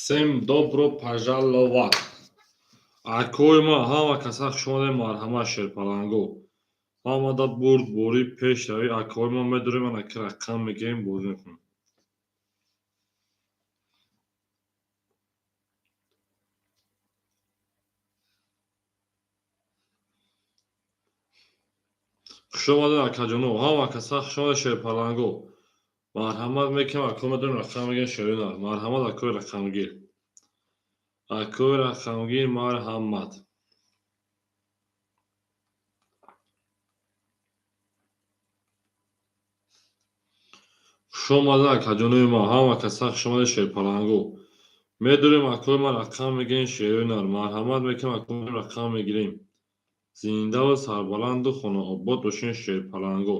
Всем добро пожаловать! Акои ма, ҳама каса хуш омадед, марҳамат, шерпаланго. Ҳамада бурдборӣ, пешравӣ. Акои ма, медорем, ана ки рақам мегирем, бозӣ мекунем. Хуш омадед, акаҷоно, ҳама каса хуш омадед, шерпаланго. Марҳамат мекунем, акои медорем, рақам мегирем, шерина. Марҳамат, акои рақамгир. Акои рақамгир, марҳамат. Хуш омадед, акаҷонои ма, ҳама каса хуш омадед, шерпаланго. Медорем, акои ма, рақам мегирем, шеринар. Марҳамат мекунем, акои рақам мегирем. Зиндаву сарбаланду хонаобод бошед, шерпаланго.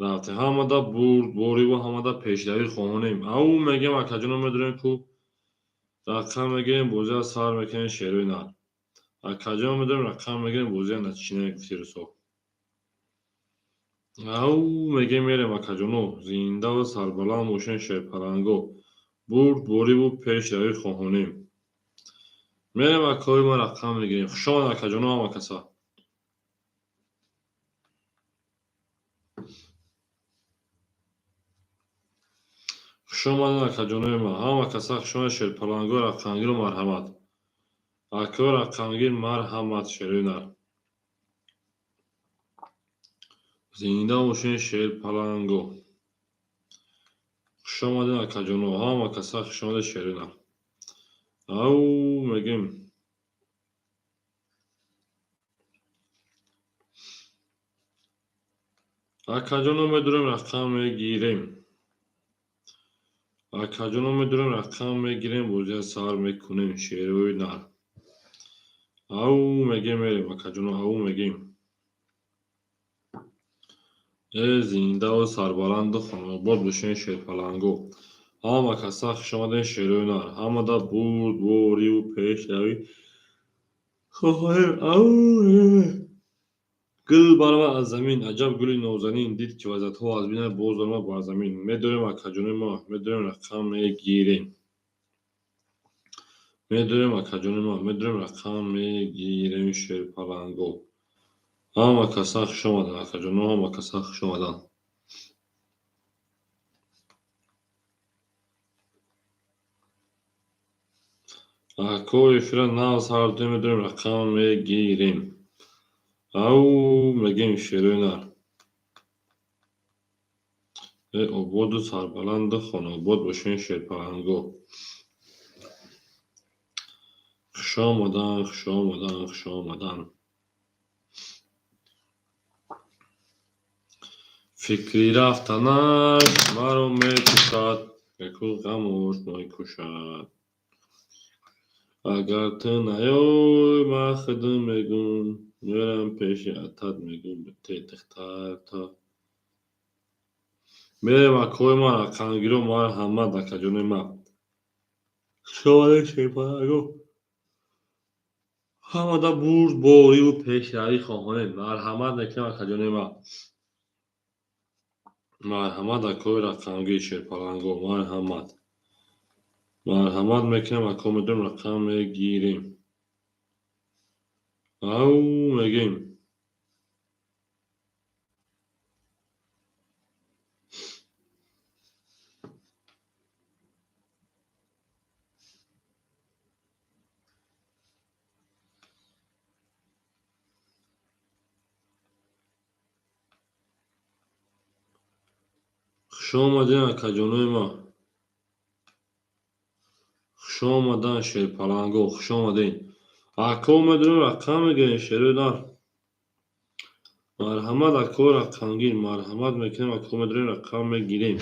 Рафте ҳамада бурдбориву ҳамада пешравӣ хоҳонем. Ау мегем, акаҷоно, медорем ку рақам мегирем, бозиро сар мекунем, шерои нар. Акаҷоно, медорем, рақам мегирем, бозиро начинаем, гуфти русо. Ау мегем, мерем, акаҷоно, зиндаву сарбаланд бошед, шерпаланго. Бурдбориву пешравӣ хоҳонем. Мерем, акои ма, рақам мегирем. Хуш омадед, акаҷоно, ҳама каса. Хуш омадед, акаҷонои ма, ҳама каса хуш омадед, шерпаланго, рақамгиру марҳамат. Акои рақамгир, марҳамат, шерои нар. Зинда бошед, шерпаланго. Хуш омадед, акаҷоно, ҳама каса хуш омадед, шерои нар. Ау мегем. Акаҷоно, медорем, рақам мегирем. Акаҷоно, медорем, рақам мегирем, бозиро сар мекунем, шерои нар. Ау мегем, мерем, акаҷоно, ау мегем. Э зиндаву сарбаланду хонаобод бошед, шерпаланго. Ҳама каса хуш омадед, шерои нар. Ҳамада бурдбориву пешравӣ хоҳем. Ау гул баромад аз замин, аҷаб гули нозанин, дид ки вазиятҳо аз бинад, боз баромад бар замин. Медорем, акаҷонои ма, медорем, рақам мегирем. Медорем, акаҷонои ма, медорем, рақам мегирем, шерпаланго. Ҳама каса хуш омаданд, акаҷоно, ҳама каса хуш омаданд. Ако эфира нав сар додем, медорем, рақам мегирем. Ау мегем, шерои нар. Э ободу сарбаланду хонаобод бошед, шерпаланго. Хуш омаданд, хуш омаданд, хуш омаданд. Фикри рафтанаш маро мекушад, яку ғамош мекушад. Агар ту наёй, ман худам мегӯм, мерам пеши атат, мегӯм, те духтарта. Мерем, акои ман, рақамгиро, марҳамат, акаҷонои ман. Хуш омадед, шерпаланго. Ҳамада бурдбориву пешравӣ хоҳонем. Марҳамат мекунем, акаҷонои ман. Марҳамат, акои рақамгир, шерпаланго, марҳамат. Марҳамат мекунем, ако, медорем, рақам мегирем. Ау мегем. Хуш омадед, акаҷонои ман. Хуш омаданд, шерпаланго, хуш омадед. Ако, медорем, рақам мегирем, шерои нар. Марҳамат, акои рақамгир, марҳамат мекунем, ако, медорем, рақам мегирем.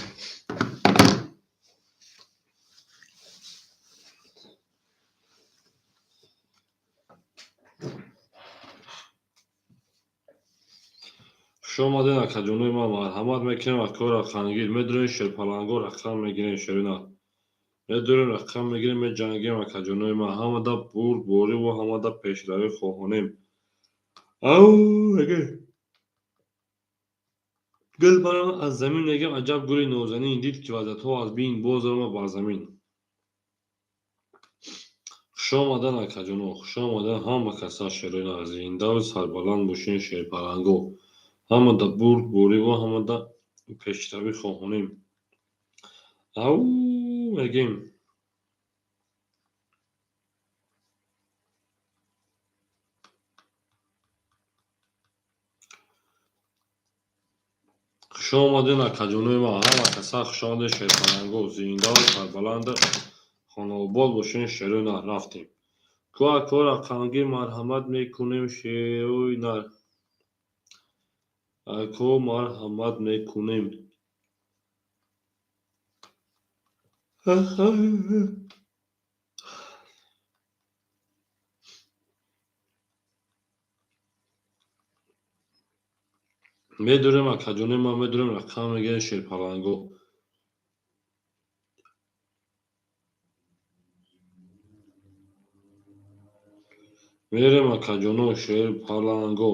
Хуш омадед, акаҷонои ман, марҳамат мекунем, акои рақамгир. Медорем, шерпаланго, рақам мегирем, шерои нар. Медорем, рақам мегирем, меҷангем, акаҷонои ман. Ҳамада бурдбориву ҳамада пешравӣ хоҳонем. Ау мегем. Гул баромад аз замин, мегем, аҷаб гули нозанин, дид ки вазиятҳо аз бин, боз баромад бар замин. Хуш омадан, акаҷоно, хуш омадан ҳама каса, шерои нар. Зиндаву сарбаланд бошен, шерпаланго. Ҳамада бурдбориву ҳамада пешравӣ хоҳонем. Ау мегем. Хуш омаден, акаҷонои ман, ҳама каса хуш омаден, шерпаланго. Зиндаву сарбаланду хонаобод бошен, шерои нар. Рафтем. Ку ако рақамгир, марҳамат мекунем, шерои нар. Ако марҳамат мекунем. Медурем, акаҷонои ман, медурем, рақам мегирем, шерпаланго. Мерем, акаҷоно, шерпаланго.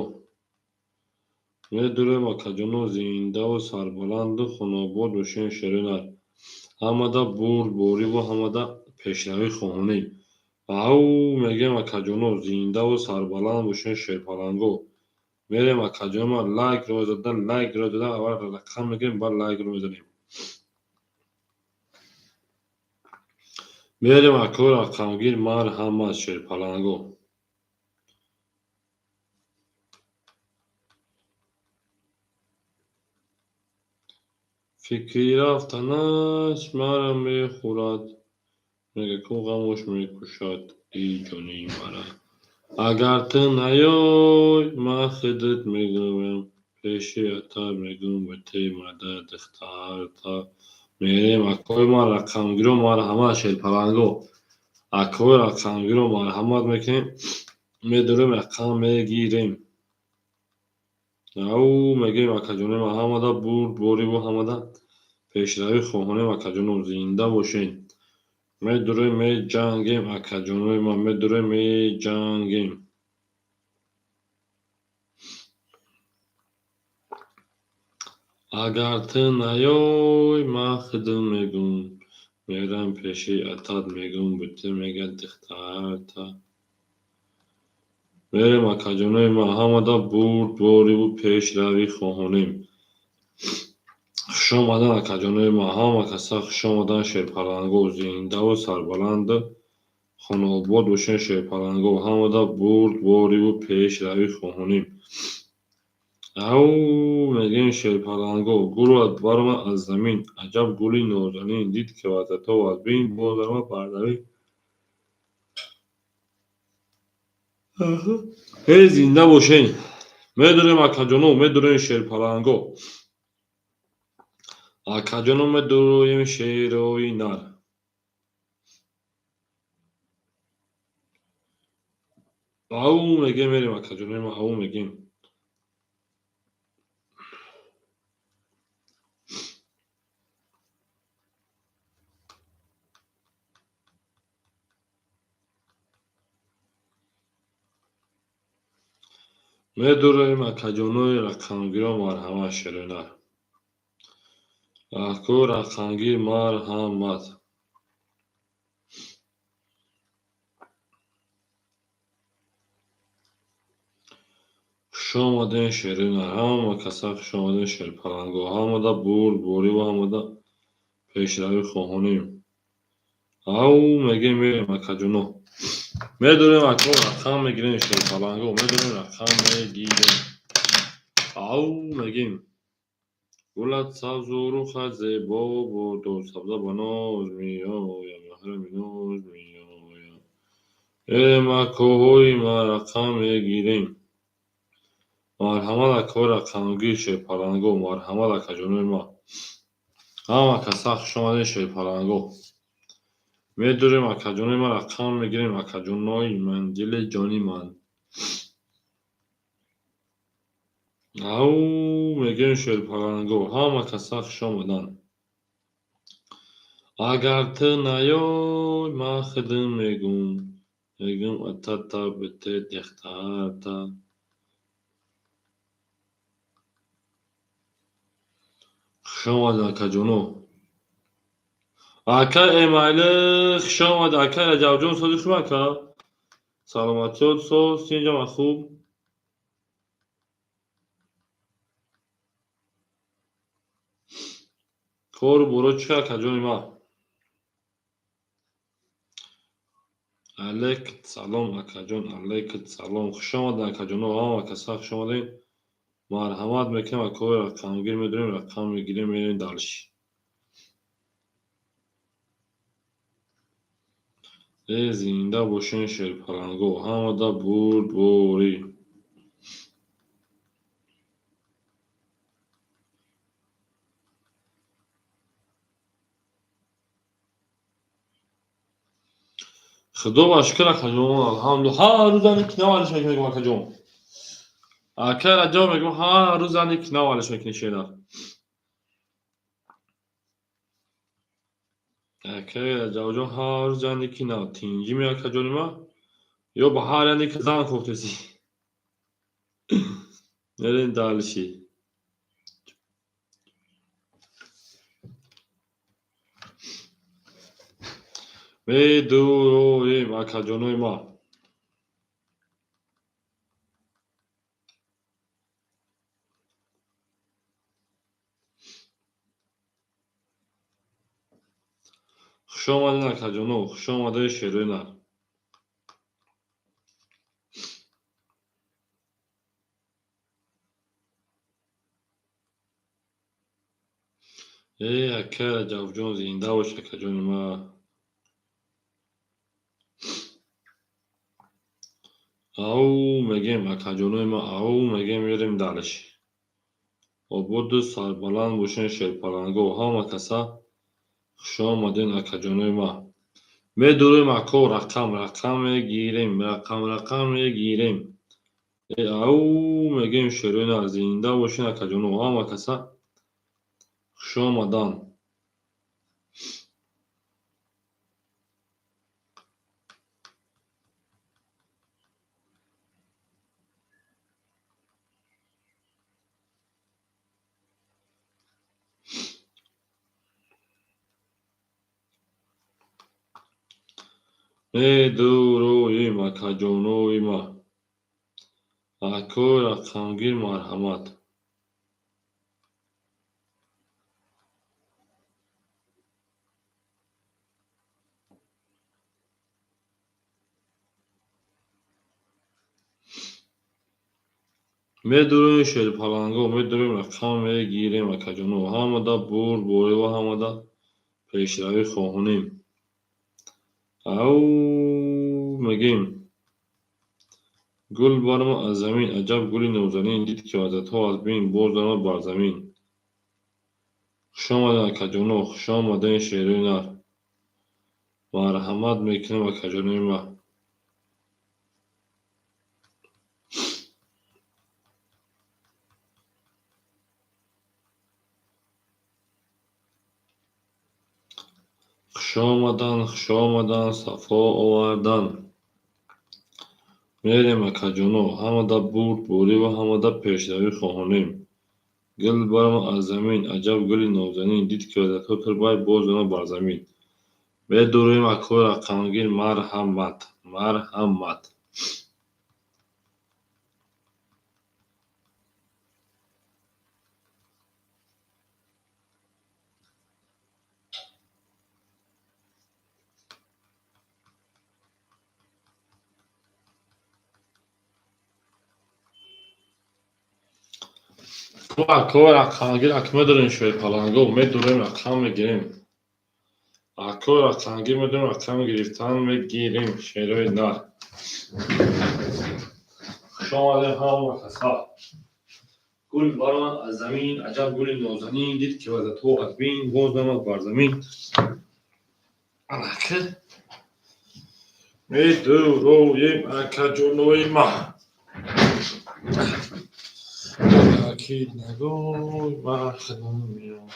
Медурем, акаҷоно, зиндаву сарбаланду хонаобод бошен, шерои нар. Ҳамада бурдбориву ҳамада пешравӣ хоҳонем. Ау мегем, акаҷоно, зиндаву сарбаланд бошен, шерпаланго. Мерем, акаҷоно ман, лайкро задан, лайкро задан, аввал рақам мегирем, баъд лайкро мезанем. Мерем, ако рақамгир, марҳамат, шерпаланго. Фикри рафтанаш маро мехӯрад, мега ку ғамош мекушад и ҷони мара. Агар ту наёй, ман худат мегӯям, пеши ата мегӯм, бите мада духтарта. Мерем, акои ман рақамгиро, марҳамат, шерпаланго. Акои рақамгиро марҳамат мекунем, медурем, рақам мегирем. Ау мегӯем, акаҷонои ман, ҳамада бурдбориву ҳамада пешравӣ хоҳонем, акаҷоно, зинда бошен. Медурем, меҷангем, акаҷонои ман, медурем, меҷангем. Агар ту наёй, ман худам мегӯм, мерам пеши атат мегӯм, бите мега духтарта. Мерем, акаҷонои ман, ҳамада бурдбориву пешравӣ хоҳонем. Хуш омадан, акаҷонои ман, ҳама каса хуш омадан, шерпаланго. Зиндаву сарбаланду хонаобод бошен, шерпаланго. Ҳамада бурдбориву пешравӣ хоҳонем. Ау мегӯем, шерпаланго. Гулат баромад аз замин, аҷаб гули нозанин, дид ки ваздато вазбин, боз баромад бар замин. Эй, зинда бошен. Медурем, акаҷоно, медурем, шерпаланго. Акаҷоно, медуроем, шерои нар. Ау мегем, мерем, акаҷонои ман, ау мегем. Медуроем, акаҷонои рақамгиро, марҳамат, шерои нар. Ако рақамгир, марҳамат. Хуш омаден, шерои нар. Ҳама каса хуш омаден, шерпаланго. Ҳамада бурдбориву ҳамада пешравӣ хоҳонем. Ау мегем, мерем, акаҷоно. Медурем, ако рақам мегирем, шерпаланго. Медурем, рақам мегирем. Ау мегем. Гулат сабзу рухат зебо бодо, сабза ба ноз меояд, маҳрами ноз меояд. Мерем, акоҳои ман, рақам мегирем. Марҳамат, акои рақамгир, шерпаланго. Марҳамат, акаҷонои ман. Ҳама каса хуш омаден, шерпаланго. Медурем, акаҷонои ман, рақам мегирем, акаҷонои ман, дили ҷони ман. Ау мегӯем, шерпаланго. Ҳама каса хуш омадан. Агар ту наёй, ман худам мегӯм, мегӯм атата бите духтарта. Хуш омадед, акаҷоно. Ака Эмайли, хуш омадӣ. Ака Раҷабҷон, сози хуб, ака? Саломатиёт соз, тинҷама хуб? Кору боро чӣ, акаҷони ман? Алейкум салом, акаҷон, алейкум салом. Хуш омадед, акаҷоно, ҳама каса хуш омадед. Марҳамат мекунем, акои рақамгир медорем, рақам мегирем, мерем дальше. Э, зинда бошен, шерпаланго, ҳамада бурдборӣ. Худо ба шукр, акаҷон, алҳамду. Ҳар рӯз ани ки навалиш мекунем, акаҷон. Ака Раҷаб мегӯям, ҳар рӯз ани ки навалиш мекунӣ шерар. Акаи Раҷабҷон, ҳар рӯз ани ки нав. Тинҷӣ ми, акаҷони ман? Ё ба ҳар яне ки зан кофтесӣ? Мерем дальше. Медуроем, акаҷонои ман. Хуш омадед, акаҷоно, хуш омадед, шерои нар. Э, ака Раҷабҷон, зинда бош, акаҷони ман. Ау мегем, акаҷонои ман, ау мегем, мерем дальше. Ободу сарбаланд бошен, шерпаланго, ҳама каса хуш омадед, акаҷонои ман. Медурем, ако, рақам рақам мегирем, рақам рақам мегирем. Э, ау мегем, шерои нар, зинда бошен, акаҷоно, ҳама каса хуш омадан. Медуроем, акаҷонои ман. Акои рақамгир, марҳамат. Медуроем, шерпаланго, медуроем, рақам мегирем, акаҷоно. Ҳамада бурдборӣ ва ҳамада пешравӣ хоҳонем. Ау мегем. Гул баромад аз замин, аҷаб гули нозанин, дид ки ваздатҳо аз бин, боз даромад бар замин. Хуш омадед, акаҷоно, хуш омадед, шерои нар. Марҳамат мекунем, акаҷонои ман. Хуш омадан, хуш омадан, сафо овардан. Мерем, акаҷоно, ҳамада бурдборӣ ва ҳамада пешравӣ хоҳонем. Гул баромад аз замин, аҷаб гули нозанин, дид ки ваздатҳо турбай, боз даромад бар замин. Медуроем, акои рақамгир, марҳамат, марҳамат. Акои рақамгир, ак медорем, шерпаланго, медурем, рақам мегирем. Акои рақамгир медорем, рақам гирифтан мегирем, шерои нар. Хуш омадед, ҳама каса. Гул баромад аз замин, аҷаб гули нозанин, дид ки ваздатҳо аз бин, боз даромад бар замин. Анаки медуроем, акаҷонои ман. Акид нагӯй, ман худам меоям.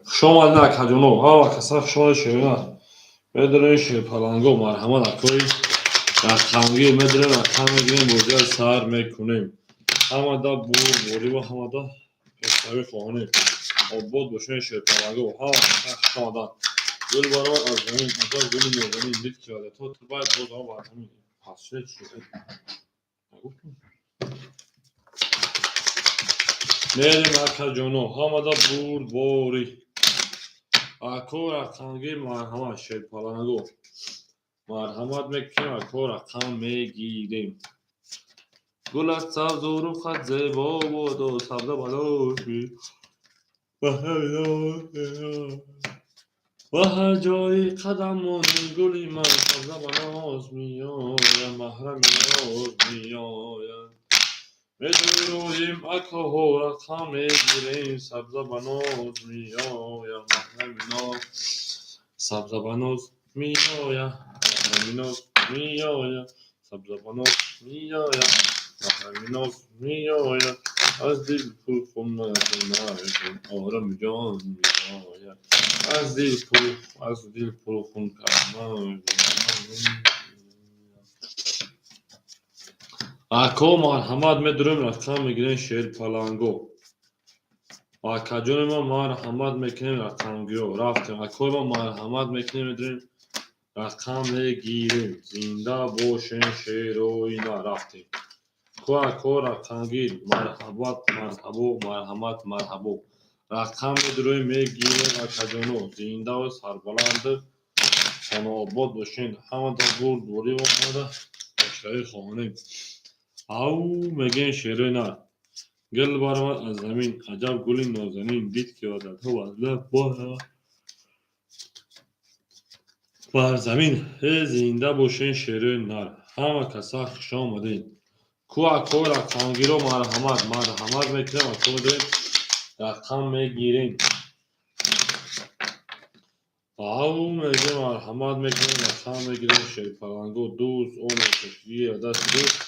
Хуш омадед, акаҷоно, ҳама каса хуш омадед, шерои нар. Медорем, шерпаланго, марҳамат, акои Рақамгир медирем, рақам мегирем, бозиро сар мекунем. Ҳамада бурдбориву ҳамада пешравӣ хоҳонем. Обод бошед, шерпаланго, ҳама хуш омаданд. Гул баромад аз замин, аҷаб гули нозанин, дид ки вазиятҳо турбай боз омад бар замин. Пас шуд чӣ? Нагуфтем? Мерем, акаҷоно, ҳамада бурдборӣ. Ако рақамгир, марҳамат, шерпаланго. Марҳамат мекунем, ако рақам мегирем. Гулат сабзу рухат зебо боду сабза балоши. Ва ҳар ҷои қадам монӣ, гули ман, сабза ба ноз меояд, маҳрами роз меояд. Медуроем, акоҳо, рақам мегирем, сабза ба ноз меояд, маҳрами ноз, сабза ба ноз меояд, маҳрами ноз меояд, сабза ба ноз меояд, маҳрами ноз меояд. Аз дил пурхун накун, ороми ҷон меояд. Аз дил пур, аз дил пурхун кардан. Ако марҳамат, медурем, рақам мегирем, шерпаланго. Акаҷони ман, марҳамат мекунем, рақамгиро рафтем. Акои ман, марҳамат мекунем, медурем, рақам мегирем. Зинда бошем, шероина, рафтем. Ку ако рақамгир, марҳабат, марҳабо, марҳамат, марҳабо. Рақам медуроем, мегирем, акаҷоно. Зиндаву сарбаланду хонаобод бошед. Ҳамада бурдбориву ҳамада пешравӣ хоҳонем. Ав мегӯем, шерои нар. Гул баромад аз замин, аҷаб гули нозанин, дид ки вазиятҳо вазла бар замин. Э, зинда бошен, шерои нар. Ҳама каса хуш омадед. Ку ако рақамгиро, марҳамат, марҳамат мекунем, ако медорем, рақам мегирем. Ав мегӯем, марҳамат мекунем, рақам мегирем, шерпаланго. Дӯст оне гирад дасти дӯст,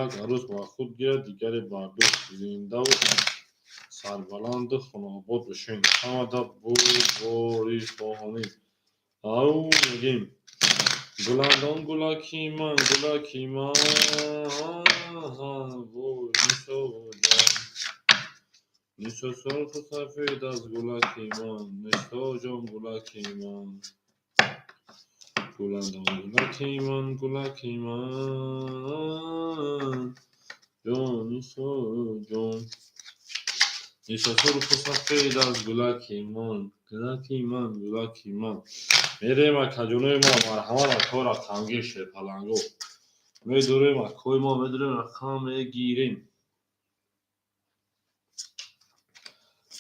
як арӯс ба худ гирад, дигаре бар дӯст. Зиндаву сарбаланду хонаобод бошед. Ҳамада бурдборӣ хоҳонем. Ав мегӯем. Гуландом, гулаки ман, гулаки ман, вой, Нисоҷон. Нисо сурху сафед аст гулаки ман, Нисоҷон, гулаки ман. Гуландом, гулаки ман, гулаки ман, ҷон, Нисоҷон. Нисо сурху сафед аст гулаки ман, гулаки ман, гулаки ман. Мерем, акаҷонои ма, марҳамат, ако рақамгир, шерпаланго. Медурем, акои мо, медурем, рақам мегирем.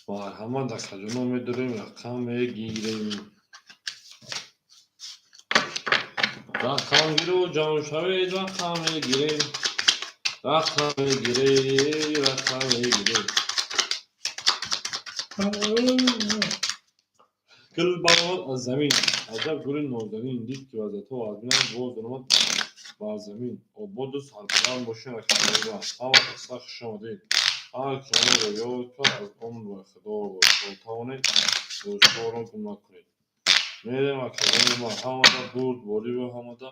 Марҳамат, акаҷоно, медурем, рақам мегирем. Рақамгиро ҷамъ шавед, рақам мегирем. Рақам мегирем, рақам мегирем. Гул баромад аз замин, аҷаб гули нозанин, дид ки вазиятҳо аз бинам боз омад бар замин. Ободу сарбаланд бошед, акаҷонои ман. Ҳама каса хуш омадед. Ҳар ки моро ёд кард, аз он ба Худо то тавонед, дӯстҳоро гум накунед. Мерем, акаҷонои ман, ҳамада бурдбориву ҳамада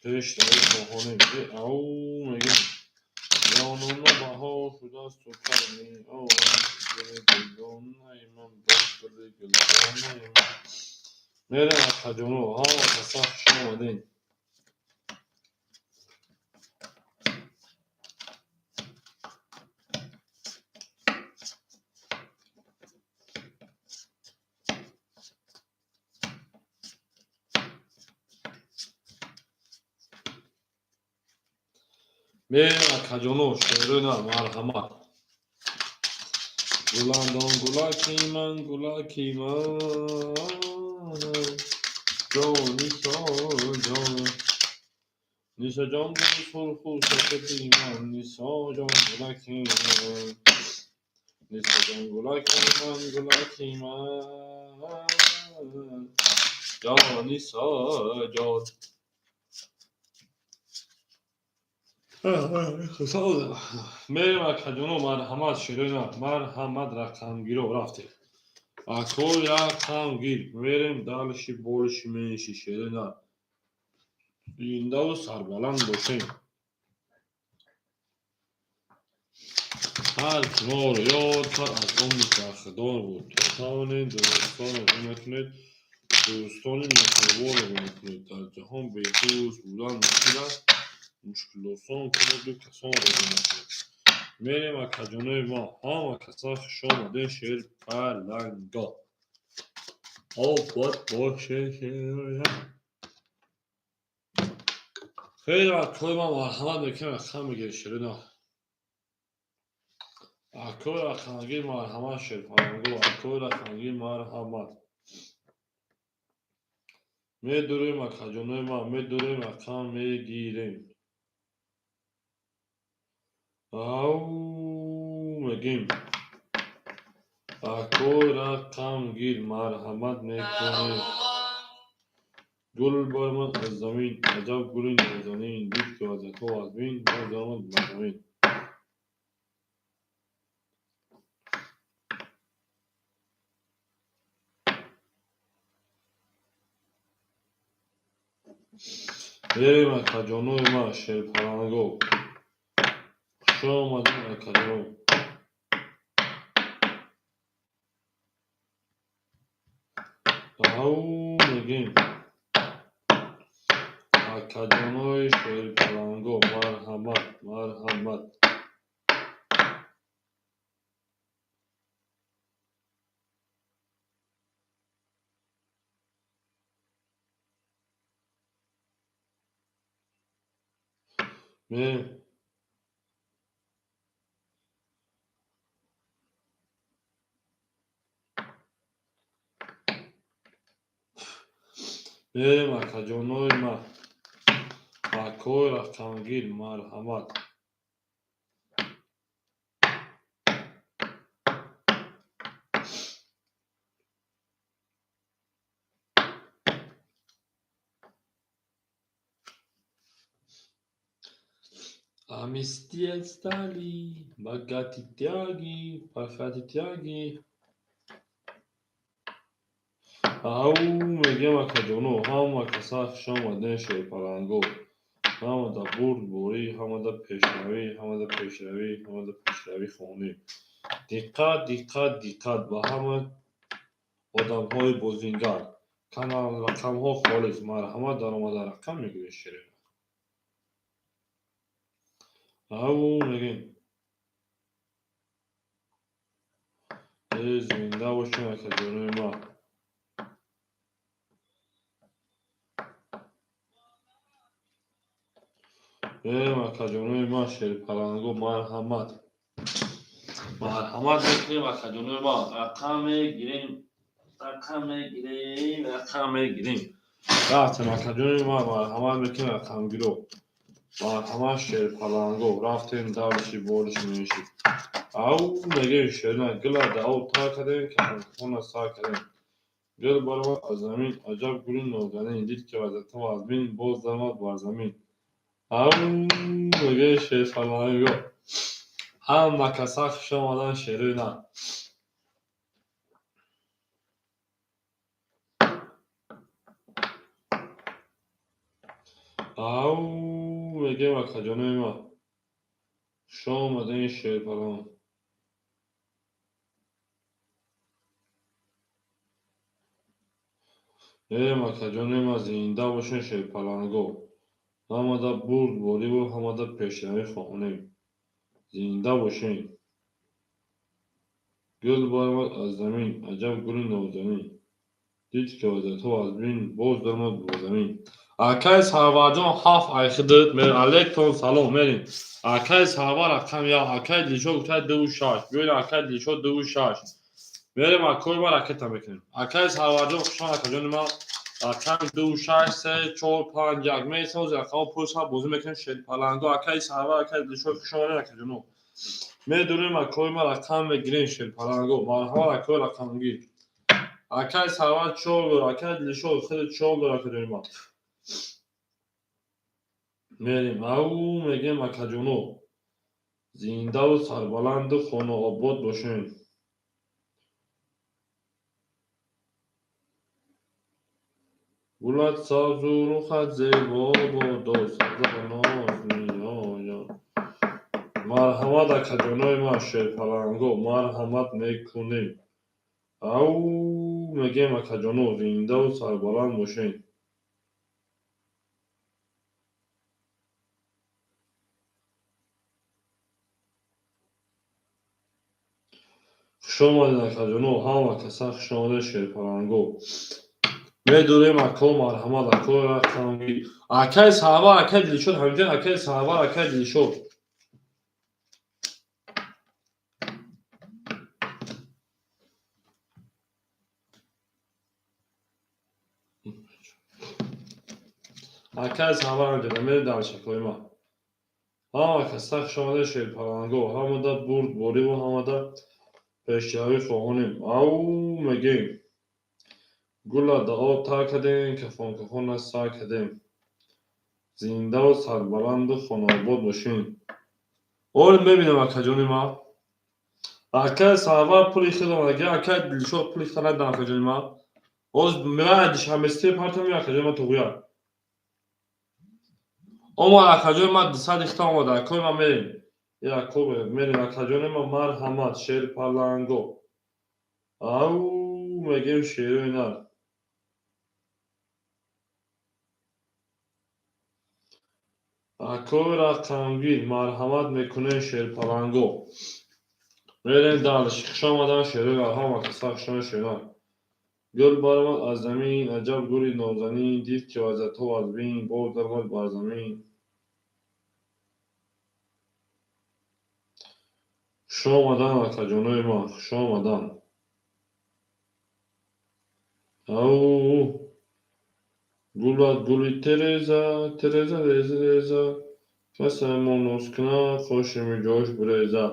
пешравӣ хоҳонем. Э, ав мегӯем. Ҷонона, баҳор шудасту кай меояд гули гулдонаи ман, боз гули гулдонаи ман. Мерем, акаҷоно, ҳама каса хуш омадед. Мерем, акаҷоно, шерои нар, марҳамат. Гуландом, гулаки ман, гулаки ман, ҷон, Нисоҷон. Нисоҷон, гули сурху сафеди ман, Нисоҷон, гулаки ман. Нисоҷон, гулаки ман, гулаки ман, ҷон, Нисоҷон. Мерем, акаҷоно, марҳамат, шерои нар, марҳамат, рақамгиро рафтем. Ако рақамгир, мерем дальше, больше, меньше, шерои нар. Зиндаву сарбаланд бошем. Ҳар ки моро ёд кард, аз он бахдор буд. То тавонед дӯстонро гум накунед, дӯстони меҳрубонро гум накунед. Дар ҷаҳон бедӯст будан мушкил аст, мушкилосон кунеду касонро гум накунед. Мерем акаҷонои ма, ҳама каса хуш омадед, шерпаланго. Обод бошед, шерҳо. Хеле акои ман марҳамат мекунем, рақам мегиред, шерино. Акои рақамгир марҳамат, шерпаланго, акои рақамгир марҳамат. Медурем акаҷонои ман, медурем, рақам мегирем. Ау мегим. Акои рақамгир марҳамат мекунем. Гул баромад аз замин, аҷаб гули нозанин, дид ки вазъиятҳо вазмин, боз даромад ба замин. Мерем акаҷонои ман, шерпаланго. Хуш омадед, акаҷоно. Ау мегим. Акаҷонои шерпаланго, марҳамат, марҳамат. Мерем. Мерем акаҷонои ман. Акои рақамгир марҳамат. Амисти отстали, богатые тяги, пахати тяги. Ау мегем акаҷоно, ҳама каса хуш омадед, шерпаланго. Ҳамада бурдборӣ, ҳамада пешравӣ, ҳамада пешравӣ, ҳамада пешравӣ хонем. Диққат, диққат, диққат ба ҳама одамҳои бозингар. Канал рақамҳо холис, марҳамат даромада рақам мегиред, шерина. Ау мегем. Э, зинда бошем, акаҷонои ман. Мерем акаҷонои ман, шерпаланго, марҳамат. Марҳамат мекунем, акаҷонои ман. Рақам мегирем, рақам мегирем, рақам мегирем. Рафтем, акаҷонои ман, марҳамат мекунем, рақамгиро. Марҳамат, шерпаланго, рафтем дарши бориш менишид. Ау мегем, шерина, гила дао тар кардем, кафанкафона сар кардем. Гул баромад аз замин, аҷаб гули нозанин, дид ки вазъиятҳо вазмин, боз даромад бар замин. Ау мегем, шерпаланго. Ҳама каса хуш омадан, шерина. Ау мегем, акаҷонои ман. Хуш омадед, шерпаланго. Мерем, акаҷонои ман, зинда бошед, шерпаланго. Ҳамада бурдбориву ҳамада пешравӣ хоҳонем. Зинда бошед. Гул баромад аз замин, аҷаб гули нозанин, дид ки вазъиятҳо вазмин, боз даромад ба замин. Акаи Сарварҷон ҳафт айхидид, алейкум салом, мерем. Акаи Сарвар рақам як, акаи Дилшод гуфтаи дуву шаш. Биёед, акаи Дилшод дуву шаш. Мерем, акои ман ракета мекунем. Акаи Сарварҷон хуш омад, акаҷони ман. Рақами ду, шаш, се, чор, панҷ, як. Мересем, ҳозир рақамҳо пурсам бозӣ мекунем, шерпаланго. Акаи Сарвар, акаи Дилшод хуш омадед, акаҷоно. Медурем, акои ман, рақам мегирем, шерпаланго. Марҳамат, акои рақамгир. Акаи Сарвар чор дор, акаи Дилшод хеле чор дор, акаҷони ман. Мерем, ау мегем, акаҷоно. Зиндаву сарбаланду хонаобод бошем. Гулат сабзу рухат зебо бодо, сабза ноз меояд. Марҳамат, акаҷонои ман, шерпаланго, марҳамат мекунем. Ау мегем, акаҷоно, зиндаву сарбаланд бошед. Хуш омадед, акаҷоно, ҳама каса хуш омадед, шерпаланго. Медурем, ако, марҳамат, ако, рақамгир. Акаи Сарвар, акаи Дилшод, ҳамҷон, акаи Сарвар, акаи Дилшод. Акаи Сарвар ҳамҷон, мерем дар шаклҳои ман. Ҳама каса хуш омадед, шерпаланго. Ҳамада бурдбориву ҳамада пешравӣ хоҳонем. Ау мегем. Гула дуо тар кардем, кафон кафона сар кардем. Зиндаву сарбаланду хонаобод бошед. Оли мебинам, акаҷони ман. Акаи Сарвар пули хел омадаги, акаи Дилшод пули хел надам, акаҷони ман. Оз мева душанбесте партом, акаҷони ман туғӯя. Омад, акаҷони ман, 200 ихта омада, акои ман, мерем. Е ако мерем, акаҷони ман, марҳамат, шерпаланго. Ау мегем, шерои нар. Акои рақамгир, марҳамат мекунем, шерпаланго. Мерем дальше. Хуш омадан, шерои нар, ҳама каса хуш омадед, шерои нар. Гул баромад аз замин, аҷаб гули нозанин, дид ки вазиятҳо аз бин, боз даромад бар замин. Хуш омадан, акаҷонои ман, хуш омадан. Ау гулат гули Тереза, Тереза реза реза, касе моноз кунад, хоши миҷош биреза.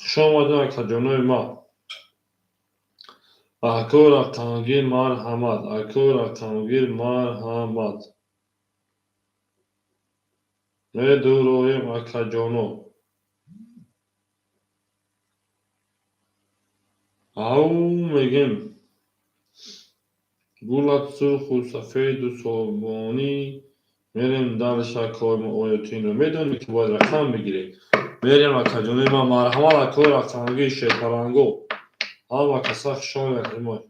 Хуш омаден, акаҷонои ман. Акои рақамгир, марҳамат, акои рақамгир, марҳамат. Медуроем, акаҷоно. Ау мегем. Гулат сурху сафеду собонӣ. Мерем дальше, акои мо, оятинро медонем, ки бояд рақам бигирем. Мерем, акаҷонои ман, марҳамат, акои рақамгир, шерпаланго. Ҳама каса хуш омадед, акаҷони ман.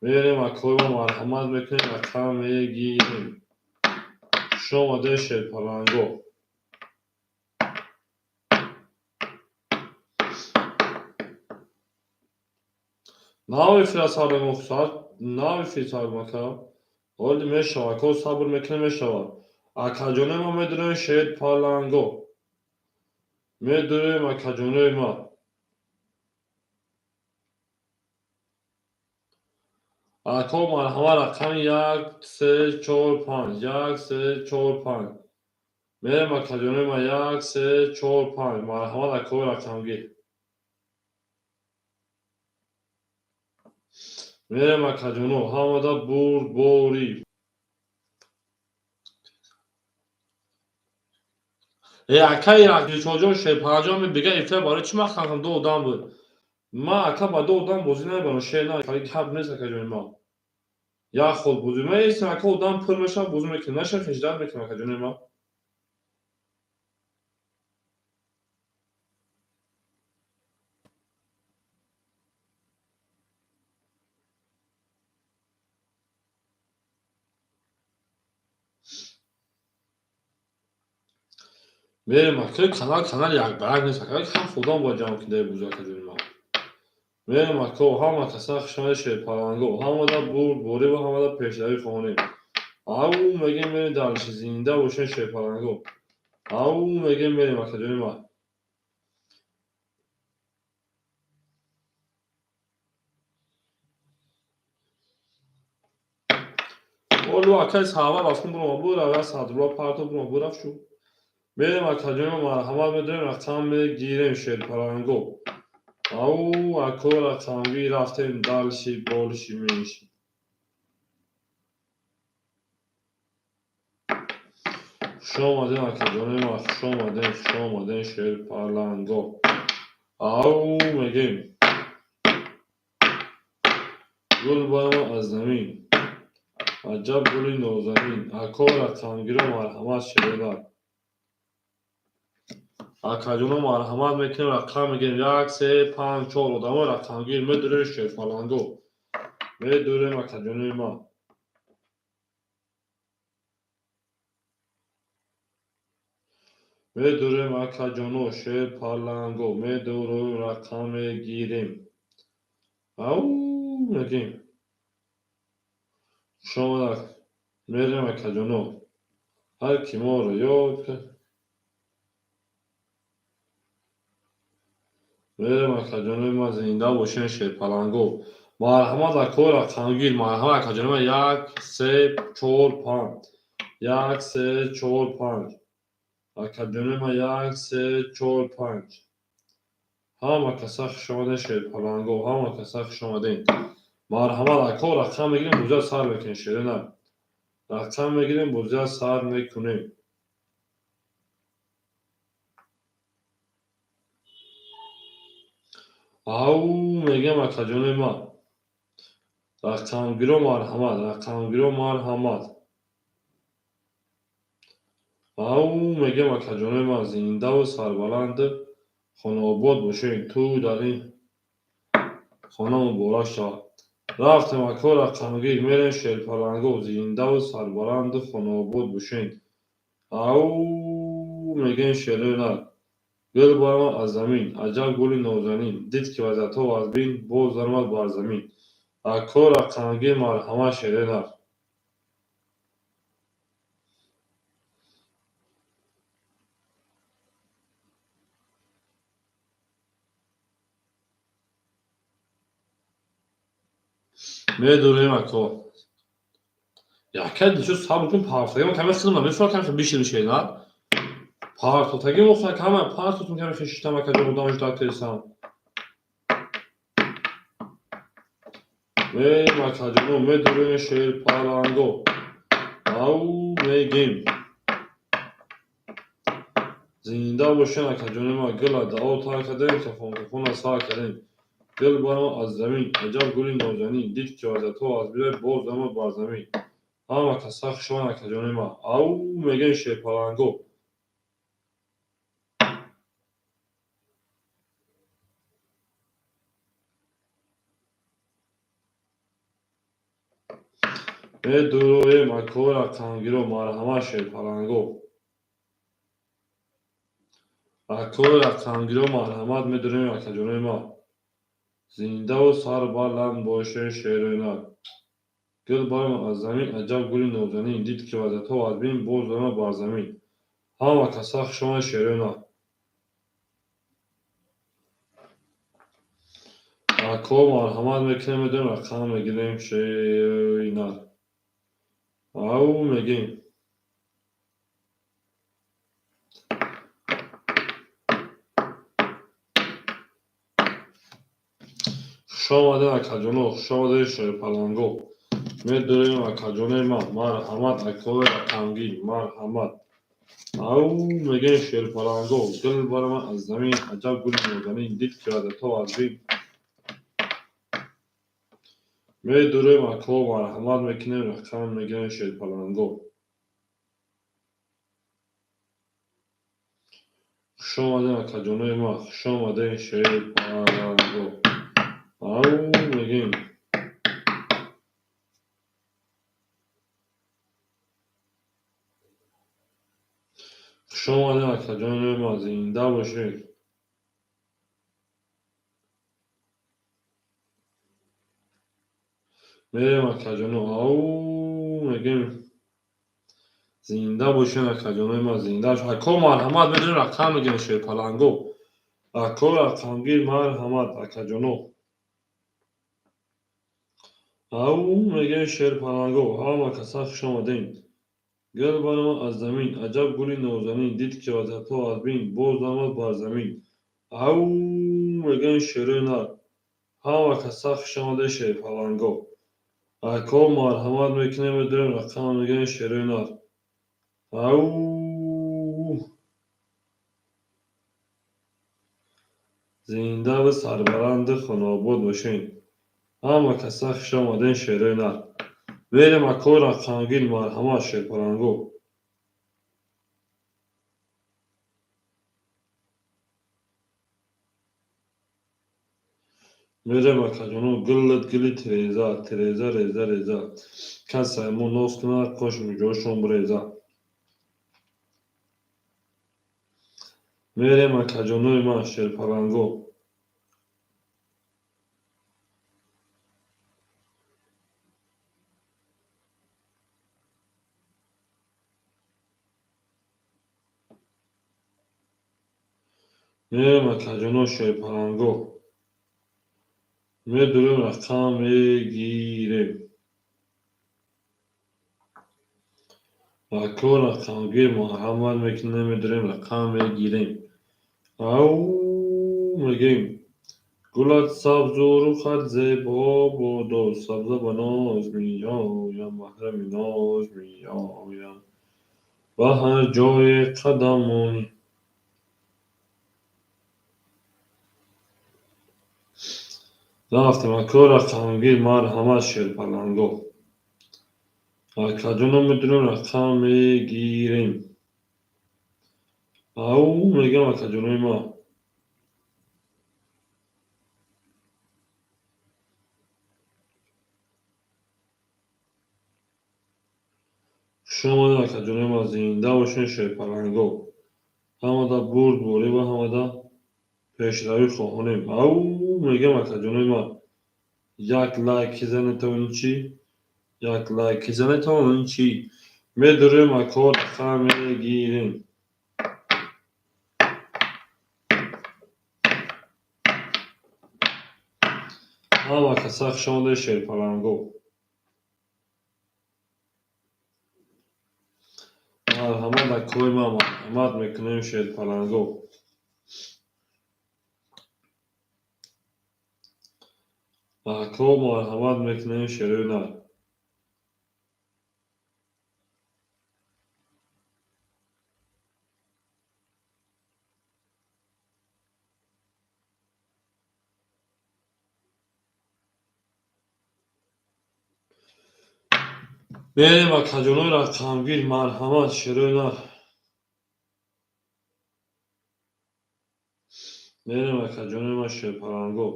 Мерем, акои мо, марҳамат мекунем, рақам мегирем. Хуш омадед, шерпаланго. Навифирад сардагон, навифир сардагон, ака. Оли мешавад, ако, сабр мекунем, мешавад. Акаҷонои ман, медурем, шерпаланго. Медурем, акаҷонои ман. Ако, марҳамат, рақами як, се, чор, панҷ, як, се, чор, панҷ. Мерем, акаҷонои ман, як, се, чор, панҷ. Марҳамат, акои рақамгир. Мерем, акаҷоно, ҳамада бурдборӣ. Э акаи Дилшодҷон, шерпаланҷон, бега эфир барои чӣ ман хам ду одам буд. Ман, ака, ба ду одам бозӣ намебарам, шер на, гап нест, акаҷони ман. Як хол бозӣ. Ман естам, ака, одам пур мешавад, бозӣ мекунем. Наша хиждат мекунем, акаҷони ман. Мерем, ака, канал канал як ба як нест, ака, ҳафт одам бояд ҷамъ кунем дар бозӣ, акаҷони ман. Мерем, ако, ҳама каса хуш омадед, шерпаланго. Ҳамада бурдборӣ ва ҳамада пешравӣ хоҳонем. Ау мегем, мерем дальше, зинда бошед, шерпаланго. Ау мегем, мерем, акаҷони ман. Олу акаи Сарвар рафтум, бурома бура, я садрулла парто бурома бурафт шу. Мерем, акаҷони ман, марҳамат, медорем, рақам мегирем, шерпаланго. Ау ако рақамгир, рафтем дальше, больше, меньше. Хуш омадем, акаҷони ман, хуш омадем, хуш омадем, шерпаланго. Ау мегем. Гул баромад аз замин. Аҷаб гули нозанин. Ако рақамгиро марҳамат, шеринар. Акаҷоно, марҳамат мекунем, рақам мегирем. Як, се, панҷ, чор. Одамои рақамгир медурем, шерпаланго. Медурем, акаҷонои ман. Медурем, акаҷоно, шерпаланго. Медурем, рақам мегирем. Ау, мегем. Хуш омадак. Мерем, акаҷоно. Ҳар ки моро ёд кард. Мерем, акаҷонои ман, зинда бошен, шерпаланго. Марҳамат, акои рақамгир, марҳамат, акаҷонои ман. Як, се, чор, панҷ. Як, се, чор, панҷ. Акаҷонои ман, як, се, чор, панҷ. Ҳама каса хуш омаден, шерпаланго. Ҳама каса хуш омаден. Марҳамат, ако, рақам мегирем, бозиа сар мекунем, шерина. Рақам мегирем, бозиа сар мекунем. Ау, мегӯям, акаҷонои ман. Рақамгиро марҳамат, рақамгиро марҳамат. Ау, мегӯям, акаҷонои ман, зиндаву сарбаланду хонаобод бошед. Ту дар ин хона муборак шавад. Рафтем, ако рақамгир, мерем, шерпаланго, зиндаву сарбаланду хонаобод бошед. Ау, мегӯем, шерина. Гул баромад аз замин, аҷаб гули нозанин. Дид ки вазъиятҳо вазбин, боз даромад бар замин. Ако рақамгир, марҳамат, шерина. Медурем, ако. Яка дишо сабр кун, партоги ман каме хидмат мефурам, каме бишин, шерина. Партотаги мохоҳ кама партотун, каме хишитам, акаҷон, одам ждать кардисам. Мерем, акаҷоно, медурем, шерпаланго. Ау, мегем. Зинда бошен, акаҷони ман, гула дао тар кардем, кафон кафона сар кардем. Гул баромад аз замин, аҷаб гули нозанин. Дид ки вазъиятҳо вазбина, боз даромад бар замин. Ҳама каса хуш омад, акаҷони ман. Ау, мегем, шерпаланго. Медуроем, ако рақамгиро, марҳамат, шерпаланго. Ако рақамгиро марҳамат, медурем, акаҷонои ман. Зиндаву сарбаланд бошед, шерина. Гул баромад аз замин, аҷаб гули нозанин. Дид ки вазъиятҳо вазбин, боз даромад бар замин. Ҳама каса хуш омад, шерина. Ако марҳамат мекунем, медурем, рақам мегирем, шерина. Ау, мегем. Хуш омадед, акаҷоно, хуш омадед, шерпаланго. Медурем, акаҷонои ман, марҳамат, акои рақамгир, марҳамат. Ау, мегем, шерпаланго. Гул баромад аз замин, аҷаб гули нозанин. Дид ки вазъиятҳо вазбин. Медурем, ако, марҳамат мекунем, рақам мегирем, шерпаланго. Хуш омадед, акаҷонои ман, хуш омадед, шерпаланго. Ау, мегем. Хуш омадед, акаҷонои ман, зинда бошед. Мерем, акаҷоно, ау, мегем. Зинда бошед, акаҷонои ман, зинда бошед. Ако марҳамат, медурем, рақам мегирем, шерпаланго. Ако рақамгир, марҳамат, акаҷоно. Ау, мегем, шерпаланго. Ҳама каса хуш омадем. Гул баромад аз замин, аҷаб гули нозанин. Дид ки вазъиятҳо вазбин, боз даромад бар замин. Ау, мегем, шерои нар. Ҳама каса хуш омадед, шерпаланго. Ако марҳамат мекунем, медурем, рақам мегирем, шерои нар. Ау, зиндаву сарбаланду хонаобод бошед. Ҳама каса хуш омадед, шерои нар. Мерем акои рақамгир, марҳамат шерпаланго. Мерем акаҷоно, гуллат гули тиреза, тиреза реза реза. Кас мо нос кунад, қош миҷошон биреза. Мерем акаҷонои ман шерпаланго. Мерем акаҷоно шерпаланго. Медурем рақам мегирем. Ако рақамгир марҳамат мекунем, медурем рақам мегирем. Ау мегем. Гулат сабзу рухат зебо бодо, сабза ба ноз меоям, маҳрами ноз меоям. Ба ҳар ҷое қадам монӣ. Рафтем ако рақамгир, марҳамат шерпаланго. Акаҷоно медурем рақам мегирем. Ау мегам акаҷонои ман. Хуш омадед акаҷонои ман, зинда бошед шерпаланго. Ҳамада бурдборӣ ва ҳамада пешравӣ хоҳонем. Ау мегам акаҷонои ман. Як лайк занетон чӣ? Як лайк занетон чӣ? Медурем ако рақам мегирем. Ҳама каса хуш омадед шерпаланго. Марҳамат акои ман, марҳамат мекунем шерпаланго. Ако марҳамат мекунем шерои нар. Мерем акаҷонои рақамгир, марҳамат шерои нар. Мерем акаҷонои ман шерпаланго.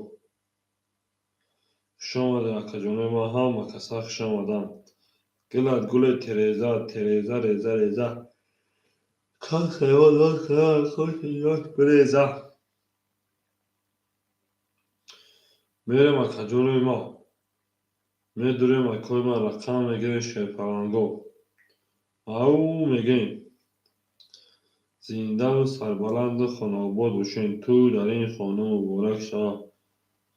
Хуш омадед акаҷонои ман, ҳама каса хуш омаданд. Гулат гули тиреза, тиреза реза реза. Кас ҳайвон хуш биреза. Мерем акаҷонои ман. Медурем акои ман рақам мегирем шерпаланго. Ау мегем. Зиндаву сарбаланду хонаобод бошед. Тӯй дар ин хона муборак шавад.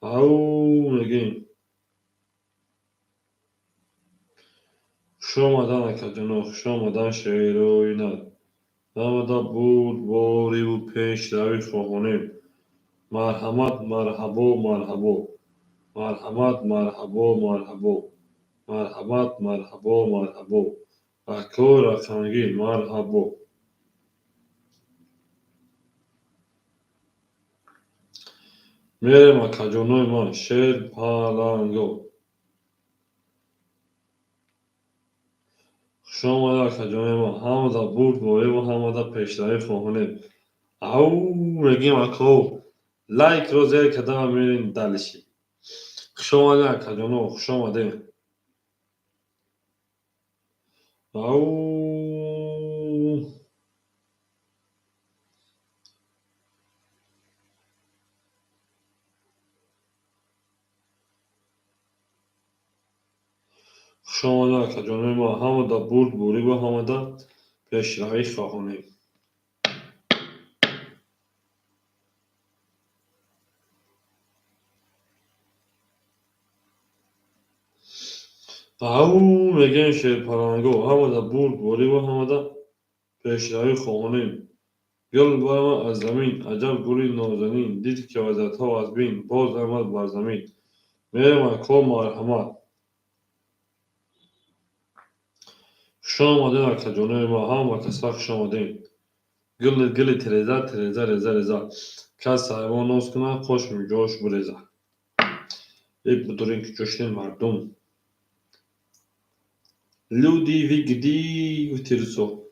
Ау мегем. Хуш омадан акаҷоно, хуш омадан шерои нар. Ҳамада бурдбориву пешравӣ хоҳонем. Марҳамат, марҳабо, марҳабо. Марҳамат, марҳабо, марҳабо. Марҳамат, марҳабо, марҳабо. Акои рақамгир, марҳабо. Мерем акаҷонои ман шерпаланго. Хуш омадед акаҷонои ман, ҳамада бурдбориву ҳамада пешравӣ хоҳонем. Ау мегем ако, лайкро зер карда мерем дальше. Хуш омадед акаҷоно, хуш омадед. Ау хуш омадед акаҷонои ман, ҳамада бурдбориву ҳамада пешравӣ хоҳонем. Ау мегем шерпаланго, ҳамада бурдбориву ҳамада пешравӣ хоҳонем. Гул баромад аз замин, аҷаб гули нозанин, дид ки вазиятҳо аз бин, боз омад бар замин. Мерем ако марҳамат. Хуш омадед акаҷонои ман, ҳама каса хуш омадед. Гули гули тиреза, тиреза реза реза. Кас ҳайвон ноз кунад, қош миҷош биреза. Э бидорем ки ҷо шудем мардум. Люди вы где, гуфти русо.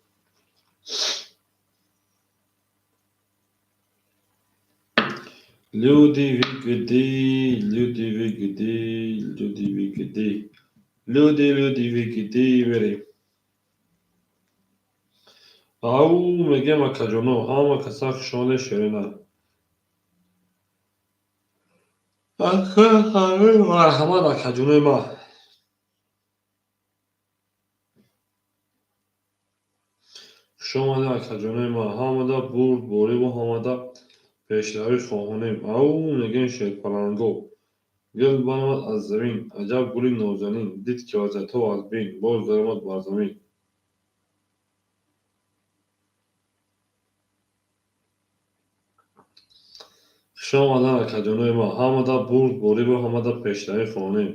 Люди вы где, люди вы где, люди вы где, люди, люди вы где, мерем. Ау, мегем, акаҷоно, ҳама каса хушомадед, шерина. Марҳамат, акаҷонои ман. Хушомадед, акаҷонои ман. Ҳамада бурдбориву ҳамада пешравӣ хоҳонем. Ау, мегем, шерпаланго. Гул баромад аз замин, аҷаб гули нозанин, дид ки вазиятҳо аз бин, боз даромад бар замин. Хушомадед, акаҷонои ман. Ҳамада бурдбориву ҳамада пешравӣ хоҳонем.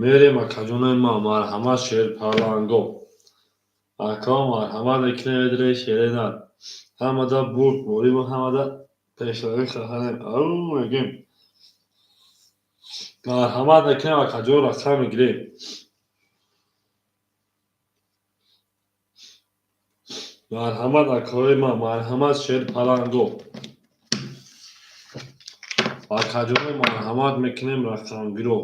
Мерем, акаҷонои ман, марҳамат, шерпаланго. Ака, марҳамат мекунем, медире шерина. Ҳамада бурдбориву ҳамада пешравӣ хоҳонем. Ау, мегем. Марҳамат мекунем, акаҷон, рақам мегирем. Марҳамат, акаҳои ман, марҳамат, шерпаланго. Акаҷоно, марҳамат мекунем, рақамгиро.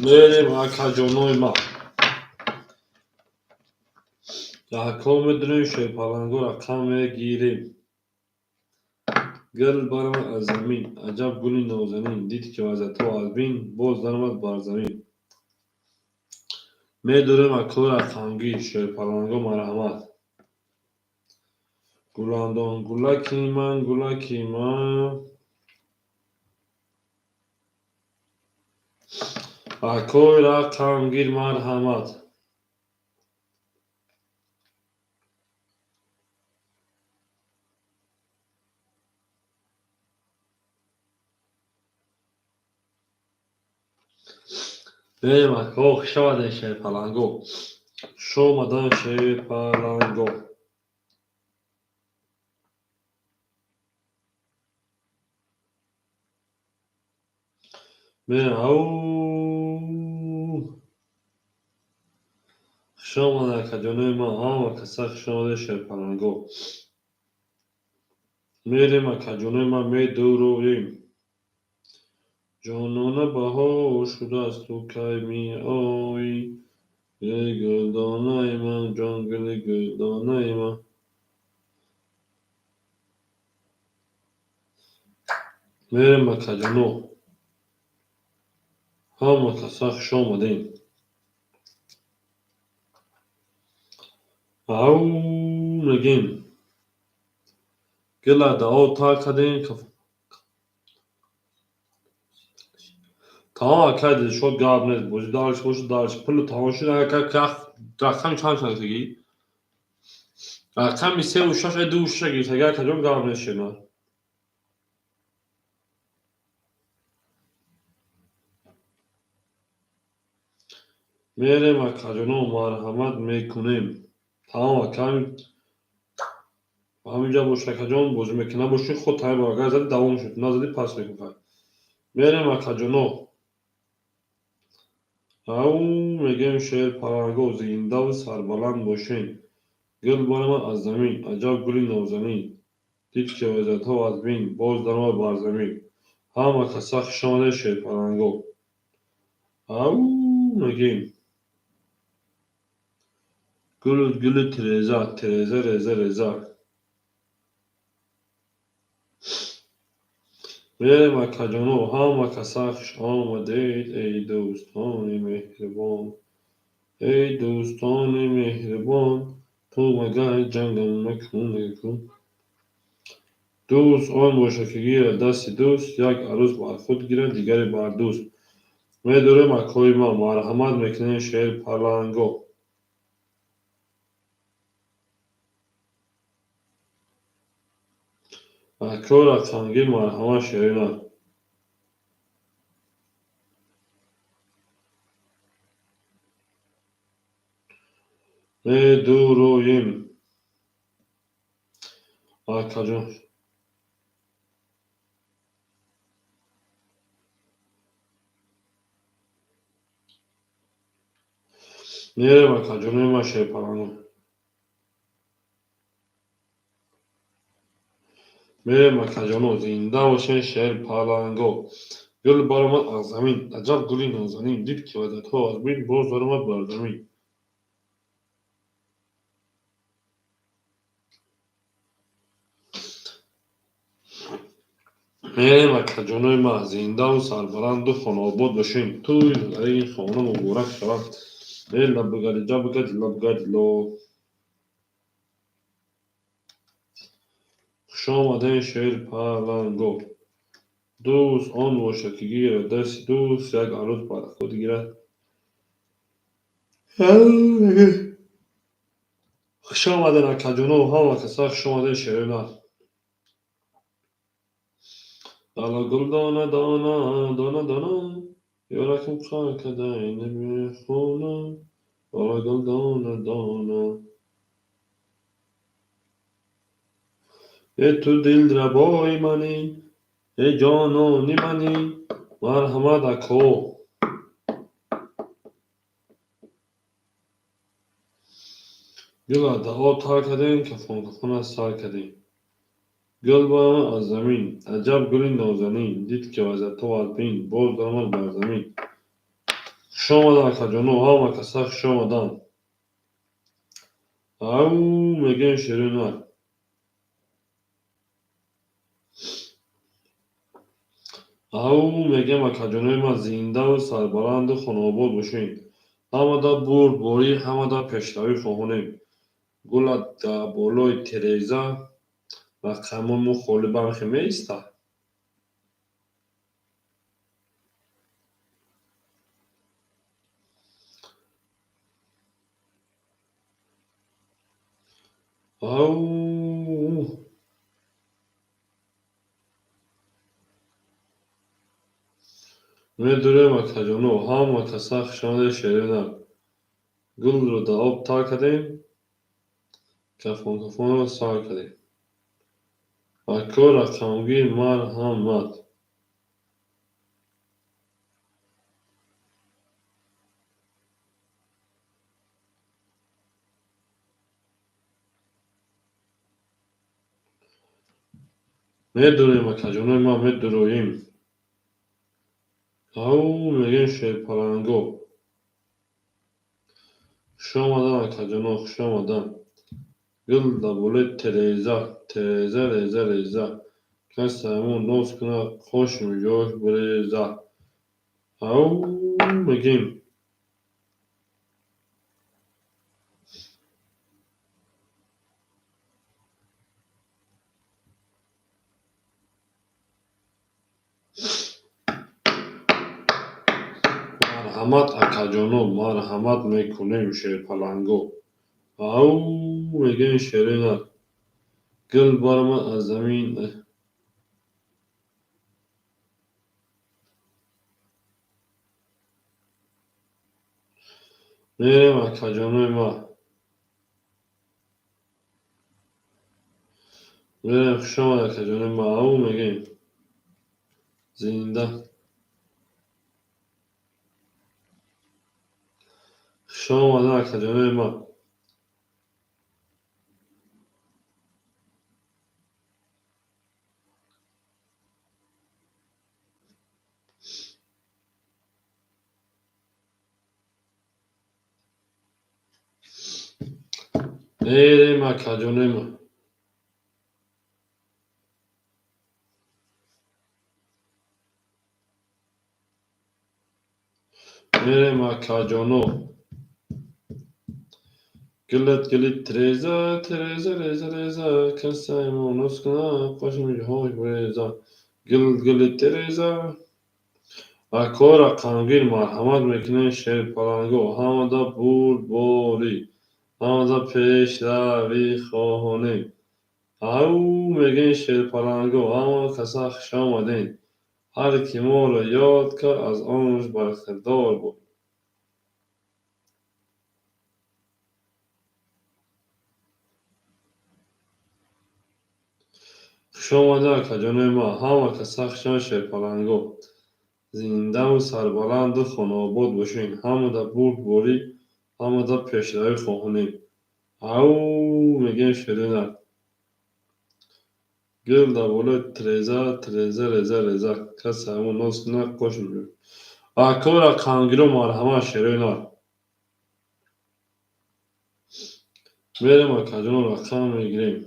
Мерем, акаҷонои ман. Ако медонем, шерпаланго рақам мегирем. Гул баромад аз замин, аҷаб гули нозанин, дид ки вазиятҳо аз бин, боз даромад бар замин. Медорем, акои рақамгир, шерпаланго, марҳамат. Гуландон, гулаки ман, гулаки ман. Акои рақамгир, марҳамат. Мерем, ако, хуш омадед, шерпаланго. Хуш омадан, шерпаланго. Мерем, ау. Хуш омадед, акаҷонои ман, ҳама каса хуш омадед, шерпаланго. Мерем, акаҷонои ман, медуроем. Ҷонона, баҳор шудааст, ту кай меоӣ? Гули гулдонаи ман, ҷон, гули гулдонаи ман. Мерем, акаҷоно. Ҳама каса хуш омадем. Ау, мегем. Гула дао тар кардем. Тамом, акай Дилшод, гап нест, бозӣ дальше бошад, дальше. Пулу тамом шуд, ака рақами чанд шудагӣ? Рақами севу шаш, дуву шаша гирифтагӣ, акаҷон, гап нест, шернар. Мерем, акаҷоно, марҳамат мекунем. Тамом, ака, ҳаминҷа бош, акаҷон, бозӣ мекунӣ, набошӣ худ тамом, агар задӣ давом шуд, назадӣ пас мекунӣ. Мерем, акаҷоно. Ау, мегем, шерпаланго, зиндаву сарбаланд бошен. Гул баромад аз замин, аҷаб гули нозанин, дид ки вазиятҳо аз бин, боз даромад бар замин. Ҳама каса хуш омадед, шерпаланго. Ау, мегем. Гул гули тиреза, тиреза, реза, реза. Мерем, акаҷоно, ҳама каса хуш омадед, эй дӯстони меҳрибон. Эй дӯстони меҳрибон, ту магар ҷангам накун, накун. Дӯст он бошад, ки гирад дасти дӯст, як арӯс бар худ гирад, дигаре бар дӯст. Медорем, акои ман, марҳамат мекунем, шерпаланго. Акои рақамгир, марҳамат, шерина. Медуроем. Акаҷон. Мерем, акаҷонои ман, шерпаланго. Мерем, акаҷоно, зинда бошен, шерпаланго. Гул баромад аз замин, аҷаб гули нозанин, дид ки ваъдатҳо аз бин, боз баромад бар замин. Мерем, акаҷонои ман, зиндаву сарбаланду хонаобод бошем. Тӯй дар ин хона муборак шавад. Э лабгариҷа бгади лабгадило. Хуш омадем, шерпаланго. Дӯст он бошад, ки гирад дасти дӯст, як арӯз бар худ гирад. Хуш омадем, акаҷоно, ҳама каса хуш омадем, шерина. Дала гул дона дона дона дона, ёракам қар кадай намехона. Дала гул дона дона. Э ту дилрабои мани, э ҷонони мани, марҳамат, ако. Гула даъо тар кардем, кафон кафона сар кардем. Гул баромад аз замин, аҷаб гули нозанин, дид ки вазиятҳо аз бин, боз баромад бар замин. Хуш омадан, акаҷоно, ҳама каса хуш омадан. Ау мегӯем, ширина. Ау мегӯем, акаҷонои ман, зиндаву сарбаланду хонаобод бошед. Ҳамада бурдборӣ, ҳамада пешравӣ хоҳонем. Гула дар болои тереза рақамҳои мо холӣ бархе меистад. Ау медурем, акаҷоно, ҳама каса хуш омадед, шерина. Гулро дар об тар кардем, кафон кафонро сар кардем. Ако, рақамгир, марҳамат. Медурем, акаҷонои ман, медуроем. Ау мегӯем, шерпаланго. Хуш омадан, акаҷоно, хуш омадан. Гул дар болои тереза, тереза реза реза. Кас ҳамон ноз кунад, қоши миҷош биреза. Ау мегӯем. Марҳамат, акаҷоно, марҳамат мекунем, шерпаланго. Ау мегӯем, шерина. Гул баромад аз замин. Мерем, акаҷонои ман. Мерем, хуш омад, акаҷонои ман. Ау мегӯем. Зинда. Хуш омадан, акаҷонои ман. Мерем, акаҷонои ман. Мерем, акаҷоно. Гулат гули тереза, тереза реза реза, касай мо ноз кунад, қоши миҷоҳош биреза. Гул гули тереза. Ако, рақамгир, марҳамат мекунем, шерпаланго. Ҳамада бурдборӣ, ҳамада пешравӣ хоҳонем. Ау мегӯем, шерпаланго, ҳама каса хуш омадем. Ҳар ки моро ёд кард, аз он бархӯрдор буд. Хуш омада, акаҷонои ман, ҳама каса хушомад, шерпаланго. Зиндаву сарбаланду хонаобод бошед. Ҳамада бурдборӣ, ҳамада пешравӣ хоҳонем. Ау мегӯем шерина. Гул дар болои тиреза, тиреза, реза, реза. Касе ҳамон ноз кунад, қош меҷӯяд. Ако рақамгиро марҳамат, шерои нар. Мерем, акаҷоно, рақам мегирем.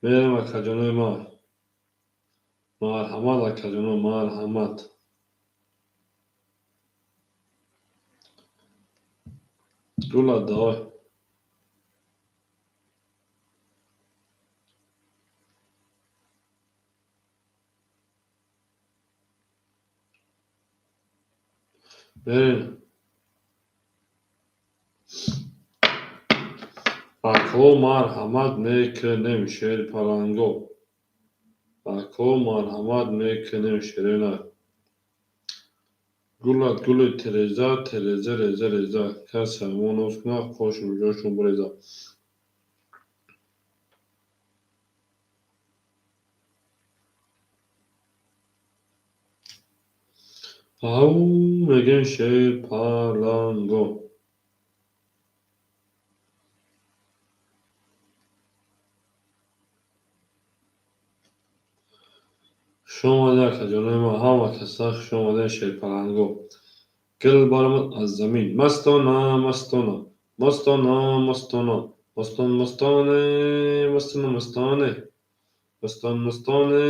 Мерем, акаҷонои ман. Марҳамат, акаҷоно, марҳамат. Гула давай. Мерем. Ако марҳамат мекунем, шерпаланго. Ако марҳамат мекунем, шерина. Гулат гули тиреза, тиреза, реза, реза. Касе ҳамон ноз кунад, қошу миҷошон буреза. Ау мегӯем шерпаланго. Хуш омадед, акаҷонои ман, ҳама каса хуш омадед, шерпаланго. Гул баромад аз замин. Мастона, мастона, мастона, мастона, мастон, мастоне, мастона, мастоне, мастон, мастоне,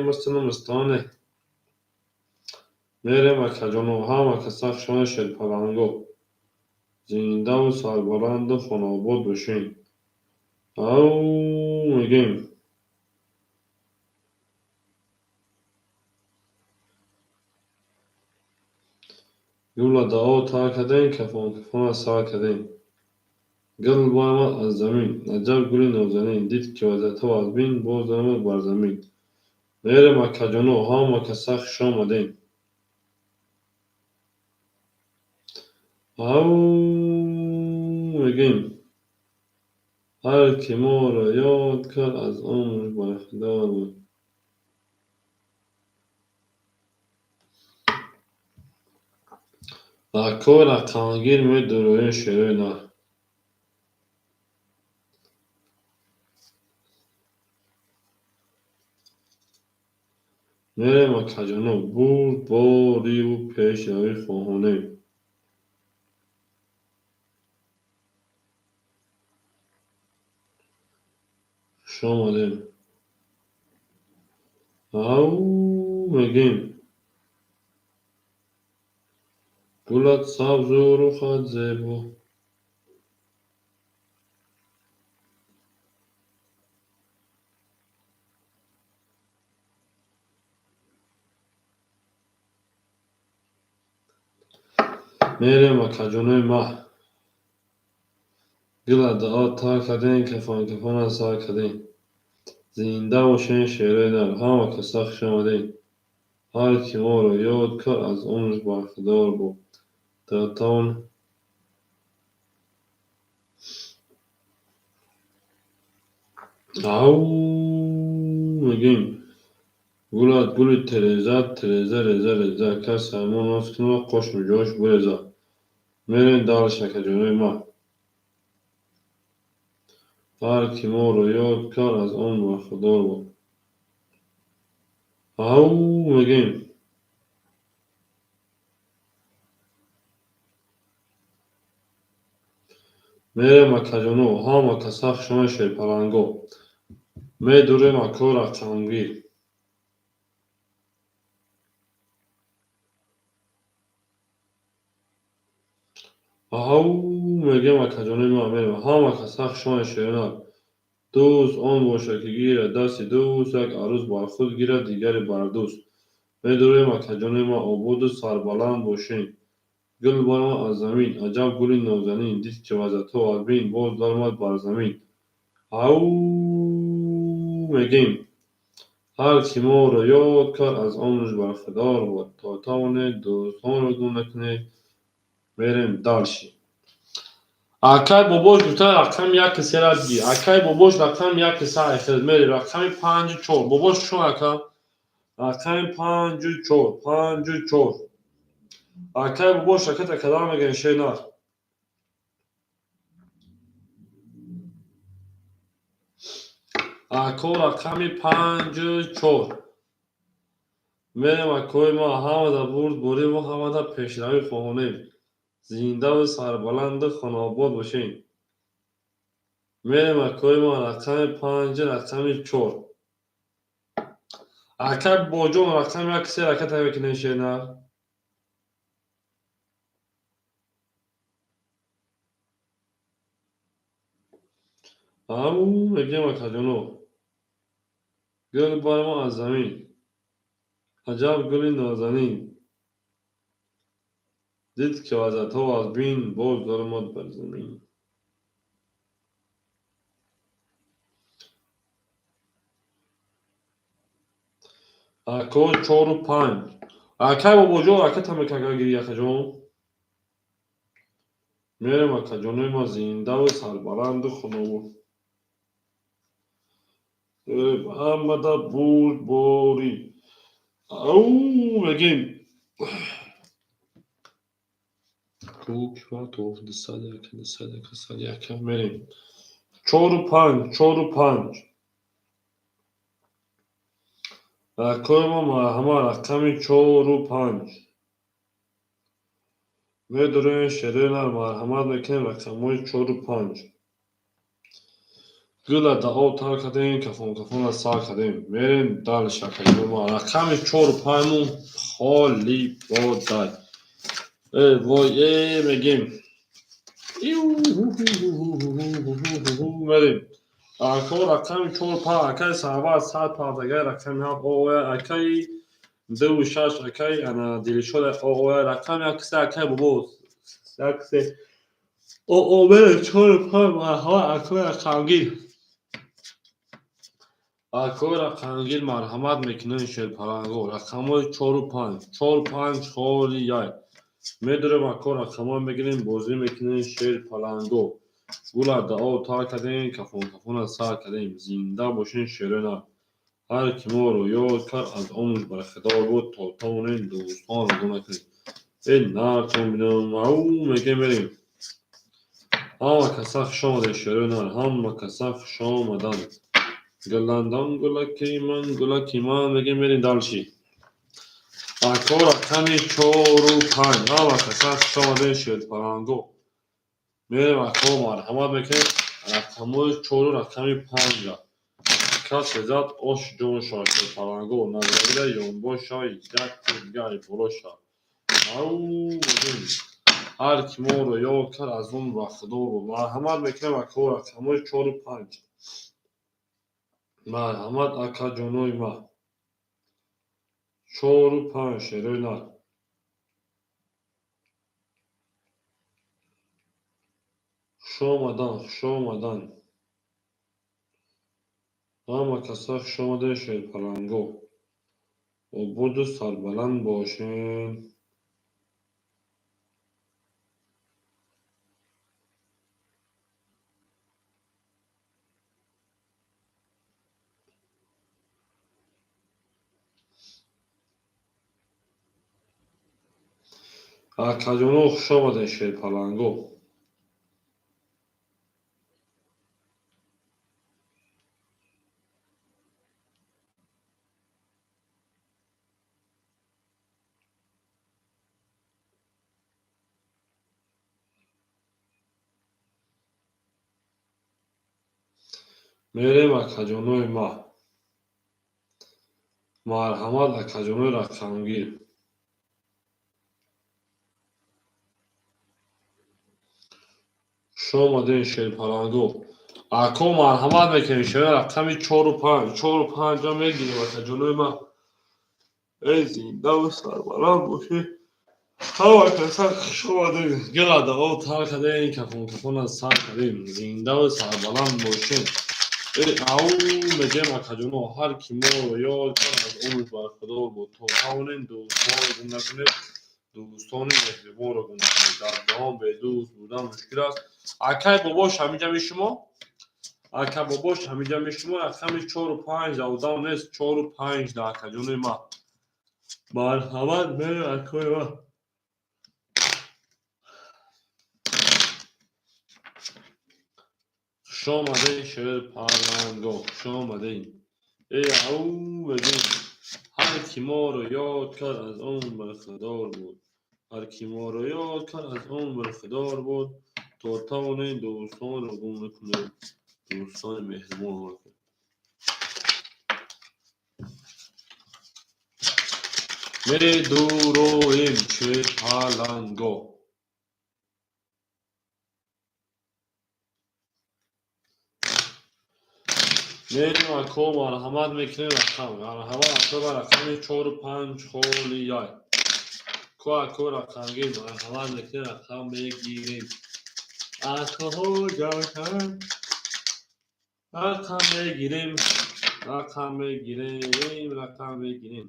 мастона, мастоне. Мерем, акаҷоно, ҳама каса хуш омадед, шерпаланго. Зиндаву сарбаланду хонаобод бошед. Ау мегӯем. Гула даъо тар кардем, кафон кафона сар кардем. Гул баромад аз замин, аҷаб гули нозанин, дид ки вазъиятҳо аз бин, боз даромад бар замин. Мерем, акаҷоно, ҳама каса хуш омадед. Ау мегӯем. Ҳар ки моро ёд кард, аз умр бархдор буд. Ако рақамгир медуроем, шерои нар. Мерем, акаҷоно, бурдбориву пешравӣ хоҳонем. Хуш омадем. Ау мегӯем. Гулат сабзу рухат зебо. Мерем, акаҷонои ман. Гула даъо тар кардем, кафон кафона сар кардем. Зинда бошед, шерои нар, ҳама каса хуш омадед. Ҳар ки моро ёд кард, аз умраш бархдор буд. Тавон ау мегӯем. Гулат гули тиреза, тиреза, реза, реза. Касе ҳамон ноз кунад, қош миҷош буреза. Мерем дальше, акаҷонои ман. Ҳар ки моро ёд кард, аз умр бархдор буд. Ау мегӯем. Мерем, акаҷоно, ҳама каса хуш омадед, шерпаланго. Медурем, ако рақамгир. Ау мегӯем, акаҷонои ман, мерем. Ҳама каса хуш омадед, шеринар. Дӯст он бошад, ки гирад дасти дӯст, як арӯз бар худ гирад, дигаре бар дӯст. Медурем, акаҷонои ман, ободу сарбаланд бошед. Гул баромад аз замин, аҷаб гули нозанин, дид ки вазъиятҳо аз бин, боз даромад бар замин. Ау мегӯем. Ҳар ки моро ёд кард, аз он бархӯрдор буд. То тавонед дӯстонро гум накунед. Мерем дальше. Акай бобош гуфта, рақами яки сера бигир. Акай бобош, рақами яки са хел мерем, рақами панҷу чор. Бобош, шо ака, рақами панҷу чор, панҷу чор. Акай бобош, ракета кадам мегӯем, шернар. Ако, рақами панҷу чор мерем. Акои ма, ҳамада бурд бориву ҳамада пешравӣ хоҳонем. Зиндаву сарбаланду хонаобод бошем. Мерем, акои ма, рақами панҷу рақами чор. Ака боҷон, рақами як се ракета мекунем, шернар. Ау, мегӯем, акаҷоно. Гул бармо аз замин, аҷаб гули нозанин. Дид ки вазатҳо аз бин, боз даромад бар замин. Ако, чору панҷ. Акай бобоҷон, ракета мекунам, акаҷон. Мерем, акаҷонои ма, зиндаву сарбаланду хонобод. Ҳамада бурдборӣ. Ау, мегӯем. 201, 201, 101. Мерем. Чору панҷ, чору панҷ. Акои ма, марҳамат, рақами чору панҷ. Медорем, шерена, марҳамат мекунем, рақамҳои чору панҷ. Гула да об тар кардем, кафон кафона сар кардем. Мерем дальше, акаҷони ма. Рақами чору панҷмон холӣ бодай. Э вой, э, мегем. Мерем. Ако, рақами чору панҷ, акаи Сарвар сад пардагай, рақами ҳафт оя, акаи дуву шаш, акаи ана Дилшод оя, рақами як се, акаи бобо як се. О, мерем, чору панҷ, марҳамат, акои рақамгир. Акои рақамгир, марҳамат мекунем, шерпаланго. Рақамҳои чору панҷ, чору панҷ холи яй. Медорем, ако, рақамҳо мегирем, бозӣ мекунем, шерпаланго. Гула да об тар кардем, кафон кафона сар кардем. Зинда бошен, шерона. Ҳар ки моро ёд кард, аз он бархӯрдор буд. То тавонем дӯстонро гум накунем. Э, нартон бинам, ау, мегем, мерем. Ҳама каса хуш омадед, шерона. Ҳама каса хуш омаданд. Гуландон гулаки ман, гулаки ман, мегем, мерем дальше. Ако, рақами чору панҷ. Ҳама каса хуш омадед, шерпаланго. Мерем, ако, марҳамат мекунем, рақамҳои чору рақами панҷа. Касе зад, ош ҷон шавад, шерпаланго. Назаргира ёнбош шавад, як дига боло шавад. Ау, мегем. Ҳар ки моро ёд кард, аз он бархӯрдор буд. Марҳамат мекунем, ако, рақамҳои чору панҷ. Марҳамат, акаҷонои ма. Чору панҷ, шерои нар. Хуш омадан, хуш омадан. Ҳама каса хуш омадед, шерпаланго. Ободу сарбаланд бошен. Акаҷоно, хуш омадед, шерпаланго. Мерем, акаҷонои ма. Марҳамат, акаҷонои рақамгир. Хуш омадед, шерпаланго. Ако, марҳамат мекунем, шера, рақами чору панҷ, чору панҷа мегирем, акаҷонои ма. Эй, зиндаву сарбаланд бошед. Ҳама каса хуш омадед. Гила да об тар кардем, кафон кафона сар кардем. Зиндаву сарбаланд бошед. Ау мегем акаҷоно, ҳар ки моро ёд кард, аз умр бархудор буд. То тавонем дӯстонро гум накунем, дӯстони меҳрибонро гум накунем. Дар ҷаҳон бедӯст будан мушкил аст. Акай бобош ҳамиҷами шумо? Ака бобош ҳамиҷами шумо? Рақами 4-5 да одам нест, 4-5 да акаҷонои ман. Марҳамат мерем акои ман. Хуш омадед шерпаланго, хуш омадед. Ау мегӯем, ҳар ки моро ёд кард, аз он бархудор буд. Ҳар ки моро ёд кард, аз он бархудор буд. То тавонем дӯстонро гум накунем, дӯстони меҳрибонро. Медуроем шерпаланго. Мерем ако, марҳамат мекунем рақам. Марҳамат ако ба рақами 4-5 холияй. Ко ако рақамгир, марҳамат мекунем рақам мегирем. Акоҳо ҷавшан рақам мегирем, рақам мегирем, рақам мегирем.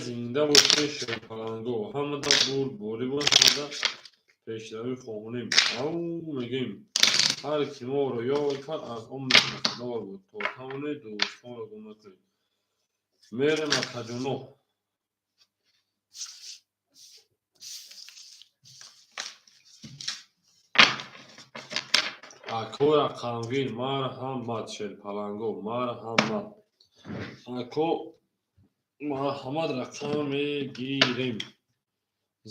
Зинда бошед шерпаланго. Ҳамада бурдборӣ бод, ҳамада пешравӣ хоҳонем. Ау мегӯем, ҳар ки моро ёд кард, аз умри бархудор буд. То тавонед дӯстонро гум накунед. Мерем акаҷоно. Ако рақамгир, марҳамат шерпаланго, марҳамат. Ако марҳамат рақам мегирем.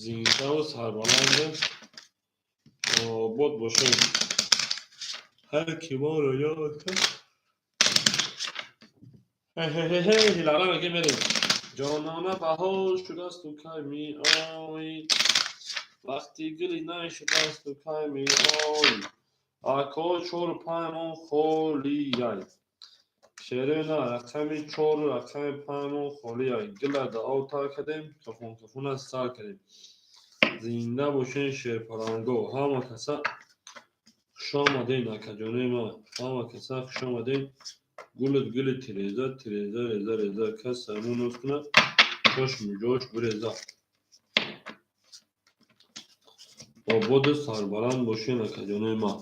Зиндаву сарбаланду обод бошед. Ҳар ки моро ёд кард. Ҳе-ҳе-ҳе, ҳилара мегем мерем. Ҷонона баҳор шудасту кай меоӣ? Вақти гули най шудасту кай меоӣ? Ако 4-5 мон холияй. Шерена рақами 4 рақами 5 мон холияй. Гула да об тар кардем, кафун кафуна сар кардем. Зинда бошед шерпаланго. Ҳама каса хуш омадед акаҷонои ман. Ҳама каса хуш омадед. Гулат гули тиреза, тиреза, реза, реза. Кас саймон ноз кунад, чошму ҷош биреза. Ободу сарбаланд бошед акаҷонои ман.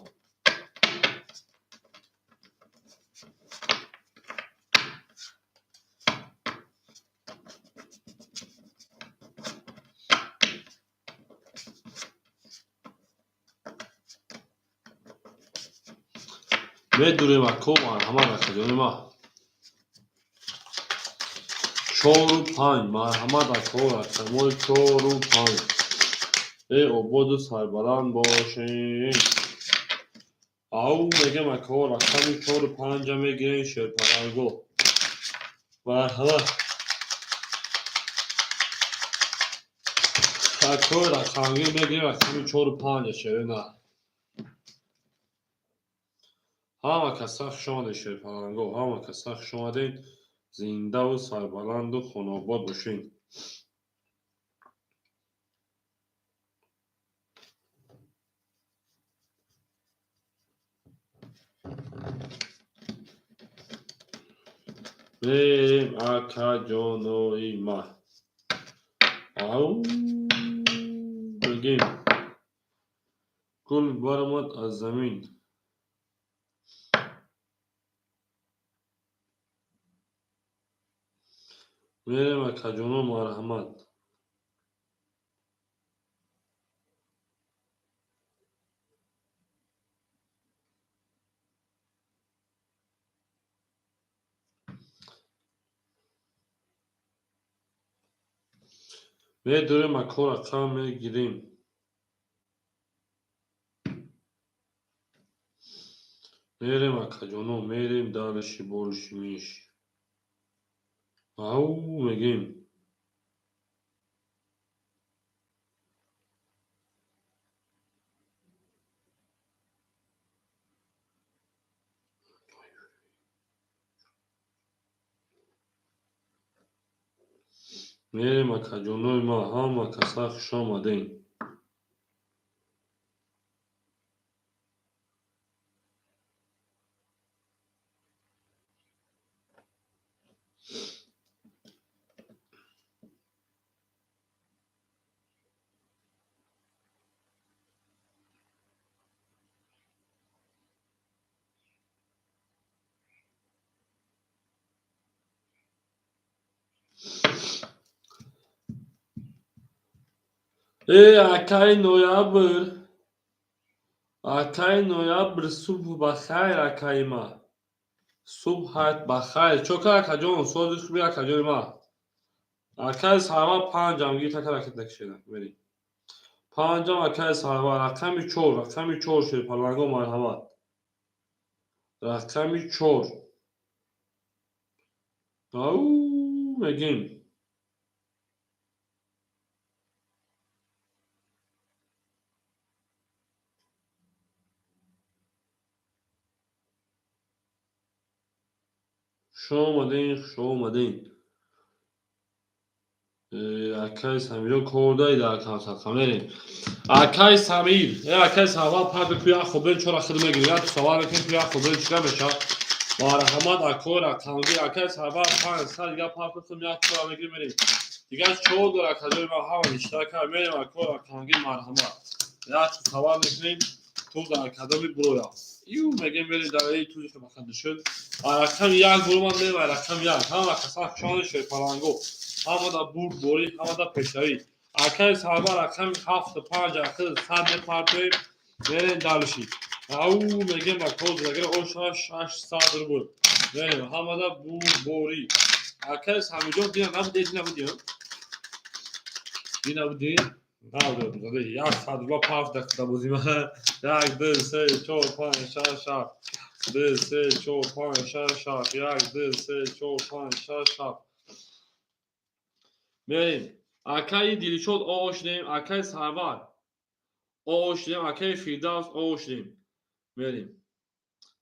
Медурем ако, марҳамат акаҷони ман. 4-5, марҳамат ако, рақамҳои 4-5. Ободу сарбаланд бошед. Ау мегем ако, рақами 4-5 мегирем шерпаланго. Марҳамат. Ако рақамгир мегирем рақами 4-5 шерена. Ҳама каса хуш омадед шерпаланго, ҳама каса хуш омадед. Зиндаву сарбаланду хонаобод бошед. Мерем акаҷонои ман. Ау мегем, гул баромад аз замин. Мерем акаҷоно, марҳамат. Медурем ако, рақам мегирем. Мерем акаҷоно, мерем дарши борши миш. Ау мегем. Мерем акаҷонои ман, ҳама каса хуш омадед. Акаи ноябр, акаи ноябр, субҳ ба хайр, акаи ма. Субҳат ба хайр. Чо кар, акаҷон? Сози хуби, акаҷони ма. Акаи Сарвар, панҷам гир, така ракет накишеда. Мерем. Панҷам, акаи Сарвар, рақами чор, рақами чор, шерпаланго, марҳамат. Рақами чор. Ау, мегим. Хуш омадем, хуш омадем. Акаи Самирҷон, кор даи дар камсадқа мерем. Акаи Самир, акаи Сарвар, парда ку як хобен чора хид мегирем. Як савар мекунем, ку як хобен чира мешавад. Марҳамат, акои рақамгир, акаи Сарвар, 500 дига парда кун, як чора мегирем, мерем. Дигар чор дор, акаҷои ман, ҳама иштирок кард, мерем, акои рақамгир, марҳамат. Як савар мекунем, ту дар кадоми буроя. Ю мегем, мерем дар эй тузи хабаханда шуд. Рақами як бурумад, мерем рақами як. Ҳама каса хушомадед, шерпаланго. Ҳамада бурд борӣ, ҳамада пешравӣ. Акаи Сарвар, рақами ҳафту панҷ, ахир сад мепартоем, мерем дальше. Ау, мегем, акоз агар оша 600 рубл. Мерем, ҳамада бурд борӣ. Акаи Самиҷон, дина набуд, дина буди, дина буди. Набуд, 100 рубла пафт дақиқа бозӣ. Як, ду, се, чор, панҷ, шаш, ҳафт. Ду, се, чор, панҷ, шаш, ҳафт. Як, ду, се, чор, панҷ, шаш, ҳафт. Мерем. Акаи Дилшод оо шудем, акаи Сарвар оо шудем, акаи Фирдавс оо шудем. Мерем.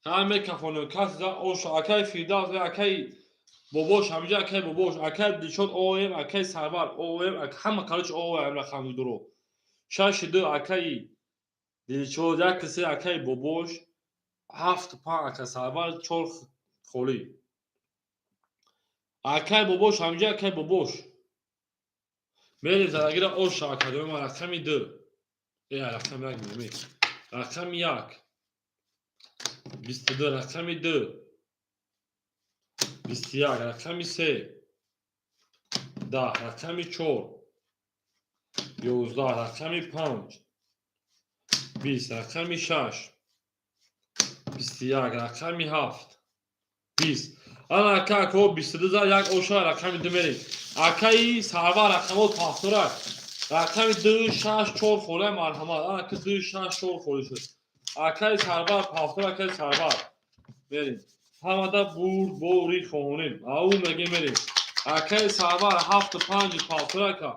Ҳама мекафонем, кас за ош, акаи Фирдавс, акаи Бобош, ҳамиҷа акаи Бобош, акаи Дилшод оем, акаи Сарвар оем, ҳама, короче, оем рақами дуро. Шаши ду, акаи Дилшод, як се, акаи Бобош, ҳафт панҷ, ака Сарвар, чор холӣ. Акаи Бобош, ҳамиҷа акаи Бобош. Мерем задагира оша, академия ма, рақами ду. Рақами як меме. Рақами як. 22, рақами ду. 21, рақами се. 10, рақами чор. 11, рақами панҷ. 20, рақами шаш. 21, рақами ҳафт. 20. Ана ака, ако 22 за як оша, рақами ду мерем. Акаи Сарвар, рақамҳо пафтурак. Рақами ду, шаш, чор холия, марҳамат. Ана ки ду, шаш, чор холӣ шуд. Акаи Сарвар, пафтур, акаи Сарвар. Мерем. Ҳамада бурд бори хонем. Ау, мегем, мерем. Акаи Сарвар, ҳафту панҷ пафтур, ака.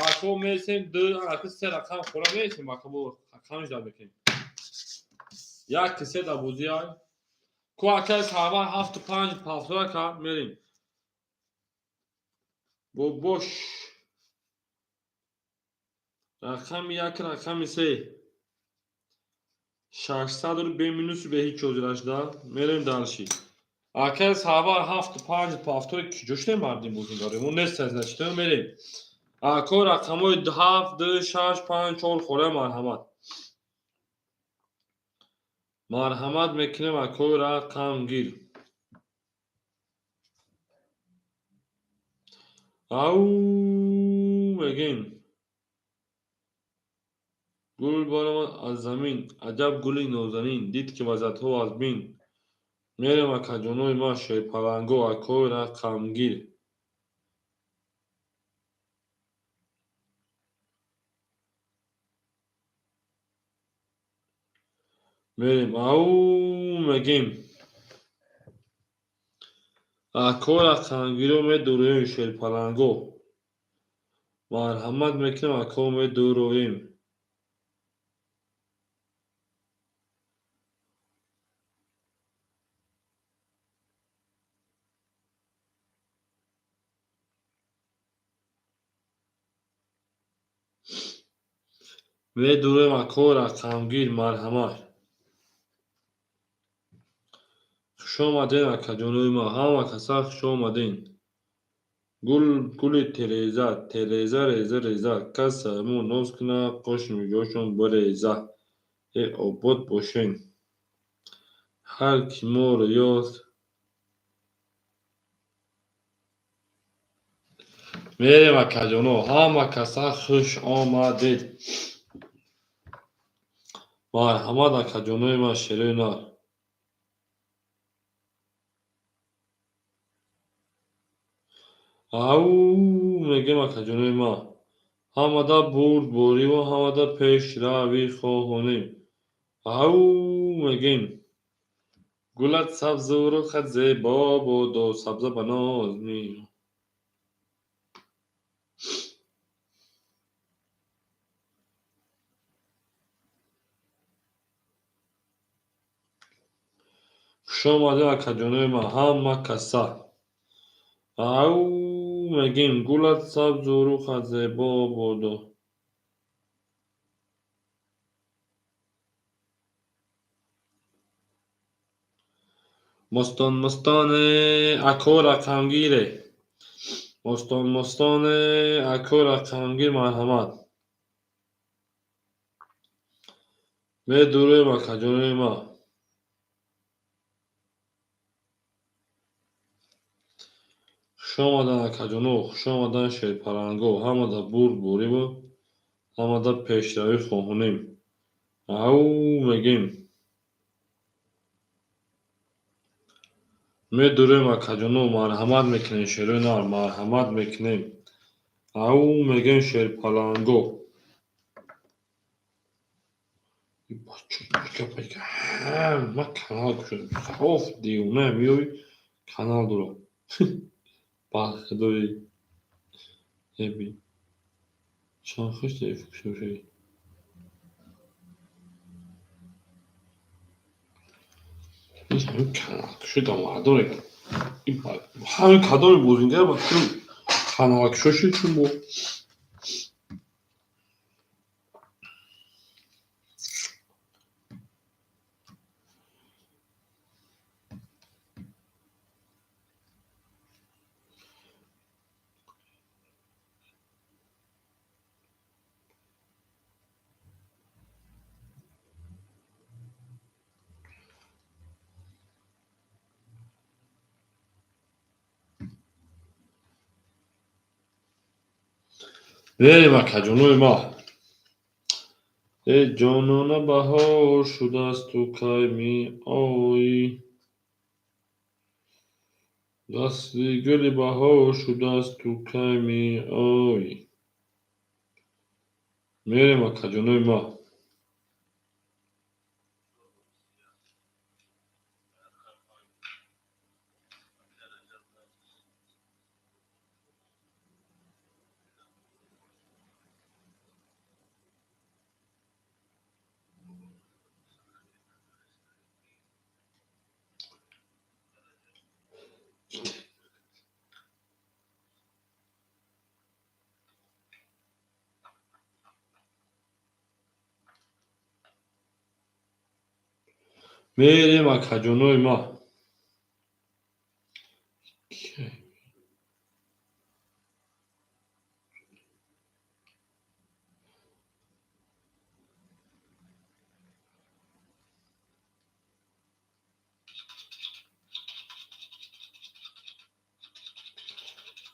Ако мересем ду, ака се рақам хола мересем, ака бо рақамш дар мекунем. Як се дар бозӣ ай. Ку акаи Сарвар, ҳафту панҷ пафтур, ака, мерем. Бобош. Рақами як, рақами се. 600 ру бе минусу бе ҳеҷ ҳозирашда. Мерем дальше. Акаи Сарвар, ҳафту панҷ пафтур, киҷо шудем, мардим бозигарем? Мо нест, значит, мерем. Ако рақамҳои ҳафт, ду, шаш, панҷ, чор холия, марҳамат. Марҳамат мекунем, акои рақамгир. Ау, мегем. Гул баромад аз замин, аҷаб гули нозанин, дид ки вазъиятҳо аз бин. Мерем, акаҷонои ман, шерпаланго, акои рақамгир. Мерем, ау, мегем. Акои рақамгиро медуроем, шерпаланго. Марҳамат мекунем, ако медуроем. Медуроем, акои рақамгир, марҳамат. Хуш омадед, акаҷонои ман, ҳама каса хуш омадед. Гул гули Тереза, Тереза реза реза, кас сармо ноз кунад, қоши миҷошон биреза. Э, обод бошен. Ҳар ки моро ёд. Мерем, акаҷоно, ҳама каса хуш омадед. Марҳамат, акаҷонои ман, шерои нар. Ау мегем, акаҷонои ман. Ҳамада бурдбориву ҳамада пешравӣ хоҳонем. Ау мегем. Гулат сабзу рухат зебо бодо, сабза ба ноз меояд. Хуш омадед, акаҷонои ман, ҳама каса. Ау мегем, гулат сабзу рухат зебо бодо. Мостон мостоне ако рақамгире. Мостон мостоне ако рақамгир, марҳамат. Медурем, акаҷонои ман. Хуш омадан, акаҷоно, хуш омадан, шерпаланго. Ҳамада бурдбориву ҳамада пешравӣ хоҳонем. Ау мегем. Медурем, акаҷоно, марҳамат мекунем, шерои нар, марҳамат мекунем. Ау мегем, шерпаланго. Ҳама канал кушодем. Оф, девона меои, канал дорам. Бахудои эби. Чанд хуш кушодӣ. Ҳамин каналкушо мардоре. Ҳамин кадоми бозингар ба фикрам каналкушо шуд шумо. Мерем, акаҷонои ман. Э ҷонона, баҳор шудааст, ту кай меоӣ? Дасти гули баҳор шудааст, ту кай меоӣ? Мерем, акаҷонои ман. Мерем, акаҷонои ман.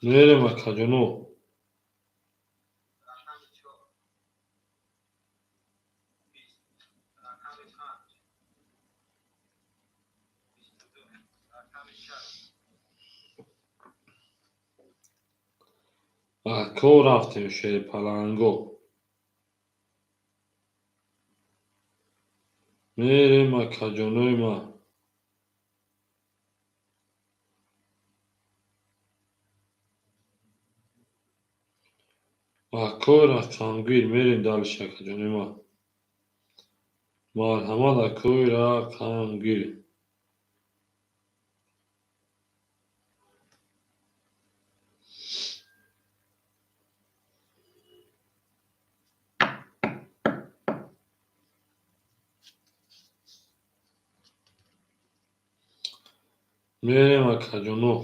Мерем, акаҷоно. Ако рафтем, шерпаланго. Мерем, акаҷонои ман. Ако рақамгир, мерем дальше, акаҷонои ман. Марҳамат, акои рақамгир. Мерем, акаҷоно.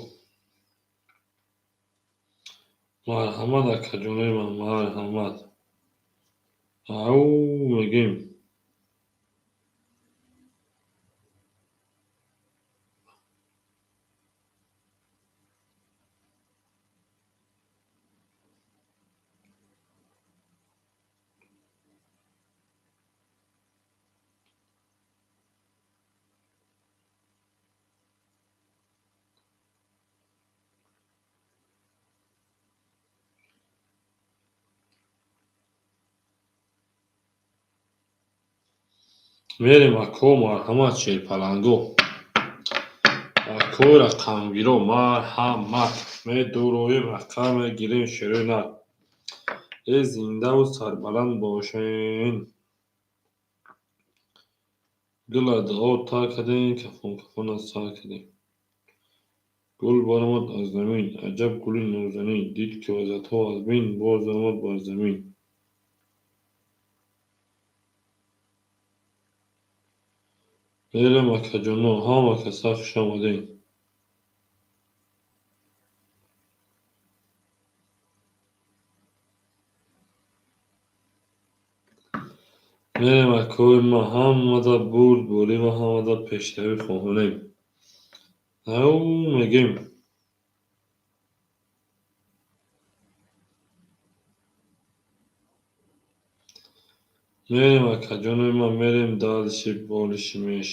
Марҳамат, акаҷонои ман, марҳамат. Ау мегем. Мерем ако, марҳамат, шерпаланго. Акои рақамгиро, марҳамат. Медуроем, рақам мегирем, шерои нар. Э зиндаву сарбаланд бошен. Гула дуо тар кардем, кафон кафона сар кардем. Гул баромад аз замин, аҷаб гули нозанин, дид ки вазъиятҳо аз бин, боз омад бар замин. Мерем акаҷоно, ҳама каса хуш омадем. Мерем акои ма, ҳамада бурдборӣ ва ҳамада пешравӣ хоҳонем. Ау мегем. Мерем акаҷонои ма, мерем дальше болиши меш.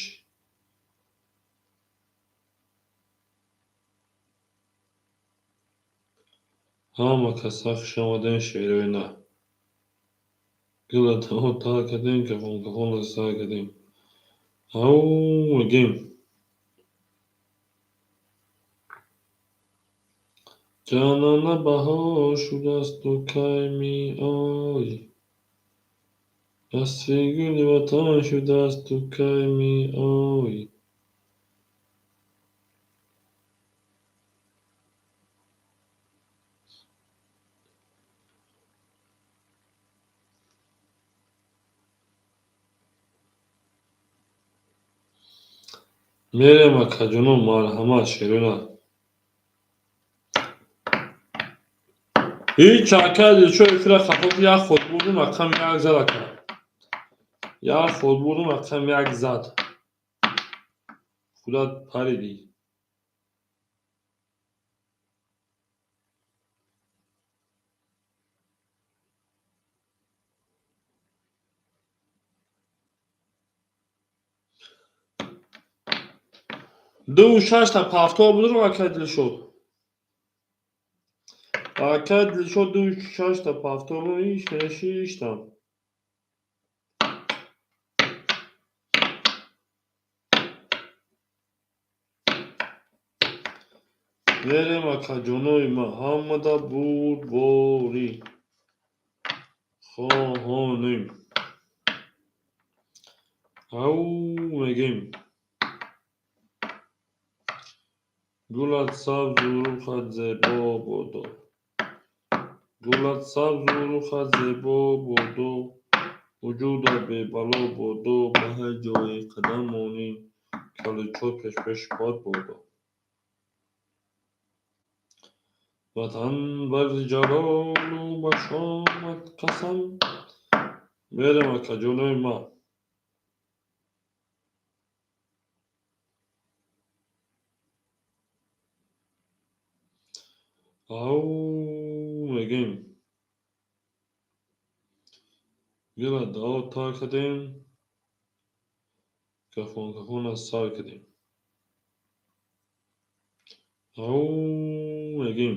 Ҳама каса хуш омадем, шерои нар. Гула дуо тар кардем, кафон кафона сар кардем. Ау мегем. Ҷанона баҳор шудасту кай меоӣ? Васфи гули ватан шудасту кай меоӣ? Мерем акаҷоно, марҳамат, шерои нар. Ҳеҷ ака дилшо эфира хафо як ход бурдум, рақам як зад ака. Як ход бурдум, рақам як зад. Худат паридӣ. Ду шашта пафтор будум ака дилшод. Ака дилшод ду шашта пафтор будум, иш нешиштам. Мерем акаҷонои ма, ҳамада бурдборӣ хоҳонем. Ау мегем. Гулат сабзу рухат зебо бодо. Гулат сабзу рухат зебо бодо. Вуҷудат бебало бодо. Ба ҳар ҷое қадам монӣ, калучот пешпеш бод бодо. Ватан бар ҷалолу ба шомат қасам. Мерем акаҷонои ма. Ау мегем. Гула дуо тар кардем, кафон кафона сар кардем. Ау мегем.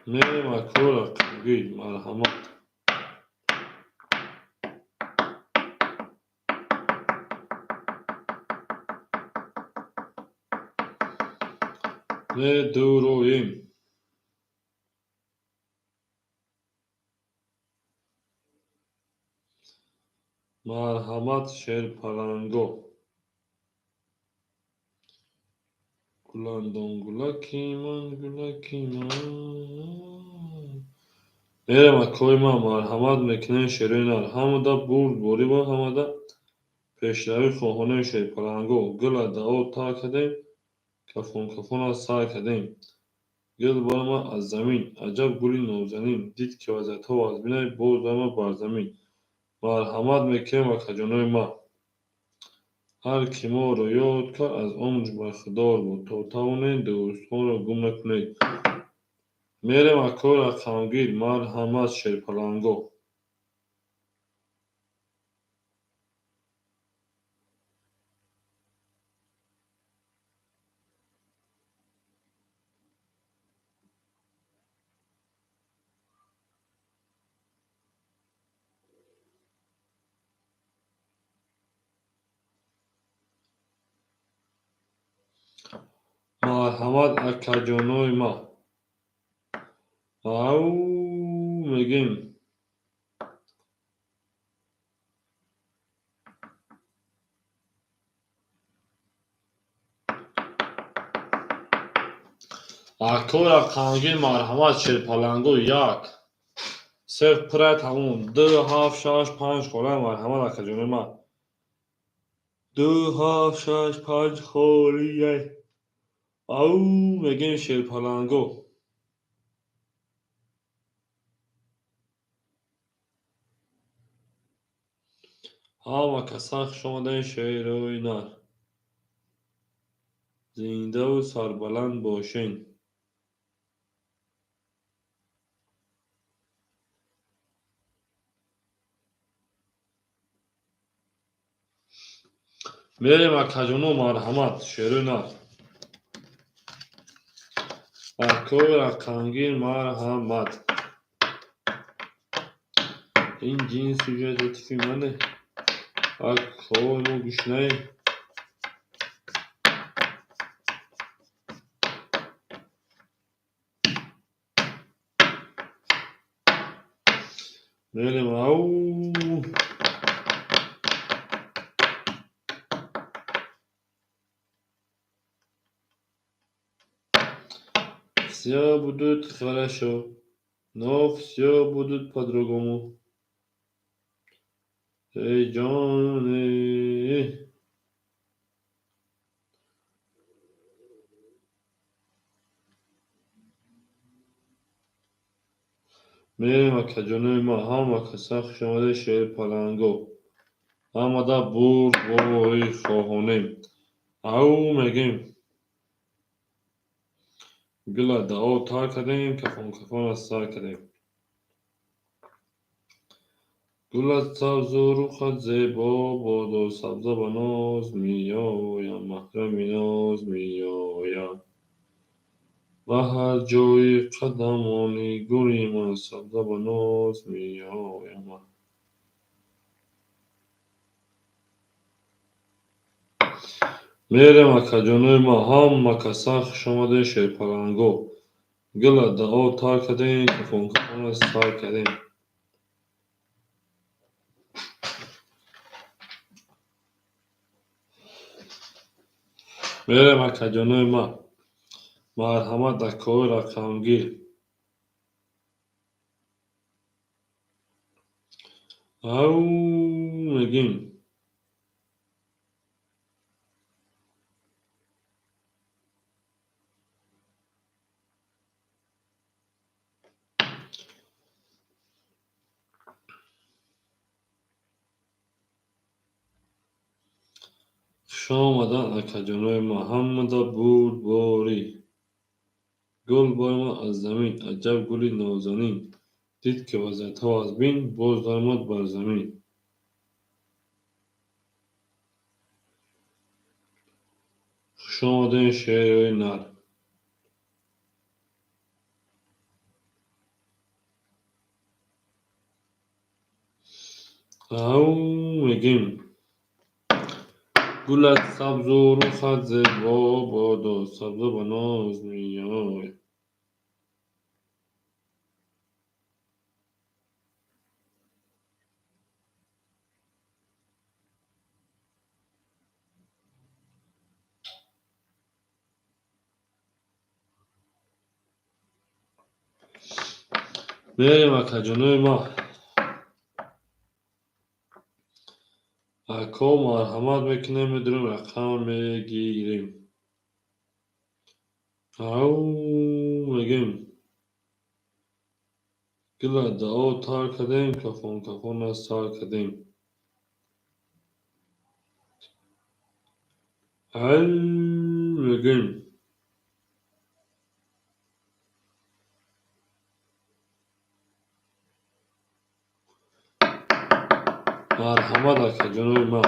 Мерем ако рақамгир, марҳамат. Медуроем. Марҳамат, шерпаланго. Гуландон гулаки ман, гулаки ман. Мерем акои ман, марҳамат мекунем шерои нар. Ҳамада бурдборӣ ва ҳамада пешравӣ хоҳонем, шерпаланго. Гула дуо тар кардем, кафон кафона сар кардем. Гул баромад аз замин, аҷаб гули нозанин, дид ки вазъиятҳо аз бинай, боз омад бар замин. Марҳамат мекунем акаҷонои ма. Ҳар ки моро ёд кард, аз умрш бархӯрдор буд. То тавонед дӯстонро гум накунед. Мерем акои рақамгир, марҳамат, шерпаланго. Марҳамат, акаҷонои ма. Ау мегем. Ако рақамгир, марҳамат, шерпаланго як. Сеф пурай тамом. 2, 7, 6, 5 холай, марҳамат, акаҷонои ма. 2, 7, 6, 5 холияй. Ау мегем шерпаланго. Ҳама каса хуш омадаен, шерои нар. Зиндаву сарбаланд бошен. Мерем, акаҷоно, марҳамат, шерои нар. Акои рақамгир, марҳамат. Ин ҷинс сюжет лутфи мане. Акои мо гушнаи. Мерем, ау. Все будет хорошо, но все будет по-другому. Эй, ҷоне. Мерем, акаҷонои ма, ҳама каса хуш омадед, шерпаланго. Ҳамада бурдборӣ хоҳонем. Ау мегем. Гула дао тар кардем, кафон кафон аз сар кардем. Гулат сабзу рухат зебо бодо, сабза ба ноз меоям, маҳрами ноз меоям. Ба ҳар ҷои қадамони гули ман сабза ба ноз меоям. Мерем, акаҷонои ма, ҳама каса хуш омадед, шерпаланго. Гула дао тар кардем, кафон кафон аз сар кардем. Мерем, акаҷонои ма. Марҳамат, акои рақамгир. Ау мегем. Хуш омадан, акаҷонои ма, ҳамада бурдборӣ. Гул баромад аз замин, аҷаб гули нозанин. Дид, ки вазъиятҳо аз бин, боз даромад бар замин. Хуш омадем, шерои нар. Ау мегем. Гулат сабзу рухат зебо бодо, сабза ба ноз меояд. Мерем, акаҷонои ма. Ако марҳамат мекунем, медурем, рақам мегирем. Ау мегем. Гула дао тар кардем, кафон кафон аз сар кардем. Ай мегем. Марҳамат, акаҷонои ма.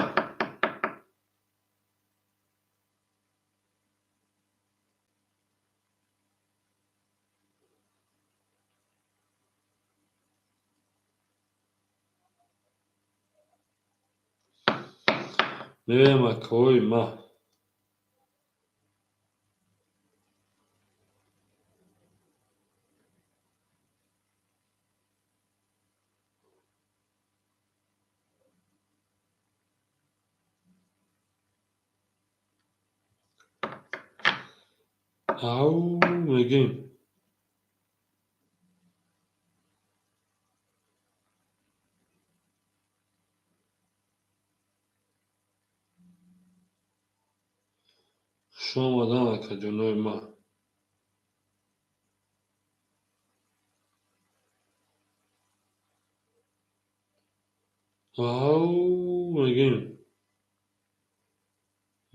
Мерем, акои ма. Ау мегем. Хуш омадан, акаҷонои ман. Ау мегем.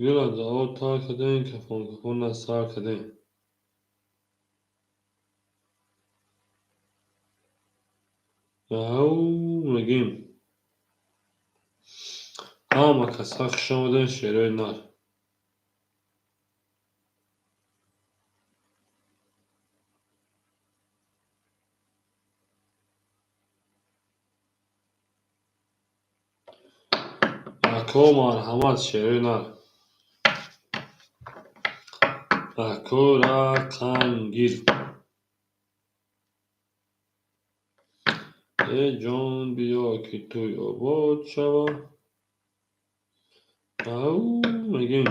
Гул аз об тар кардем, кафон кафон аз сар кардем. Ау мегем. Ҳама каса хуш омадем, шерои нар. Ако марҳамат, шерои нар. Ако рақамгир. Э ҷон, биё ки тӯй обод шава. Ау мегем.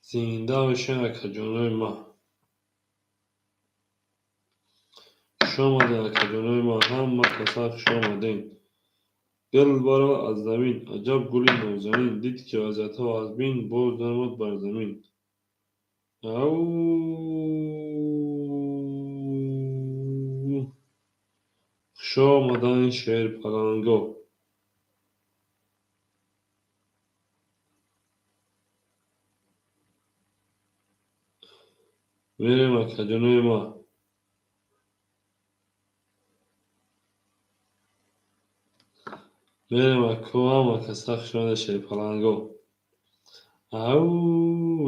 Зинда бошед, акаҷонои ман. Хуш омадед, акаҷонои ман, ҳама каса хуш омадед. Гул баровад аз замин, аҷаб гули нозанин, дид ки вазъиятҳо аз бин, боз даромад бар замин. Ау хуш омадан, шерпаланго. Мерем, акаҷонои ман. Мерем, ако, ҳама каса хуш омадед, шерпаланго. Ау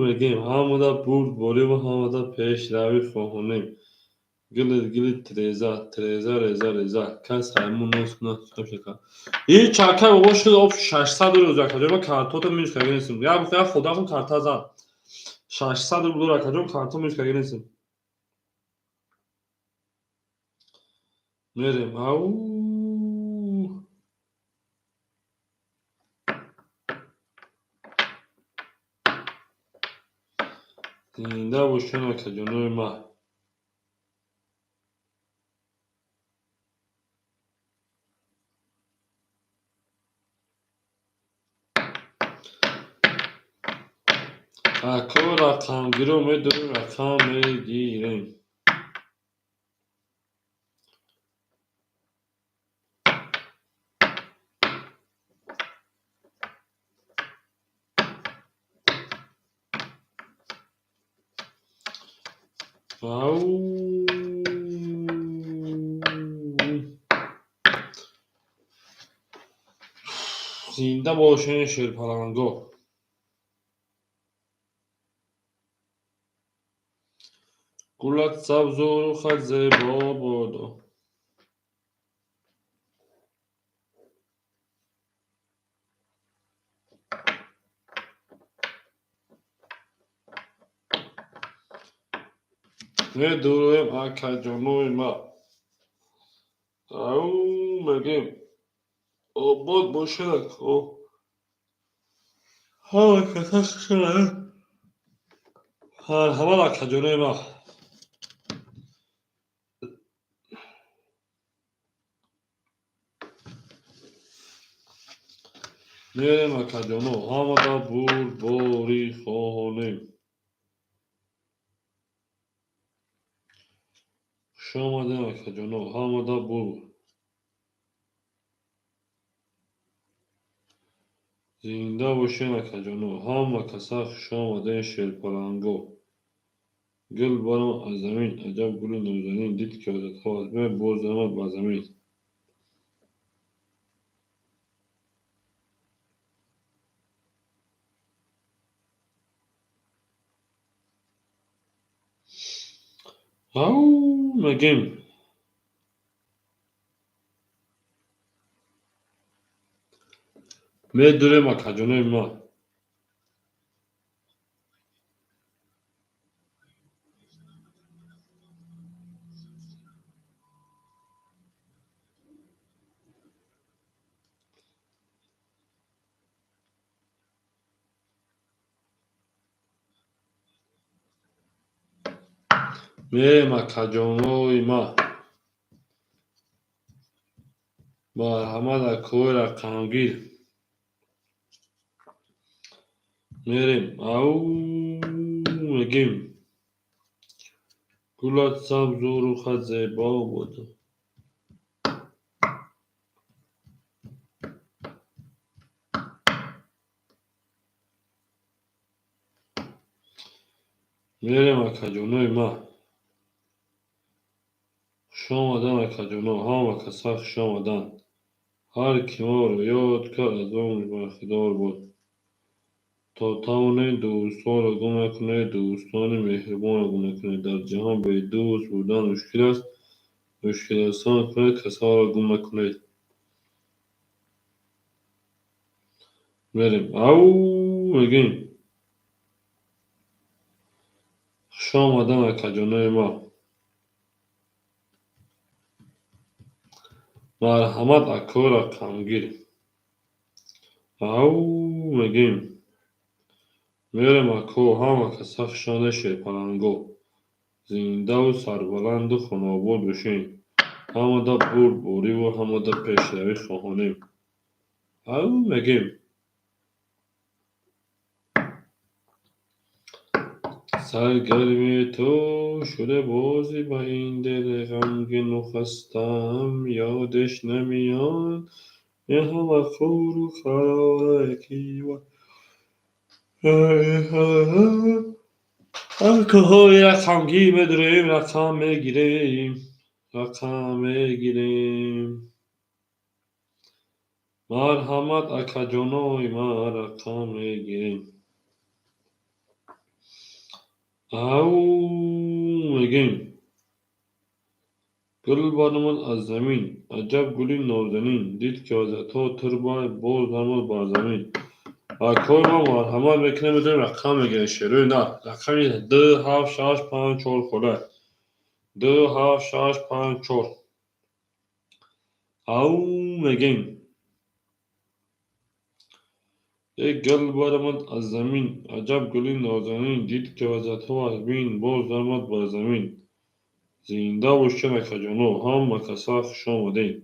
мегем, ҳамада бурдбориву ҳамада пешравӣ хоҳонем. Гили гили тиреза, тиреза реза реза, кас ҳаймун ноз кунад, шака. И чакай бобо шуд об 600 рӯз, акаҷон, ман картота минус карда нестам. Як гуфта, як худам карта зад. 600 рубл, акаҷон, карто минус карда нестам. Мерем. Ау зинда бошед, акаҷонои ман. Ако рақамгиро медорем, рақам мегирем. Ау зинда бошед, шерпаланго. Гулат сабзу рухат зебо бодо. Медуроем, акаҷонои ман. Ау мегем. Обод бошед, ако. Ҳама каса хуш омадед. Марҳамат, акаҷонои ман. Мерем, акаҷоно, ҳамада бурдборӣ хоҳонем. Хуш омадед, акаҷоно, ҳамада бурд. Зинда бошед, акаҷоно, ҳама каса хуш омадед, шерпаланго. Гул баромад аз замин, аҷаб гули нозанин, дид ки вазъиятҳо аз бин, боз даромад бар замин. Ау мегем. Медурем, акаҷонои ман. Мерем акаҷонои ма. Марҳамат акои рақамгир. Мерем. Ау мегим. Гулат сабзу рухат зебо буд. Мерем акаҷонои ма. Хуш омадан акаҷоно, ҳама каса хуш омадан. Ҳар ки моро ёд кард, аз он бархдор буд. То тавонед дӯстонро гум накунед, дӯстони меҳрубонро гум накунед. Дар ҷаҳон бедӯст будан мушкил аст, мушкилосон кунед, касаро гум накунед. Мерем. Ау мегӯем. Хуш омадан акаҷонои ма. Марҳамат акои рақамгир. Ау мегӯем. Мерем ако, ҳама каса хуш омадед шерпаланго. Зиндаву сарбаланду хонобод бошед. Ҳамада бурдбориву ҳамада пешравӣ хоҳонем. Ау мегӯем. Саргарми ту шуда бозӣ ба ин дили ғамгину хастаам, ёдеш намеояд ин ҳама хуру қарорае ки акоҳои рақамгир медурем, рақам мегирем, рақам мегирем. Марҳамат акаҷонои ма, рақам мегирем. Ау мегӯем. Гул баромад аз замин, аҷаб гули нозанин, дид ки вазъиятҳо турбай, боз даромад бар замин. Акои ма марҳамат мекунем, медонем рақам мегирем, шерои нар. Рақами 2 7 6 5 4 хола. 2 7 6 5 4. Ау мегӯем. Як гул баромад аз замин, аҷаб гули нозанин, дид ки вазъиятҳо вазнин, боз даромад бар замин. Зинда бошед акаҷоно, ҳама каса хуш омадед.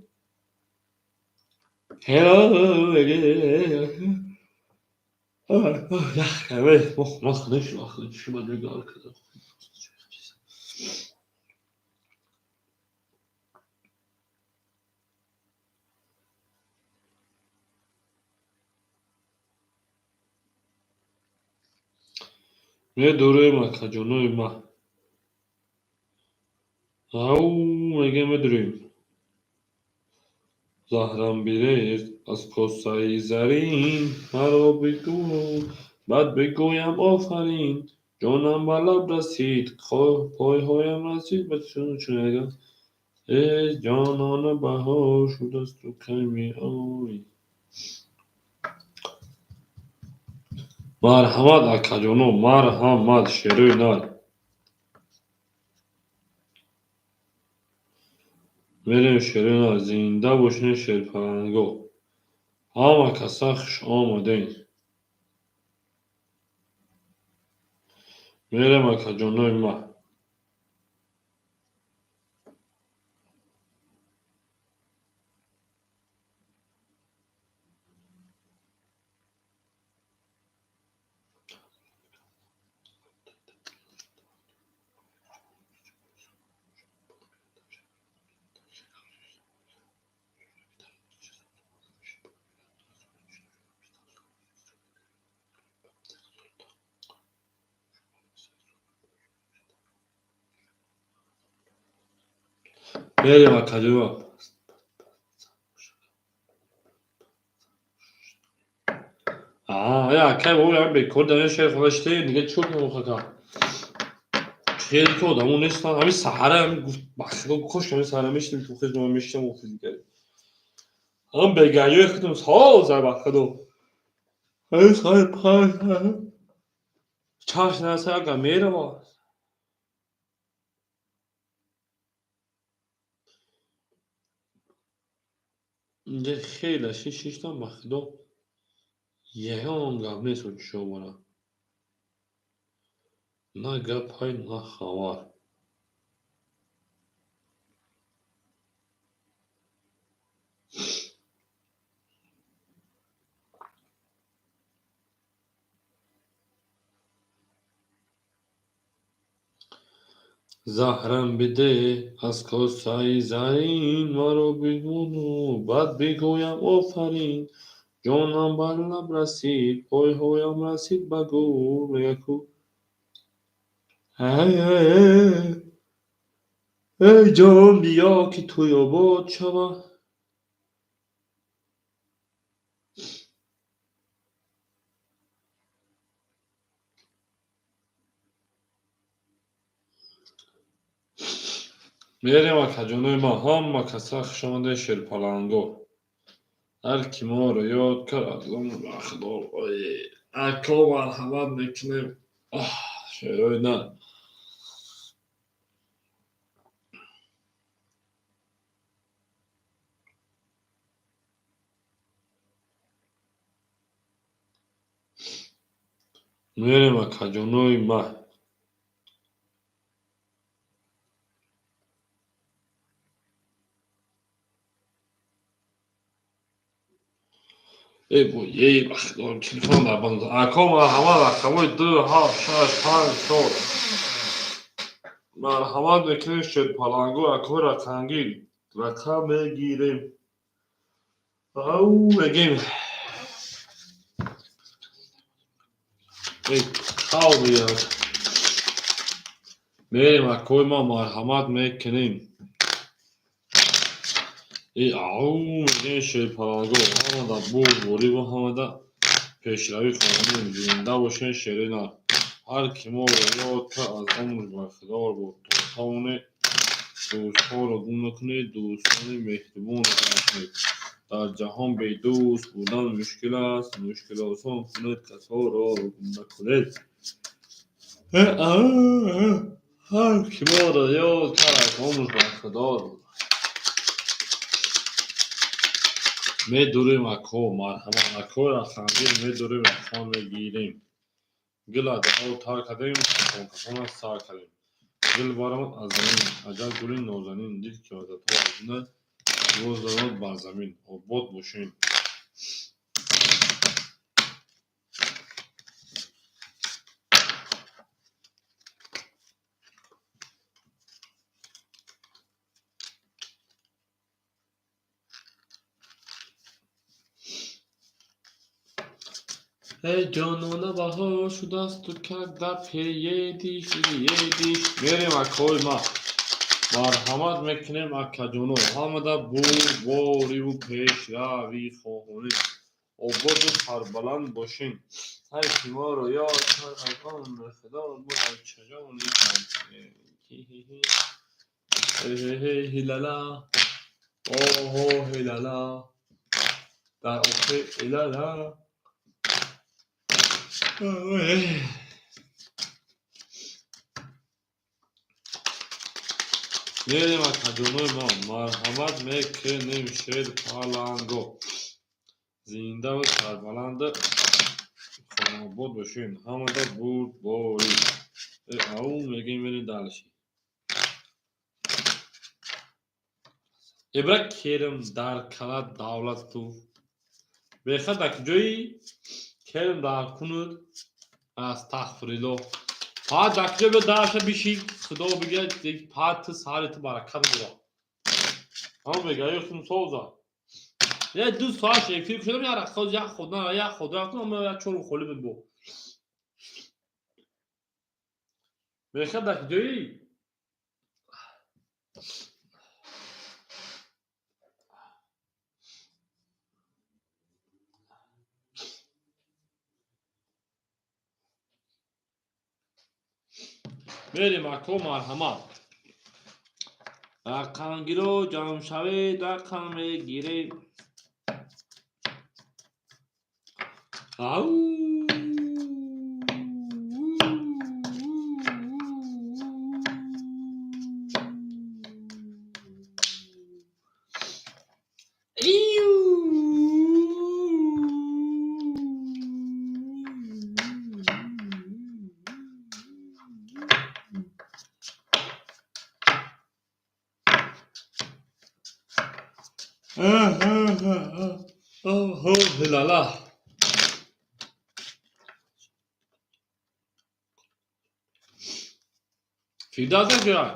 Медурем акаҷонои ма. Ау мегӯем медурем. Заҳрам бирез аз косаи зарин, маро бигӯ, бад бигӯям офарин. Ҷонам ба лаб расид, пойҳоям расид ба чунага. Э ҷонона баҳор шудасту кай меоӣ. Марҳамат акаҷоно, марҳамат шерои нар. Мерем шерои нар, зинда бошед шерпаланго. Ҳама каса хуш омадед. Мерем акаҷонои ма. Мерем акаҷоно. Акай бобо бекор дар шер хонаште, дига чӣ кунам хака? Хеле ки одамо нестанд. Ҳамин саҳара ҳамин гуфт ба худо кош ҳамин саҳара мешидем, ту хез ма мешидам офис дигаре. Ҳам бегаёи худам соза ба худо. Ҳамин саҳара панҷ чашм нараса ага мерава. Инҷа хеле шиштам ба худо. Ягон гап нест очишо бара. На гапай, на хабар. Заҳрам бидеҳ аз косаи зарин, маро бимону бад бигӯям офарин. Ҷонам бар лаб расид, пойҳоям расид ба гӯр. Мега ку эй ҷон, биё ки тӯй обод шава. Мерем, акаҷонои ман, ҳама каса хушомадед, шерпаланго. Ҳар ки моро ёд кард, аз он бахдор. Ако, марҳамат мекунем, шерои на. Мерем, акаҷонои ман. Эй бой, эй бахдор, телефон дар банд. Ако, марҳамат, рақамҳои 2, 7, 6, 5, 4. Марҳамат мекунем, шерпаланго, акои рақамгир. Рақам мегирем. Ау, мегем. Эй, қавлият. Мерем, акои ман, марҳамат мекунем. Эй, ау, мегем, шерпаланго, ҳамада бурдбориву ҳамада пешравӣ хоҳонем. Зинда бошен, шери нар. Ҳар ки моро ёд кард, аз умр бархӯрдор буд. То тавонед дӯстҳоро гум накунед, дӯстони меҳрубонро гум накунед. Дар ҷаҳон бедӯст будан мушкил аст, мушкил осон кунед, касоро гум накунед. Ҳар ки моро ёд кард, аз умр бархӯрдор буд. Медурем, ако, марҳамат, ако, рақамгир, медурем, рақам мегирем. Гила даҳо тар кардем, кафон кафона сар кардем. Гул баромад аз замин, аҷаб гули нозанин, дид ки одатҳо аз на боз даромад бар замин. Обод бошем. Эй ҷонона, баҳор шудасту когда приедешь, едешь. Мерем, акои ман. Марҳамат мекунем, акаҷоно, ҳамада бурдбориву пешравӣ хоҳонем. Ободу сарбаланд бошем. Ҳар ки моро ёд кард, аз он бархӯрдор буд. Ачаҷони хилала, оҳо ҳилала, дар охир илала. Мерем, акаҷонои ман, марҳамат мекунем, шерпаланго. Зиндаву сарбаланду хонаобод бошем. Ҳамада бурдборӣ. Ау, мегем, мерем дальше. Ибра керм дар кала давлату. Беха дар куҷои керм дар кунуд? Астағфируллоҳ. Па дар куҷо биё дарша биши, худо бигӯяд, па ту сари ту баракат бура. Ҳама мега, ё хун соза. Я 2 соат эфир кушодам, я рақоз, як худна, як худна, ама як чору холӣ буд бо. Беха дар куҷои? Мерем, ако, марҳамат. Рақамгиро ҷамъ шавед, рақам мегирем. Ау! Ҳилала. Фирдавс ҷоя.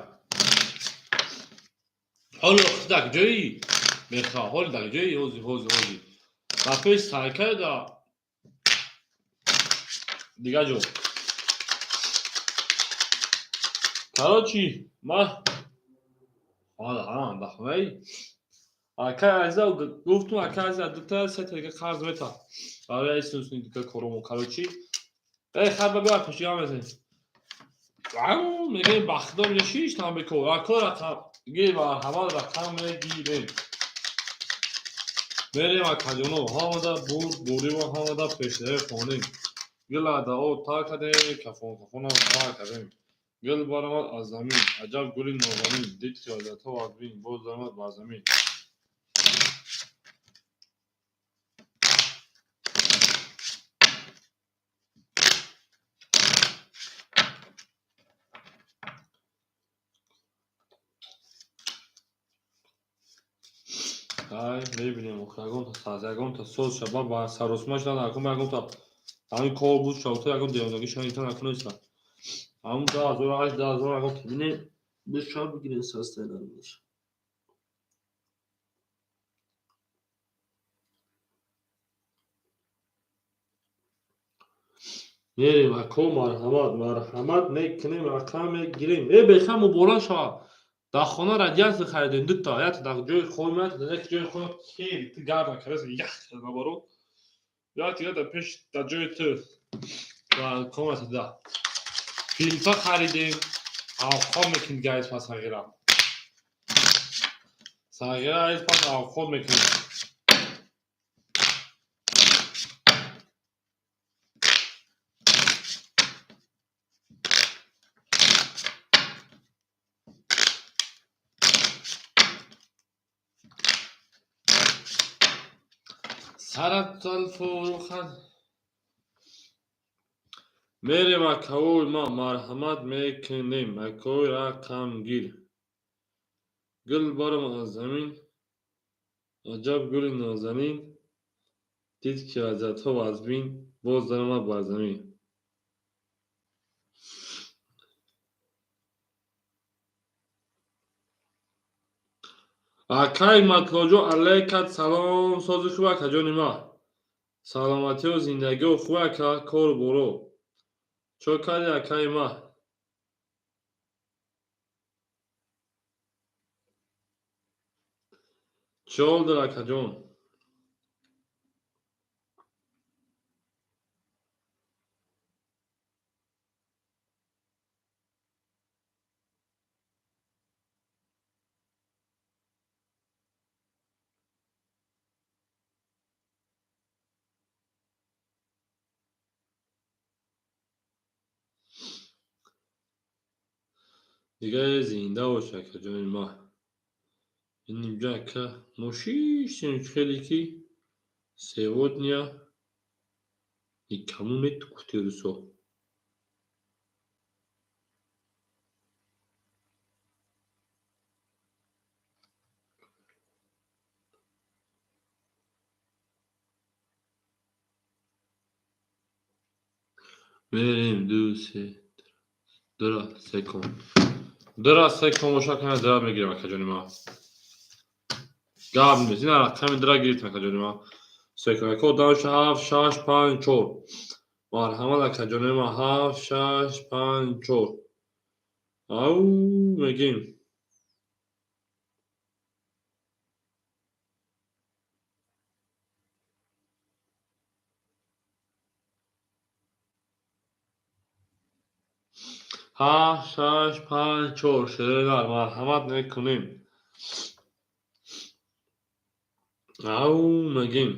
Ҳоло дар ҷои меха, ҳоли дар ҷои ҳози ҳози ҳози. Дар пеш сайка да дигар ҷо. Короче, ма ҳала дар хонаи акай Азиза гуфтум, акай Азиза дута сета дига қарз мета. Барои айсусни дига коромо. Короче, эй хаба бия пешига мезанем. Ау, мегӯем бахтдор инҷо шиштам бекор. Ако рақам гир марҳамат рақам мегирем. Мерем акаҷоно, ҳамада бурд буримо, ҳамада пешравӣ хонем. Гил адао тар кардем, кафон кафонам тар кардем. Гил баромад аз замин, аҷаб гули нозанин, дид хиёлатҳо аз бин, боз даромад бар замин. Ай, мебинем, ягонта соз шаба ба саросма шуда накун, ягонта ҳамин кор буд шавта, ягон девонагӣ шанита накунеста. Ҳамун 2008, 2000 ягон бинем, бишав бигирем састаи дарунаш. Мерем ако, марҳамат, марҳамат мекунем, рақам мегирем. Э, беха муборак шавад. Дар хона радиатор харидем дута, якта дар ҷои хона, якта дар як ҷои хона хеле ту гарм накардаст, ях наоборот. Як дига дар пеш дар ҷои ту дар комната да. Плита харидем, авқот мекунем дига аз пас сағира. Сағира аз пас авқот мекунем. Сарат фурӯхад. Мерем акаои ма, марҳамат мекунем, акои рақамгир. Гул баромад аз замин, аҷаб гули нозанин, дид ки лаззатҳо аз бин, боз даромад бар замин. Акай Матлоҷон, алайкат салом, сози хуб акаҷони ма. Саломатиҳо, зиндагиҳо хуб ака, кору боро. Чо кардӣ акаи ма? Чӣ ҳол дор акаҷон? Дига зинда бош акаҷони ма. Ин инҷа ака мо шиштем хеле ки сегодня никому нет гуфти русо. Мерем ду се дора секунд. Дора секунд боша кана дора мегирем акаҷони ма. Гап нест, ина рақами дора гирифтем акаҷони ма. Секунд ако даша 7 6 5 4. Марҳамат акаҷони ма 7 6 5 4. Ау мегим. 7 6 5 4 шердар марҳамат мекунем. Ау мегим.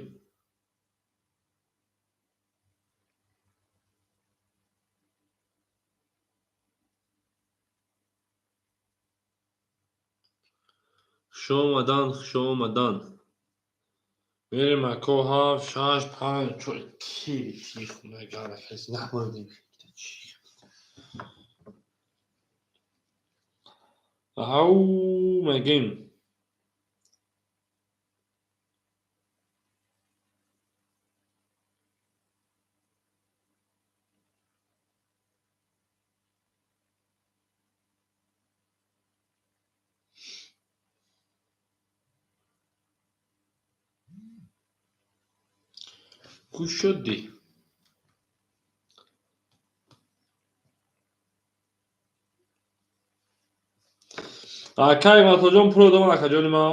Хуш омадан, хуш омадан. Мерем ако 7 6 5 4 тири тири хона гарм ҳис набурдем. Ау мегим. Кушодӣ. Акай Матоҷон пул додам акаҷони ман.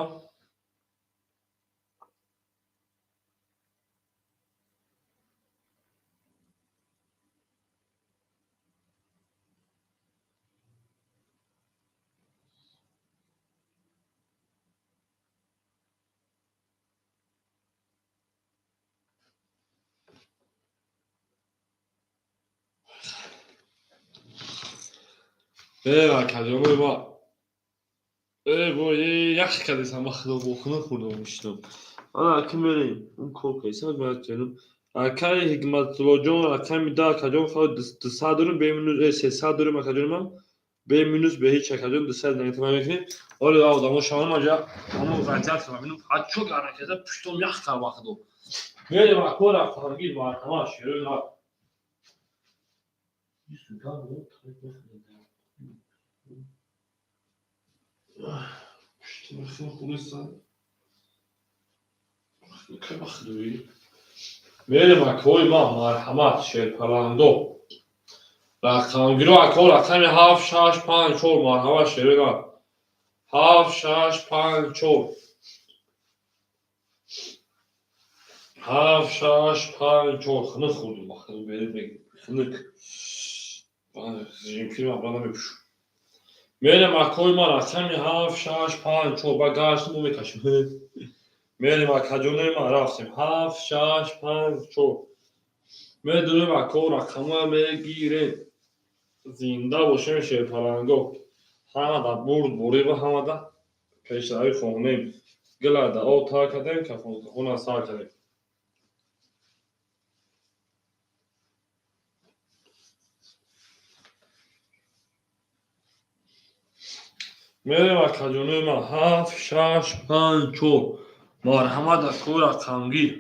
Акаҷонои ма. Э ях кардесам ба худо бохуна хӯрдам мешинам. Ана аки мерем. Он кор кардесам ман ҷанум. Акай Ҳикматуллоҷон рақами 10 акаҷон хоҳ 200 дорем бе минус 300 дорем акаҷони ман. Бе минус бе ҳеч акаҷон 200 нагитама мекунем. Оли одамо шавам маҷа ҳамо вазият кардам. Бинам фақат чо гарна карда пуштом ях кард ба худо. Мерем ако рақамгир марҳамат шерои нар. Мерем акои ман марҳамат шерпаландо. Рақамгиро ако рақами 7 6 5 4 марҳамат шерои нар. 7 6 5 4 7 6 5 4 хунук хӯрдум ба худо берем хунук. Жимкир ман бана мепӯшум. Мерем акои ман рақами 7 6 5 4 ба гаштим мо мекашем. Мерем акаҷонои ман рафтем 7 6 5 4 медурем ако рақамҳоя мегирем. Зинда бошем шерпаланго. Ҳама да бурд бурива ҳама да пешравӣ хонем. Гила да об тар кардем, кафонкафона сар кардем. Мерем акаҷонои ман 7 6 5 4 марҳамат ако рақамгир.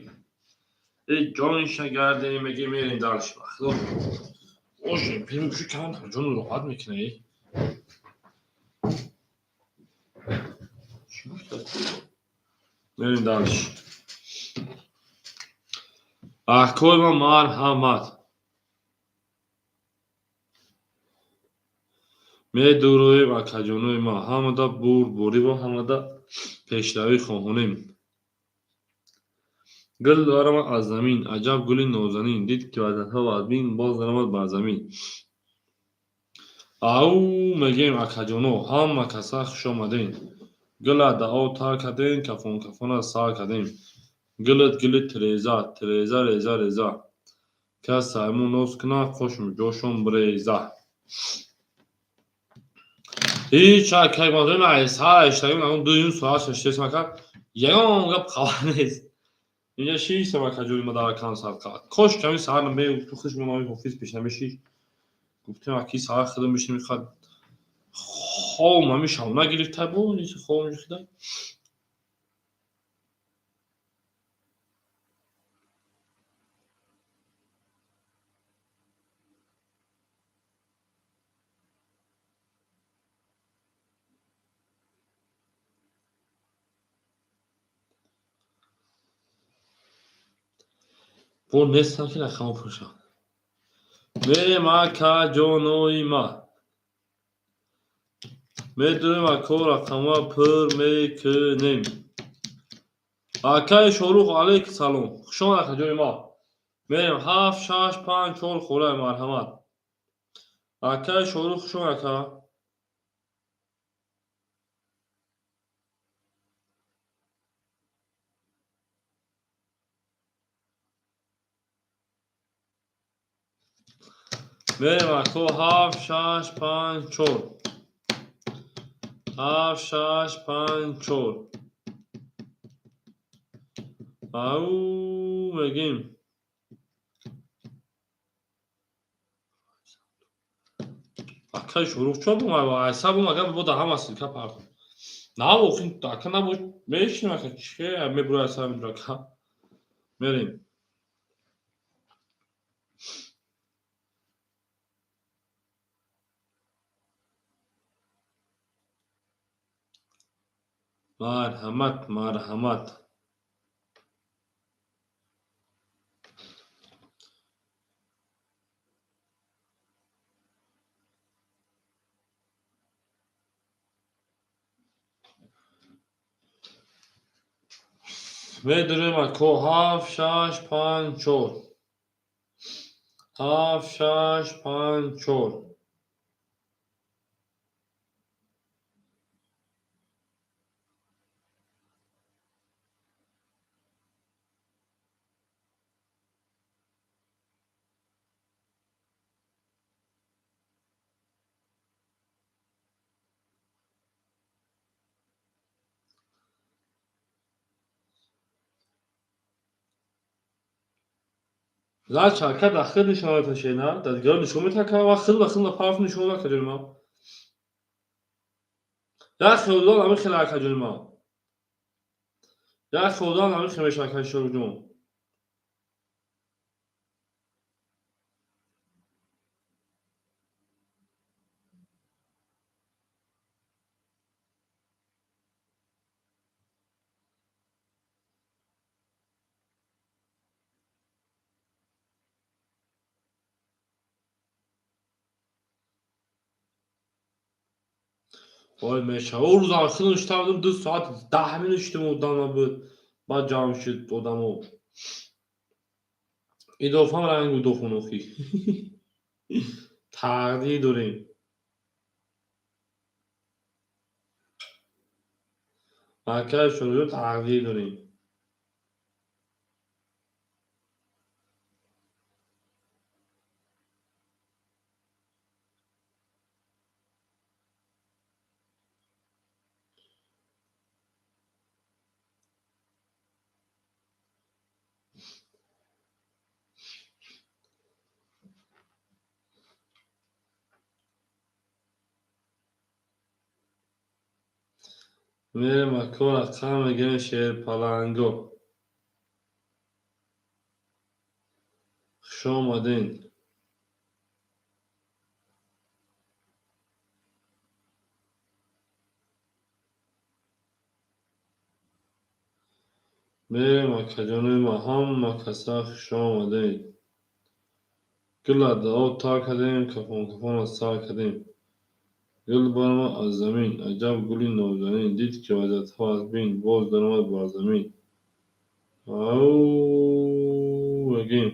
Э ҷониша гардем мегем мерем дарш ба худо. Ошем пирмепӯши кам ҷону роҳат мекунад. Чӣ гуфта? Мерем дарш. Акои ман марҳамат. Медуроем акаҷонои ман ҳамада бурд бурива ҳамада пешравӣ хоҳонем. Гул баромад аз замин, аҷаб гули нозанин, дид ки вазъиятҳо вазмин, боз даромад бар замин. Ау мегем акаҷоно, ҳама каса хуш омадем. Гула да об тар кардем, кафонкафона сар кардем. Гулат гули тиреза, тиреза реза реза. Кас саймон ноз кунад, қошум ҷошон биреза. Ҳеч акай мазои ман сар иштагим ягон 2 соат шаштес мака ягон гап хабар нест. Инҷа шиштам акаҷони ма дар консерт. Кош ками саҳар мегуфту хуш мемои ҳофиз пеш намешиш. Гуфтем аки саҳар худам бишинем хад хом ҳами шавна гирифта бо низ хом хида. Бо нестам ки рақамо пуршам. Мерем акаҷонои ма. Медурем ако рақамҳоя пур мекунем. Акаи Шорух алейк салом. Хуш омад акаҷони ма. Мерем 7 6 5 4 хӯрай марҳамат. Акаи Шорух хуш омад ака. Мерем ако 7 6 5 4 7 6 5 4 ау мегем. Акаи Шорух чо бу айса бу магар бо да ҳама силка партом. На охин ака набо мешинам ака че мебура айса мебура ака. Мерем. Марҳамат, марҳамат. Медурем ако 7 6 5 4. 7 6 5 4. Зача ака дар худ нишон меташена, дар дигарон нишон метака ва худ ба худ парф нишон накаҷони ма. Як хелодон ҳамин хела акаҷони ма. Як хелодон ҳамин хел меша акаи Шоҳруҷон. Ой меша. О рӯз ам хело ништа будем 2 соат 10 минут шудем одам набуд. Баъд ҷамъ шуд одамо. Идофам ранг дохунохи. Тақдир дорем. Акаи Шоҳруҷон тақдир дорем. Мерем ако рақам мегирем шерпаланго. Хуш омадед. Мерем акаҷонои ма ҳама каса хуш омадед. Гула дао тар кардем, кафон кафонро сар кардем. Гул баромад аз замин, аҷаб гули нозанин, дид ки вазиятҳо аз бин, боз даромад бар замин. Ау мегӯем.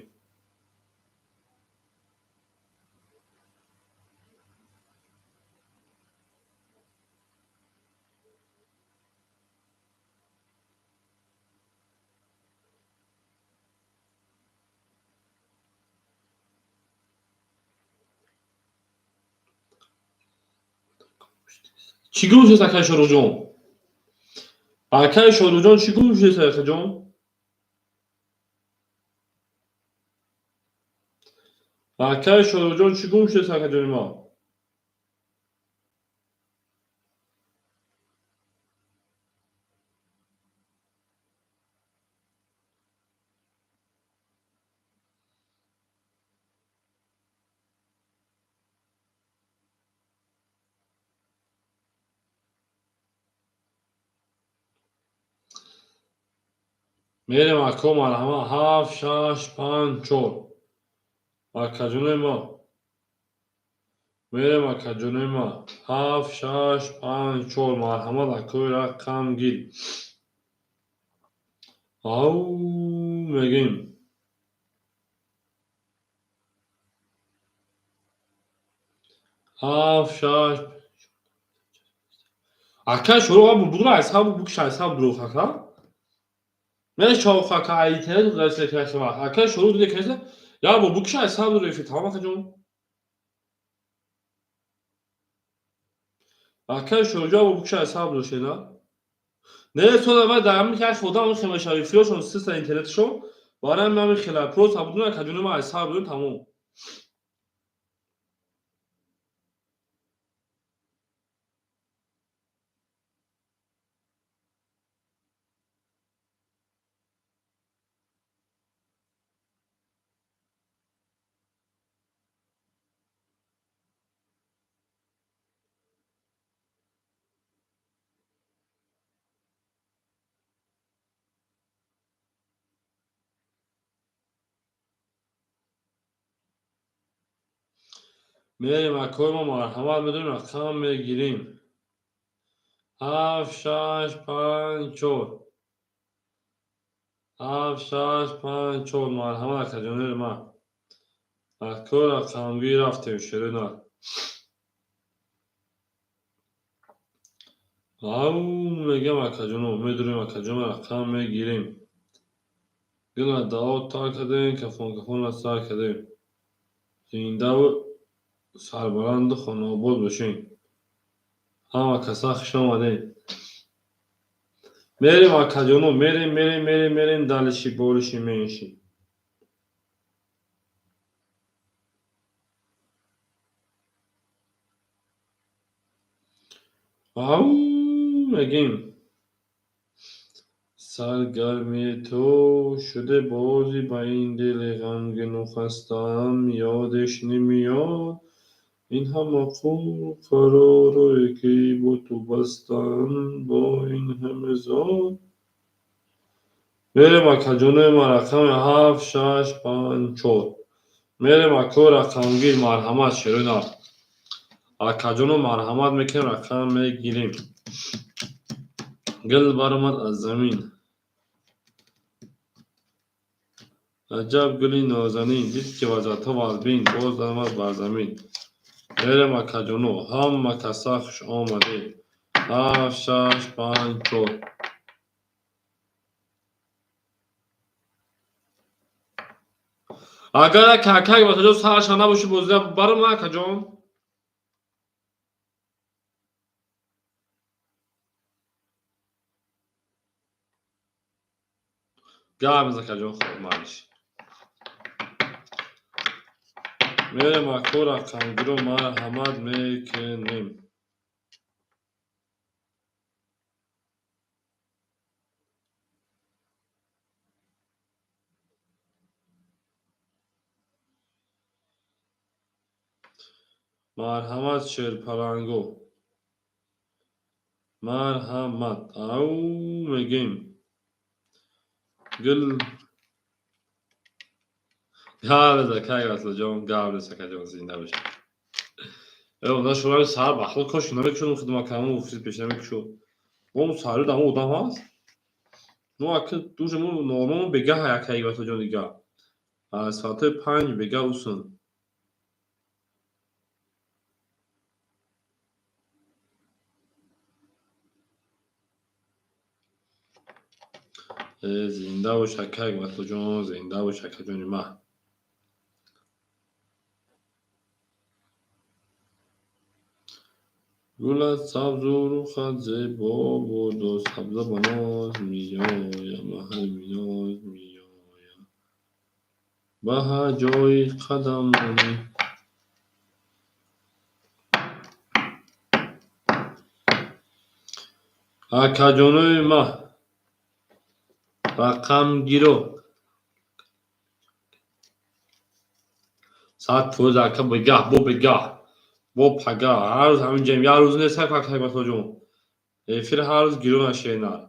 Чӣ гум шуд акаи Шоҳруҷон? Акаи Шоҳруҷон чӣ гум шуд акаҷон? Акаи Шоҳруҷон чӣ гум шуд акаҷони ма? Мерем ако марҳама 7 6 5 4. Акаҷонои ма. Мерем акаҷонои ма 7 6 5 4 марҳамат акои рақам гир. Ау мегӯем. 7 6 Акаи Шоҳрух абу бугра айсаб букш айсаб дурух ака. Мен шоҳрух ака интернет раиса кашва. Акаи Шоҳрух диде каша я бу букш айсаб дурух тамом акаҷон. Акаи Шоҳруҷон бу букш айсаб дурух шена. Не сода ва дар ҳамин як одам хемашави фиёшон систа интернетшон барои ҳамин хела просто абудуна акаҷони ма айсаб дурух тамом. Мерем акои ма марҳамат медонем рақам мегирем. 7 6 5 4. 7, 6, 5, 4. Марҳамат, акаҷонои ман. Ако рақамгир рафтем, шерои нар. Ау, мегам акаҷоно, медурем акаҷоно, рақам мегирем. Гила дао тар кардем, кафон кафонро сар кардем. Зиндаву сарбаланду хонаобод бошем. Ҳама каса хуш омадем. Мерем акаҷоно, мерем, мерем, мерем, мерем, далиши, болиши, менши. Ау, мегем. Саргарми ту шуде бозӣ ба ин дили ғамгину хастаам ёдеш намеёд. Ин ҳама қаророе ки бо ту бастаам бо ин ҳама зод. Мерем акаҷонои ман, рақами 7, 6, 5, 4. Мерем ако рақамгир, марҳамат, шерои нар. Акаҷоно марҳамат мекунем, рақам мегирем. Гил баромад аз замин. Аҷаб гули нозанин, дид ки вазъиятҳо вазбин, боз даромад бар замин. Мерем акаҷоно, ҳама каса хуш омадед. 7, 6, 5, 4. Агар акакак бакаҷон сарша набоши, бозия барома акаҷон. Гап мезан акаҷон, хоб малиш. Мерем ако рақамгиро марҳамат мекунем. Марҳамат, шерпаланго. Марҳамат. Ау, мегем. Гул гап мезан, кай Васлаҷон, гап нест акаҷон, зинда бошед. Э, шумо сар бахло кош намекушодум, хидмат кардам, офис пеш намекушод. Мо сари дамо одам ҳаст. Мо ака дуже мо нормал бегаҳ акаи Васлаҷон дига. Аз соатҳои 5 бегаҳ усон. Зинда бош акаи Васлаҷон, зинда бош акаҷони ман. Гулат сабзу рухат зебо буду, сабза ба ноз меоям, ба ҳар ноз меоям. Ба ҳар ҷои қадам монӣ. Акаҷонои ман, рақамгиро. 100% ака бегаҳ, бо бегаҳ. Бо пага, ҳар рӯз ҳамин ҷаем, як рӯз нест акаи Васлаҷон. Эфир ҳар рӯз гирон ашенар.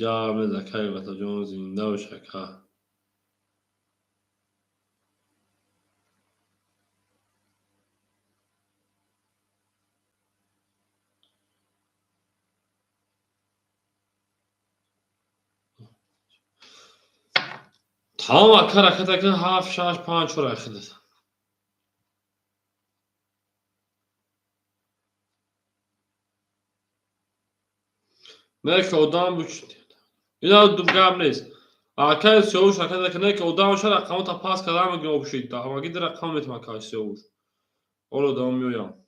Гап нест акаи Васлаҷон, зинда бош ака. Тамом ака, ракат ака 7, 6, 5, 4 айхидат. Не ки одам ина гап нест. Акаи Сиёвуш ракат ака, не ки одам ша рақамота пас карда мегӯям обшид. Ҳамагӣ ди рақам метавон акаи Сиёвуш. Ҳоло давом меоям.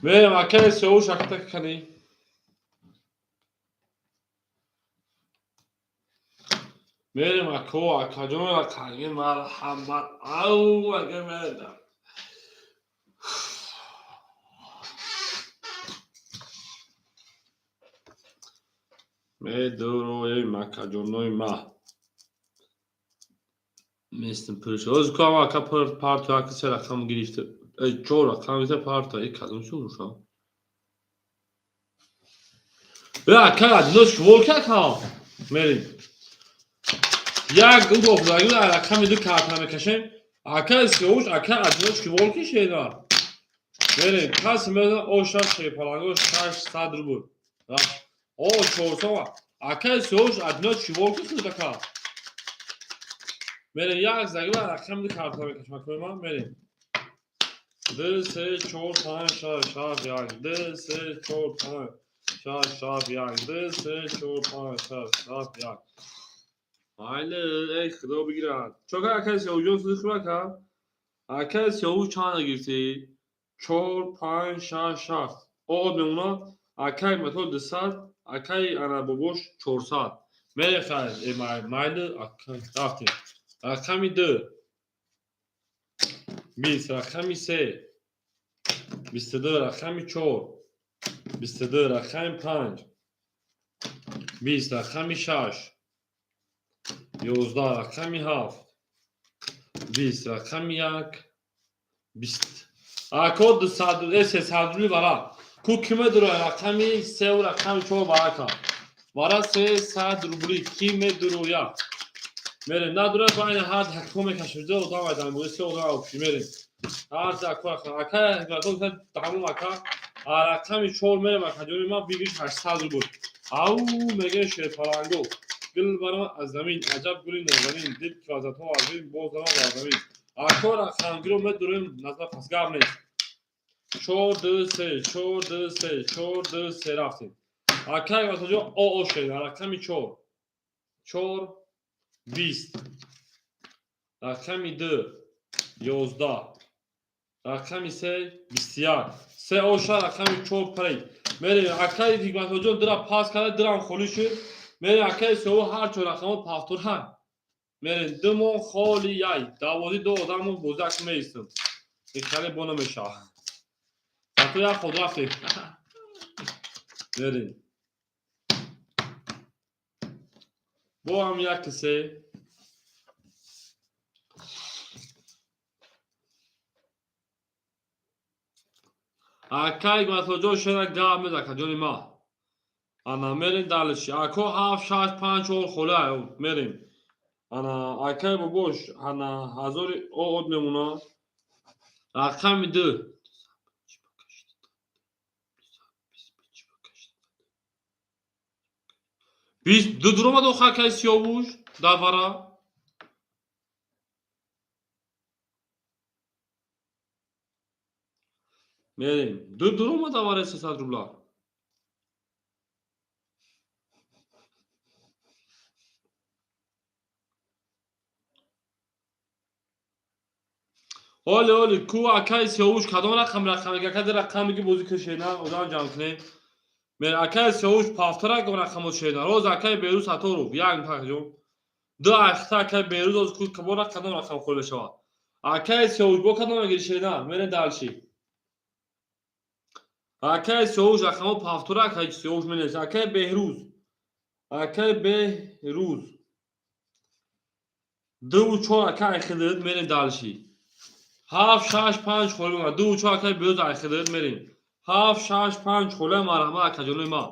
Мерем акаи Сиёвуш ракат ака канӣ. Мерем ако, акаҷон рақамгир, марҳамат. Ау, ака мерем. Медуроем, акаҷонои ма. Местим пурш. Оз ку ама ака парту ака се рақам гирифта. Чор рақам гирифта парту. Кадом чӣ уша? Ака, одиночки волки ака. Мерим. Як угол худагӣ рақами ду карта мекашем. Ака сиёвуш, ака одиночки волки шена. Мерим. Каси мезан оша шерпаланго 600 рубл. О, 400. Ака сиёвуш одиночки волки худ ака. Мерим як загиба рақами ду карта мекашем акои ман. Мерим. 2 3 4 5 6 7 1 2 3 4 5 6 7 1 2 3 4 5 6 7 1. Майли, эй худо бигирад. Чока акаи Сиёвуҷон суди хуб ака? Акаи Сиёвуш чанд гирифтӣ? 4 5 6 7. Од мемонад. Акаи Матол 200, акаи ана бобош 400. Мерем хайр, майли, акаи рафтем. Рақами 2 20, рақами 3 22, рақами 4 22, рақами 5 20, рақами 6 11, рақами 7 20, рақами 1 20. Ако 200, 300 рубли вара. Ку ки медуроя рақами 3 ва рақами 4 вара ка. Вара 300 рубли ки медуроя. Мерем, надуроя ба айна ҳар ҳаққо мекашем. Ду одам айдан бо се одам обши мерем. Ҳар ака ака ҳамон ака рақами 4 мерем ака ҷони ман бигиш 800 рубл. Ау мегӯем шерпаланго. Гул барам аз замин, аҷаб гули нозанин, дид ки вазатҳо аз бин боз дарам бар замин. Ако рақамгиро медурем, назар пас гап нест. 4 2 3 4 2 3 4 2 3 рафтем. Акай ватаҷо о шед, рақами 4 4 20, рақами 2 11, рақами 3 21. Се оша рақами 4 парид. Мерем акай Ҳикматоҷон дира пас карда, дирам холӣ шуд. Мерем акай Сиёву ҳар чор рақамо пафтурҳан. Мерем ду мон холи яй. Давози ду одамо бозак меистем. Хеле бо намешавад. Зато як ход рафтем. Мерем. Бо ҳам як се. Акай Ҳикматоҷон шера гап мез акаҷони ма. Ана мерем далиши. Ако 7 6 5 4 хола мерем. Ана акай бобош ана ҳазори од мемона. Рақами 2. 22 дуромад охир акаи Сиёвуш дар вара. Мерем. Ду дуромад дар вара 300 рубла. Оли оли ку акаи Сиёвуш кадом рақам рақам ака рақам ки бозӣ кашена одам ҷамъ кунем. Мер акаи Сиёвуш пафтара рақамо шена. Роз акаи Берӯз Саторов як пахҷон. Ду ахта акаи Берӯз оз ку кабора кадом рақам холӣ мешавад. Акаи Сиёвуш бо кадом мегири шена? Мерем далши. Акаи Сиёвуш рақамо пафтара акаи Сиёвуш менависа. Акаи Беҳрӯз. Акаи Беҳрӯз. 2 4 акаи Айхидид мерем далши. 7 6 5 холӣ мемонад. 2 4 акаи Беҳрӯз Айхидид мерем. 7 6 5 холӣ марҳамат акаҷони ма.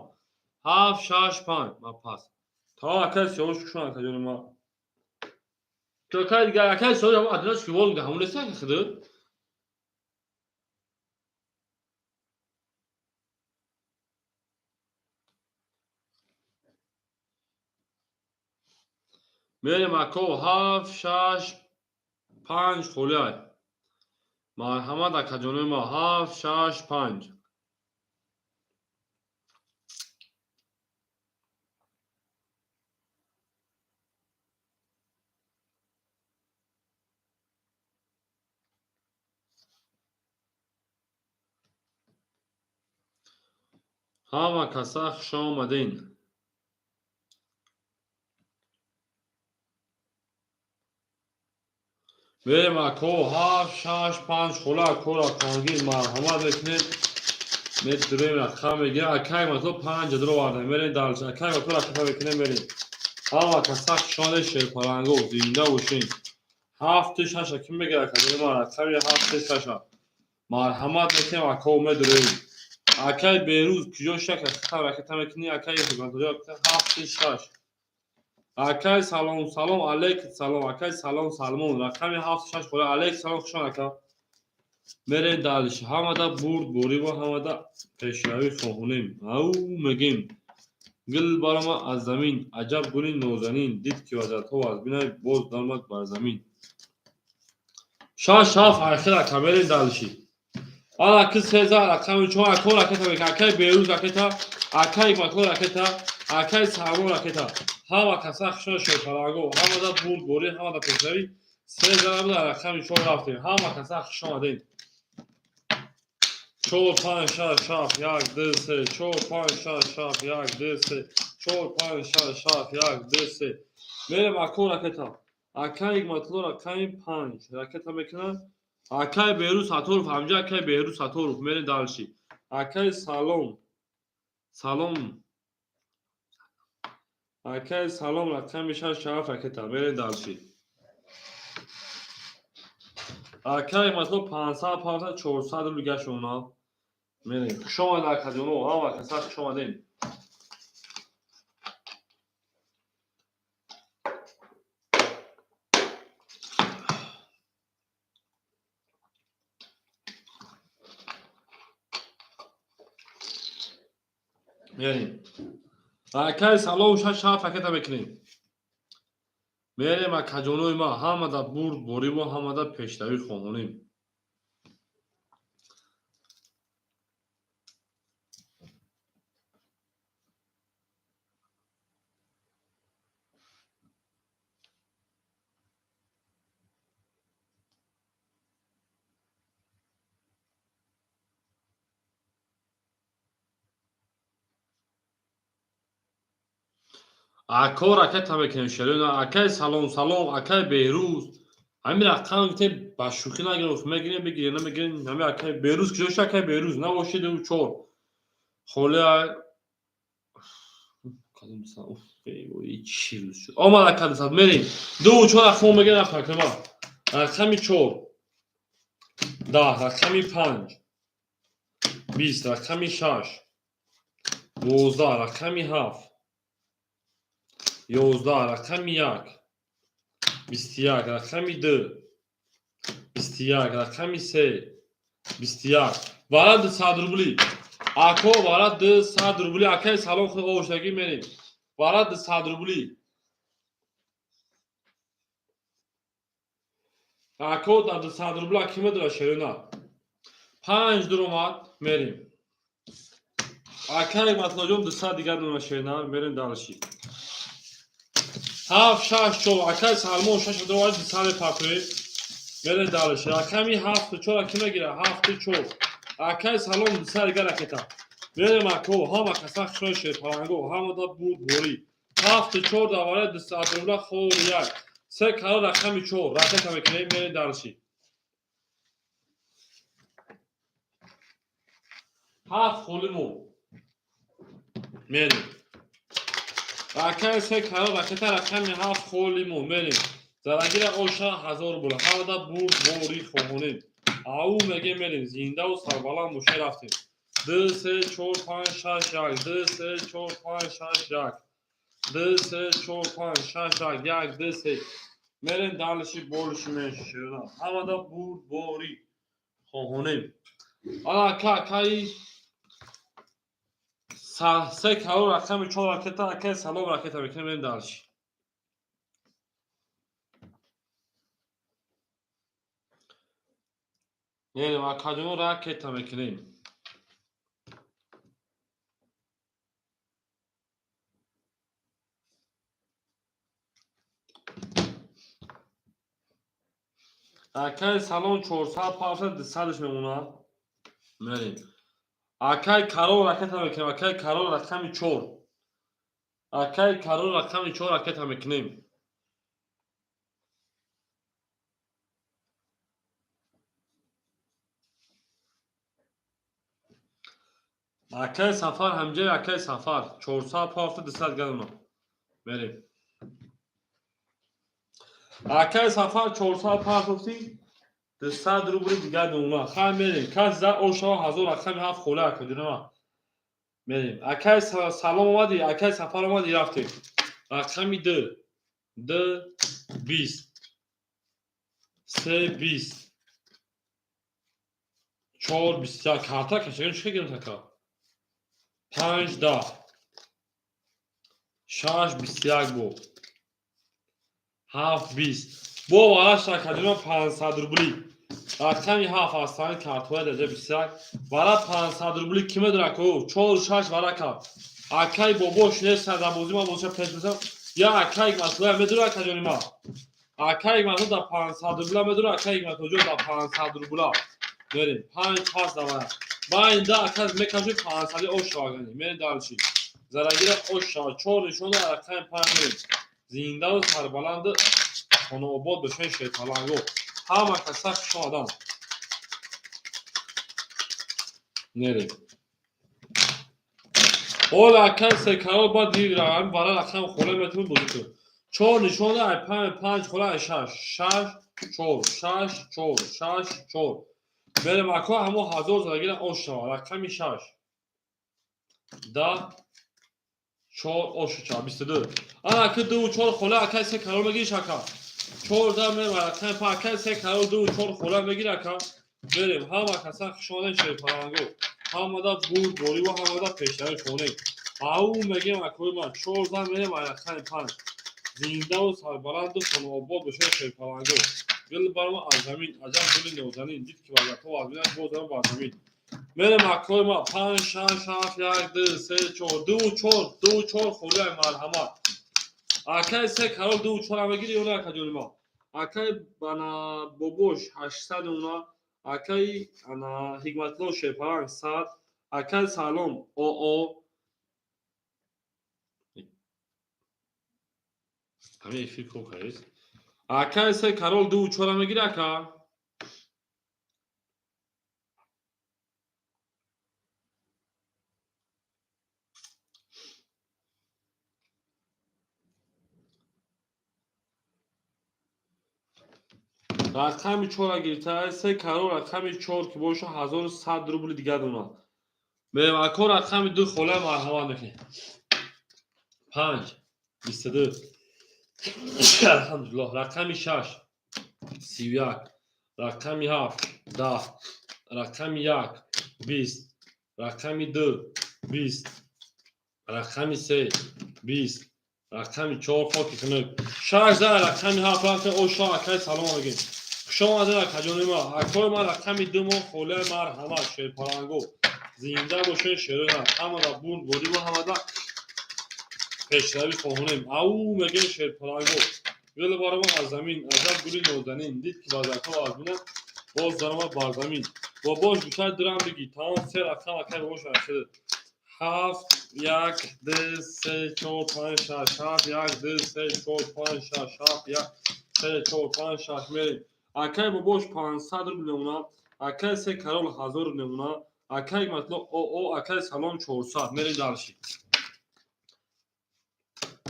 7 6 5 ма пас. Та акаи Сиёвуш кушон акаҷони ма. Акаи дигар акаи Сиёвуш ҳамон одиночки волга ҳамон нест ака хидид? Мерем ако 7 6 5 холӣ. Марҳамат акаҷони ма 7 6 5. Ҳама каса хуш омадин. Мерем ако 7 6 5 хола ако рақамгир марҳамат мекунед. Медурем рақам мегирем. Акай матло 5 дуровардем. Мерем дальше. Акай матло ракета мекунем, мерем. Ҳама каса хушомадед, шерпаланго, зинда бошем. 7 6 ки мегирад акаҷони ман рақами 7 6. Марҳамат мекунем, ако медурем. Акай Берӯз куҷо шака ракета мекунӣ? Акай 7 6. Акай салом, салом, алейк салом, акай салом, Салмон. Рақами 7 6 хола, алейк салом, хуш омад ака. Мерем дальше. Ҳамада бурд бориву ҳамада пешравӣ хоҳонем. Ау мегем. Гул барома аз замин, аҷаб гули нозанин, дид ки вазиятҳо аз бинай, боз даромад бар замин. 6 7 ахир ака, мерем дальше. Ана ки 13 рақами 4 ако ракета мекунад. Акай Берӯз ракета, акай Ҳикматулло ракета, акай Салмон ракета. Ҳама каса хушон шерпаланго, ҳамада бурд борӣ, ҳамада пешравӣ. 13 буда рақами 4 рафтем. Ҳама каса хуш омадем. 4 5 6 7 1 2 3 4 5 6 7 1 2 3 4 5 6 7 1 2 3. Мерем ако ракета. Акай Ҳикматулло рақами 5 ракета мекунад. Акай Берӯз Сатторов, ҳамҷа акай Берӯз Сатторов, мерем дальше. Акай салом. Салом. Акай салом рақами 6 7 ракета. Мерем дальше. Акай Ҳикматулло 500 500 400 рубл гашона. Мерем. Хуш омадед акаҷоно, ҳама каса хуш омадем. Мерем. Акай салом 6 7 ракета мекунем. Мерем акаҷонои ма, ҳамада бурд бориву ҳамада пешравӣ хоҳонем. Ако ракета мекунем шерона, акай салом, салом, акай Беҳрӯз. Ҳамин рақам гуфтем ба шӯхӣ нагирем, мегирем, бигирем, намегирем. Ҳамин акай Беҳрӯз куҷо шуд? Акай Беҳрӯз набошид 4. Холе кадом уф, чӣ рӯз шуд. Омад ака 200, мерем. 2 4 рақам мегирем акама. Рақами 4. 10, рақами 5. 20, рақами 6. 12, рақами 7. 11, рақами 1. 21, рақами 2. 21, рақами 3. 21. Вара 200 рубли. Ако вара 200 рубли. Акай салом худ овоштагӣ мерем. Вара 200 рубли. Ако дар 200 рубли ки медора шерона. 5 дуромад мерем. Акай Матлоҷон 200 дигар дона шерона мерем дальше. 7 6 4 акай Салмон 6 дуромад 200 патуе. Мерем дальше. Рақами 7 4 ки мегира? 7 4. Акай салом 200 дигар ракета. Мерем ако, ҳама каса хушои шерпаланго, ҳамада бурд борӣ. 7 4 давара 200 рубла хор 1. 3 кара рақами 4 ракета мекунем, мерем дальше. 7 холимо. Мерем. Акай 3 кара ракета рақами 7 холимо, мерем. Зарагира оша 1000 рубл. Ҳамада бурд борӣ хоҳонем. Ау меге мерем. Зиндаву сарбаланд боше рафтем. 2 3 4 5 6 1 2 3 4 5 6 1 2 3 4 5 6 1 1 2 3. Мерем дальше больше меньше. Ҳамада бурд борӣ хоҳонем. Ана ака акаи 3 кара рақами 4 ракета, акаи салом ракета мекунем, мерем дальше. Мерем акаҷоно ракета мекунем. Акай салом 400 500 200 мемонад. Мерем. Акай карол ракета мекунем. Акай карол рақами 4. Акай карол рақами 4 ракета мекунем. Акай Сафар ҳамҷаи акай Сафар 400 пафта 200 галона. Мерем. Акай Сафар 400 пафти 200 рубли дигар дона. Хай мерем. Кас за ошава 1000 рақами 7 хола ака ҷуна. Мерем. Акай Салом омади, акай Сафар омади, рафтем. Рақами 2 2 20 3 20 4 21 карта кашаган чӣ гирем така? 5 10 6 21 бо 7 20 бо вараш акаҷуна 500 рубли. Рақами 7 ҳастани картҳои дараҷа 21 вара 500 рубли ки медора ко 4 6 варака. Акай бобош нест дар бозӣ, ман бозиша пеш мезанам. Я акай масъула медора акаҷони ма. Акай масъула дар 500 рубла медора, акай масъулаҷон дар 500 рубла. Мерем 5 пас давая. Байн да ака мекаши 500 ош шавагани. Мерем дальше. Зарагира ош шава. 4 нишона рақами 5 мерем. Зиндаву сарбаланду хонаобод бошен шерпаланго. Ҳама каса хуш омадан. Мерем. Ҳола акай се карол баъд рақами бара рақам хола метавон бозӣ кунем. 4 нишона ай 5 5 хола ай 6 6 4 6 4 6 4. Мерем ако ҳамо 1000 зарагира ош шава. Рақами 6 10 4 ош шава 22. Ана ака 2 4 хола акай се карол мегириш ака. 4 да мерем рақами 5 акай се карол 2 4 хола мегир ака. Мерем ҳама каса хуш омаден шерпаланго. Ҳамада бурд борӣ ва ҳамада пешравӣ хонем. Ау мегем акои ман 4 да мерем рақами 5. Зиндаву сарбаланду хонаобод бошед шерпаланго. Гул барма аз замин, аҷаб гули нозанин, дид ки вазиятҳо вазминаш боз дарам бар замин. Мерем акои ман 5 6 7 1 2 3 4 2 4 2 4 холиай марҳамат. Акай се карол 2 4 мегири ё не акаҷони ма? Акай бана бобош 800 уна, акай ана Ҳикматулло Шерпаланг 100, акай Салом ОО. Ҳамин эфир кор кардед? Акай се карол 2 4 мегири ака? Рақами 4 гирифта, се карол рақами 4 ки боша 1100 рубли дигар дона. Мерем ако рақами 2 хола марҳамат мекунем. 5 22 Алҳамдулиллоҳ. Рақами 6 31 рақами 7 10 рақами 1 20 рақами 2 20 рақами 3 20 рақами 4 хоки хунук 6 да рақами 7 рафта ошо акай салом мегем. Хуш омадед акаҷони ма. Акои ман рақами 2 мо холаи марҳамат шерпаланго. Зинда бошед шерои ҳамада бурд борӣ ва ҳамада пешравӣ хоҳонем. Ау мегем шерпаланго. Гул барома аз замин, аҷаб гули нозанин, дид ки вазиятҳо вазминанд, боз даромад бар замин. Бобош гӯшаи дурам бигӣ, тамом се рақам акай бобош ашид. 7 1 2 3 4 5 6 7 1 2 3 4 5 6 7 1 3 4 5 6 мерем. Акай бобош 500 рубл мемона, акай се карол 1000 рубл мемона, акай матло ОО, акай Салом 400. Мерем дальше.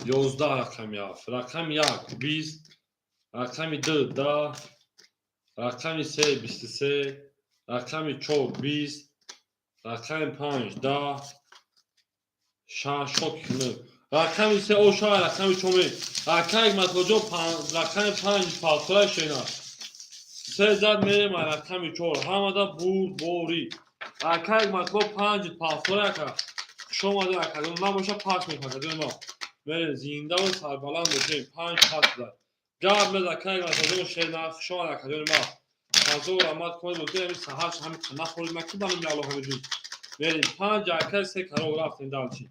11 рақами 7, рақами 1 20, рақами 2 10, рақами 3 23, рақами 4 20, рақами 5 10, 6 шоки хунук. Рақами 3 оша рақами 4 акай матлоҷон рақами 5 палтора шена. 3 зад мерем рақами 4 ҳамада бурд борӣ. Акай матло 5 палтора ака. Хуш омадед акаҷон, набоша пас мекунад акаҷони ма. Мерем зиндаву сарбаланд бошем 5 пас зад. Гап мез акай матлоҷон шена, хуш омад акаҷони ма. 1000 раҳмат кунед бозӣ ҳамин саҳар ҳамин нахӯред ма ки ба номи Аллоҳ ҳамин. Мерем 5 акай се карол рафтем дальше.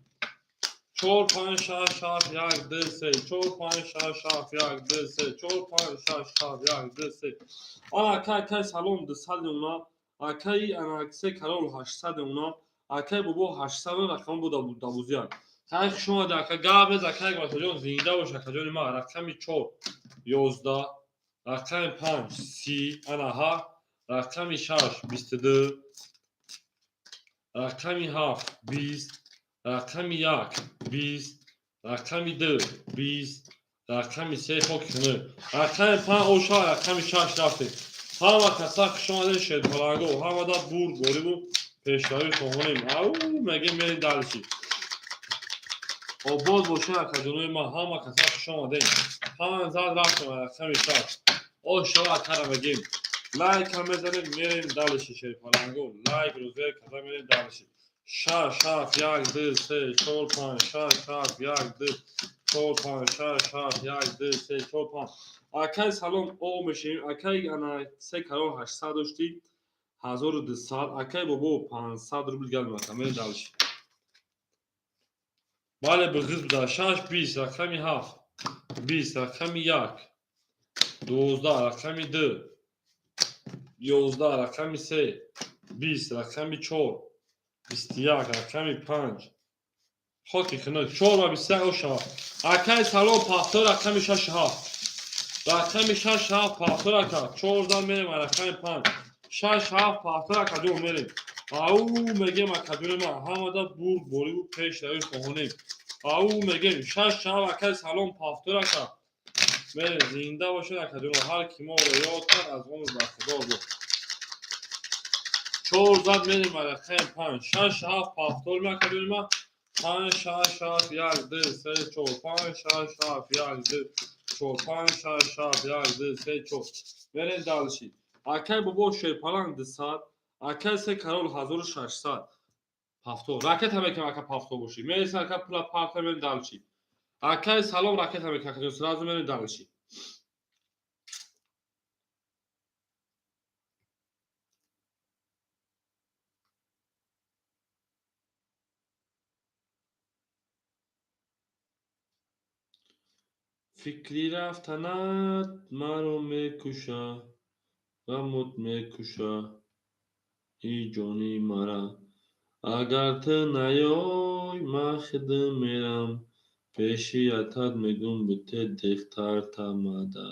4 5 6 7 1 2 3 4 5 6 7 1 2 3 4 5 6 7 1 2 3. Ана акай акай Салом 200 мемона, акай ана се карол 800 мемона, акай бобо 800 рақам буда дабузия. Хай хуш омадед ака, гап нез акай Матоҷон, зинда бош акаҷони ма. Рақами 4 11, рақами 5 30, ана ҳа, рақами 6 22, Рақами ҳафт 20, рақами як 20, рақами ду 20, рақами се хоки хунук, рақами панҷ оша, рақами шаш рафтем. Ҳама каса хуш омадед, шерпаланго, ҳамада бурд бориву пешравӣ хоҳонем. Ау мегем, мерем дальше. Обод бошед, акаҷонои ман, ҳама каса хуш омадед. Панҷ зад рафтем, рақами шаш. Ошава акара мегем. Лайка мезанем, мерем дальше, шерпаланго. Лайк розер карда мерем дальше. Шаш, ҳафт, як, ду, се, чор, панҷ, шаш, ҳафт, як, ду, чор, панҷ, шаш, ҳафт, як, ду, се, чор, панҷ. Акай салом, о мешавем. Акай ана се карон 800 доштӣ, 1200. Акай бобо 500 рубл гал мекунам. Мерем дальше. Бале, биғиз буда. Шаш 20, рақами ҳафт 20, рақами як 12, рақами ду 11, рақами се 20, рақами чор 21, рақами панҷ хоки хунук, чор ва 21 ошава. Акай салом, пафтор, рақами шаш ҳафт, рақами шаш ҳафт пафтор, ака. Чор зад мерем, рақами панҷ, шаш ҳафт пафтор, акаҷон, мерем. Ау мегем, акаҷони ман, ҳамада бурд бориву пешравӣ хоҳонем. Ау мегем, шаш ҳафт, акай салом, пафтор, ака, мерем. Зинда бошед, акаҷоно, ҳар ки моро ёд кард, аз он бархудор буд. Чор зад мерем, рақами панҷ, шаш ҳафт пафтор, акаҷони ман. Панҷ, шаш, ҳафт, як, ду, се, чор, панҷ, шаш, ҳафт, як, ду, чор, панҷ, шаш, ҳафт, як, ду, се, чор. Мерем дальше. Акай бобо шерпаланг 200, акай се карол 1600. Пафтор ракета мекунам, ака, пафтор бошӣ. Мересем, ака, пула парта, мерем дальше. Акай салом, ракета мекунам, акаҷон, сразу мерем дальше. Фикри рафтанат маро мекуша, ғамут мекуша и ҷони мара. Агар ту наёй, ман худам мерам пеши атат, мегӯм бите духтар тамада.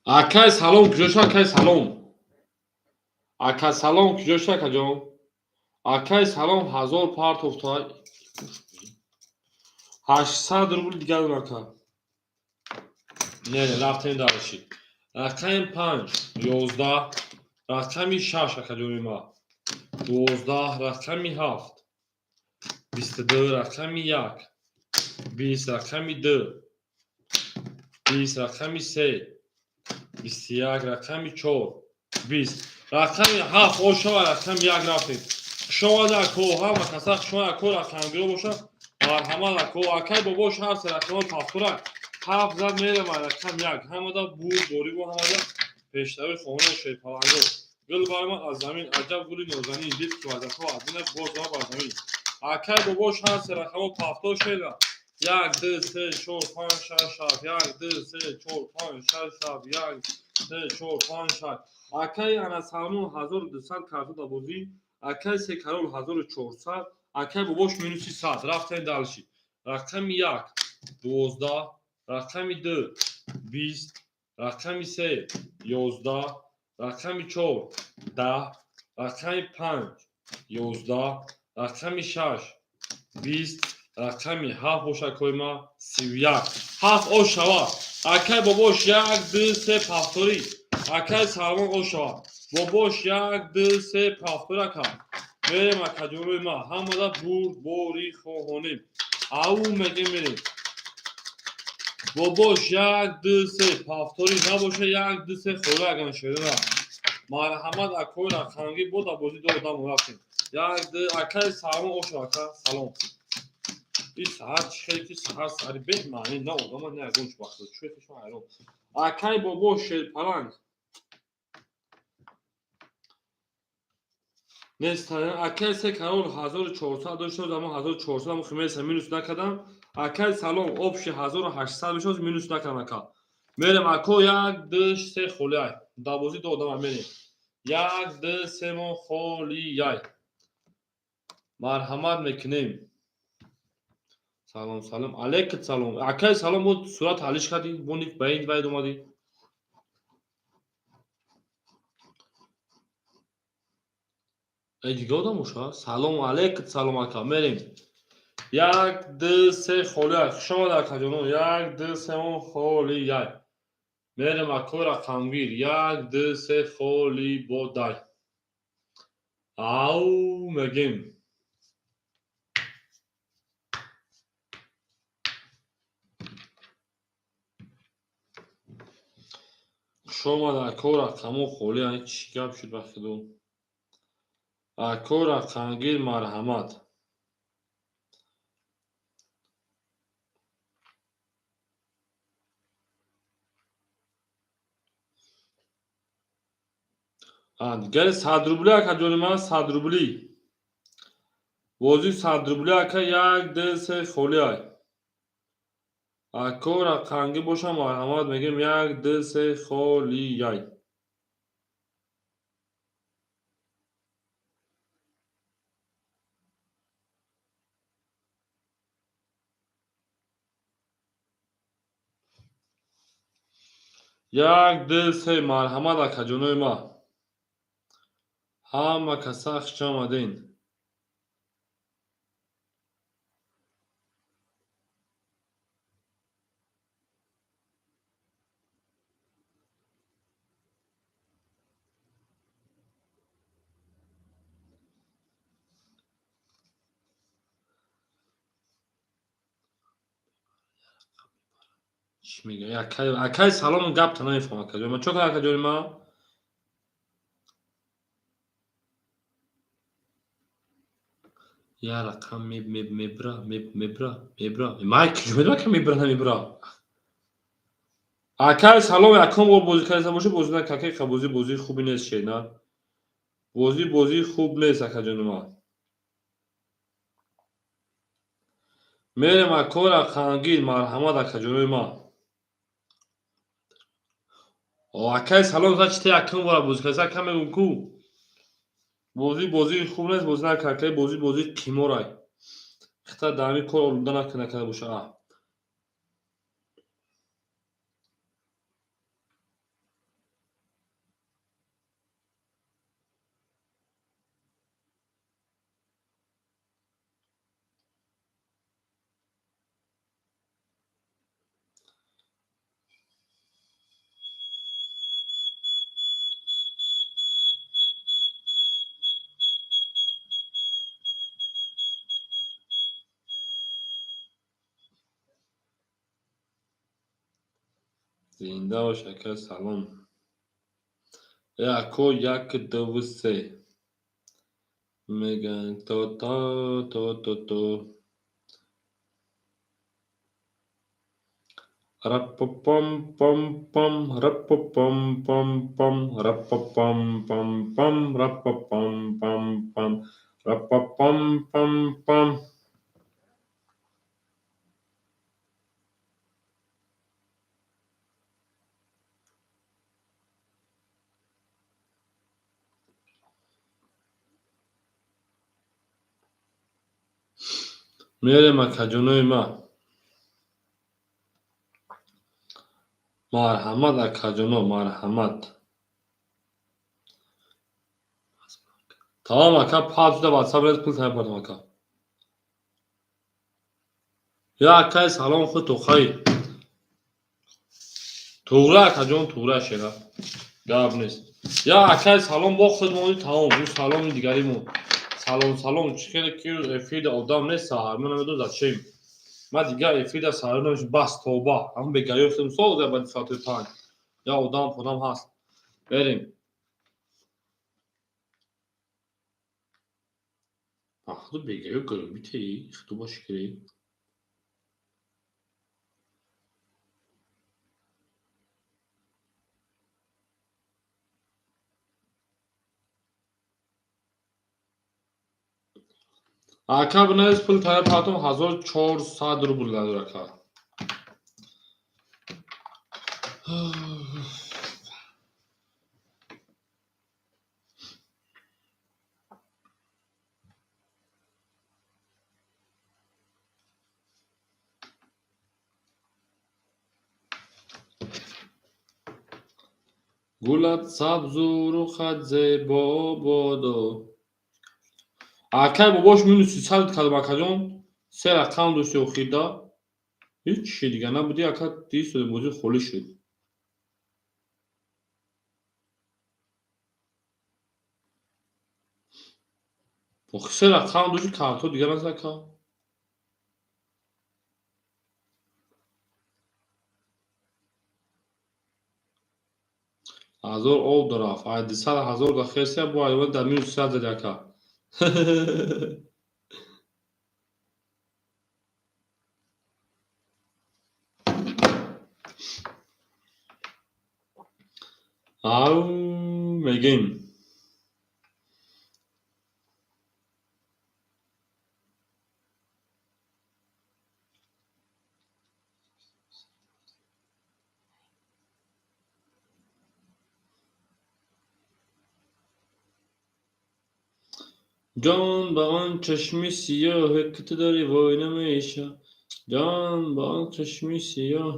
Акай салом, куҷо шуд, акай салом? Ака салом, куҷо шуд, акаҷон? Акай салом 1000 партофта, 800 рубл дигар дорам, ака. Не, рафтем дальше. Рақами панҷ 11, рақами шаш, акаҷони ман, 12, рақами ҳафт 22, рақами як 20, рақами ду 20, рақами се 21, рақами чор 20, рақами ҳафт ошава, рақами як рафтем. Хушомад, ако, ҳама каса хушомад, ако, рақамгиро боша, марҳамат, ако. Акай бобош ҳар се рақамҳои пафтурак. Ҳафт зад мерема, рақам як. Ҳамада бурд бориву ҳамада пешравӣ хоҳони шерпаланго. Гул баромад аз замин, аҷаб гули нозанин, дид ки вазафо аз бина боз бар замин. Акай бобош ҳар се рақамҳо пафтор шеда. Як, ду, се, чор, панҷ, шаш, ҳафт, як, ду, се, чор, панҷ, шаш, ҳафт, як, се, чор, панҷ, шаш. Акай ана салмон 1200 карта да бозӣ, акай се карол 1400, акай бобош минуси 100. Рафтем дальше. Рақами як 12, рақами ду 20, рақами се 11, рақами чор 10, рақами панҷ 11, рақами шаш 20, рақами ҳафт бошад, койма, 31. Ҳафт ош шавад. Акай бобош як, ду, се пафторӣ. Акай салмон ош шавад. Бобош як, ду, се пафтор, ака. Мерем, акаҷонои ман, ҳамада бурд бори хоҳонем. Ау мегем, мерем. Бобош як, ду, се пафторӣ набоша, як, ду, се хӯра аган шерина. Марҳамат, акои рақамгӣ бо да бозӣ до одам рафтем. Як, ду, акай салмон ош, ака, салом. И саҳар чӣ хеле ки саҳар саҳари беҳ маъни на одама на ягон чӣ вақт чӯ хишма ҳайрон. Акай бобо шерпаланг. Нест, акай се карол 1400 дошт, ама 1400 ам химеса минус накардам. Акай салом обши 1800 мешуд, минус накардам ака. Мерем ако 1 2 3 холиай. Давози ду одама мерем. 1 2 3 мо холиай. Марҳамат мекунем. Салом салом алейкум салом. Акай салом бо сурат ҳалиш кардӣ, боник ба ин вайд омадӣ. Эй дига одам боша? Салом алейкум салом ака. Мерем. 1 2 3 холиай. Хуш омад акаҷоно. 1 2 3 мо холиай. Мерем ако рақамгир. 1 2 3 холи бодай. Ау мегем. Хуш омад ако рақамо холиай. Чӣ гап шуд ба худо? Ако рақамгир марҳамат. Дигари 100 рубли ака ҷони ман 100 рубли. Бозӣ 100 рубли ака 1 2 3 холиай. Ако рақамгир боша марҳамат мегем 1 2 3 холиай. 1 2 3 марҳамат акаҷонои ман. Ҳама каса хуш омадед. Чӣ мегӯяд? Акай салом гапта намефаҳмам акаҷони ман. Чо кар акаҷони ман? Я рақам мебра мебра мебра. Май куҷо медонам ки мебра намебра? Акай салом якум бор бозӣ карда бошӣ, бозӣ накард. Акай бозӣ бозии хуби нест шена. Бозӣ бозии хуб нест акаҷони ман. Мерем ако рақамгир марҳамат акаҷонои ман. Акай салом за чите якум бора бозӣ карда, ака мегӯм ку. Бозӣ бозии хуб нест, бозӣ накард. Акай бозӣ бозии қиморай. Хита дар ҳамин кор олуда накарда боша. Зинда бош ака салом. Ако 1 2 3. Меган то то то то то. Раппам пам пам раппам пам пам раппам пам пам раппам пам пам раппам пам пам. Мерем акаҷонои ман. Марҳамат акаҷоно, марҳамат. Тамом ака, паҳн шуда WhatsApp рез пул тайёр ака. Я акай салом худ тухай. Туғра акаҷон, туғра шера. Гап нест. Я акай салом бо худ мони тамом, ӯ саломи дигаримон. Салом салом чӣ хеле ки эфирда одам нест саҳар, ман намедонам зачем. Ман дигар эфирда саҳар намешам, бас тавба. Ҳам бегаё худам соз баъди соати 5. Я одам худам ҳаст. Берем. Ахду бегаё гӯрбитеи, худо боши кирӣ. Ака, бинавис, пул тайёр партом, 1400 рубл надор, ака. Гулат сабзу, рухат зебо бодо. Акай, бобош, минус 300 кардам, акаҷон. Се рақам дошти охирда, ҳичи дига набуди, ака. Дистоди, бозӣ холӣ шуд. Охи, се рақам дошти, карто дига наст, ака. Ҳазор об дарафт, ай 200 000 да хесия, бо ай дар минус 300 зади, ака. Ав, мегем. Ҷон ба он чашми сиёҳе, ки ту дорӣ, вой намеша. Ҷон ба он чашми сиёҳ.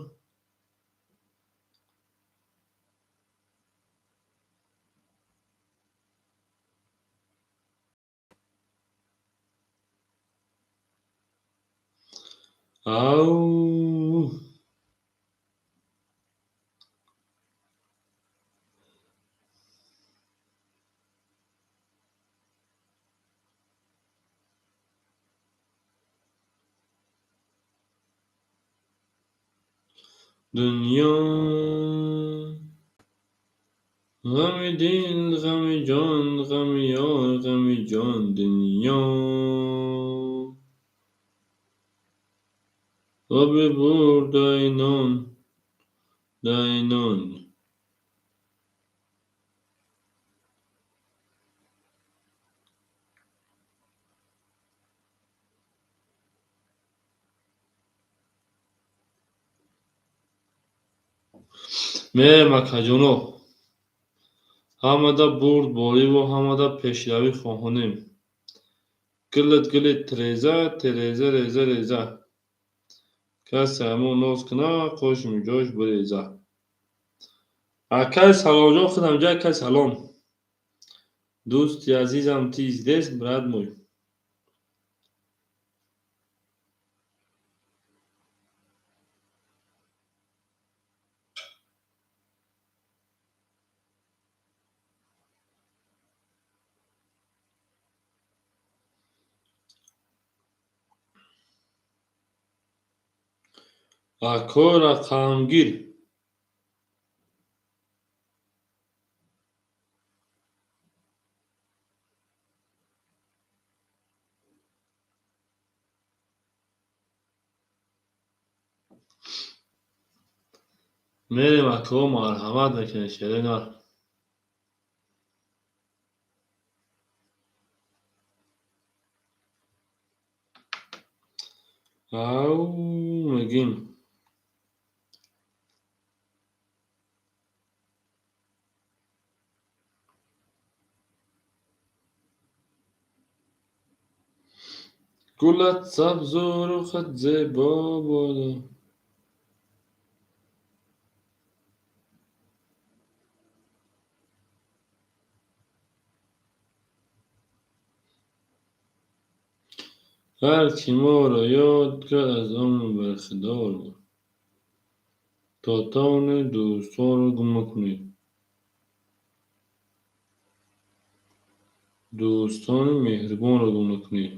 Ав, дунё, ғами дил, ғами ҷон, ғами ёр, ғами ҷон, дунё. Оби бурдаи нон, даи нон. Мерем, акаҷоно. Ҳамада бурдбориву ҳамада пешравӣ хоҳонем. Гилит, гилит, тиреза, тереза, реза, реза. Касе ҳамон ноз куна, қоши миҷош биреза. Акай Саломҷон, худам ҷа, акай, салом. Дӯсти азизам, ты здесь, брат мой? Ако, рақамгир. Мерем, ако, марҳамат мекунем, шерои нар. Ав, мегим. Гулат сабзу, рухат зебо бодо. Ҳар ки моро ёд кард, аз он бархдор буд. То тавонед, дӯстонро гум накунед. Дӯстони меҳрубонро гум накунед.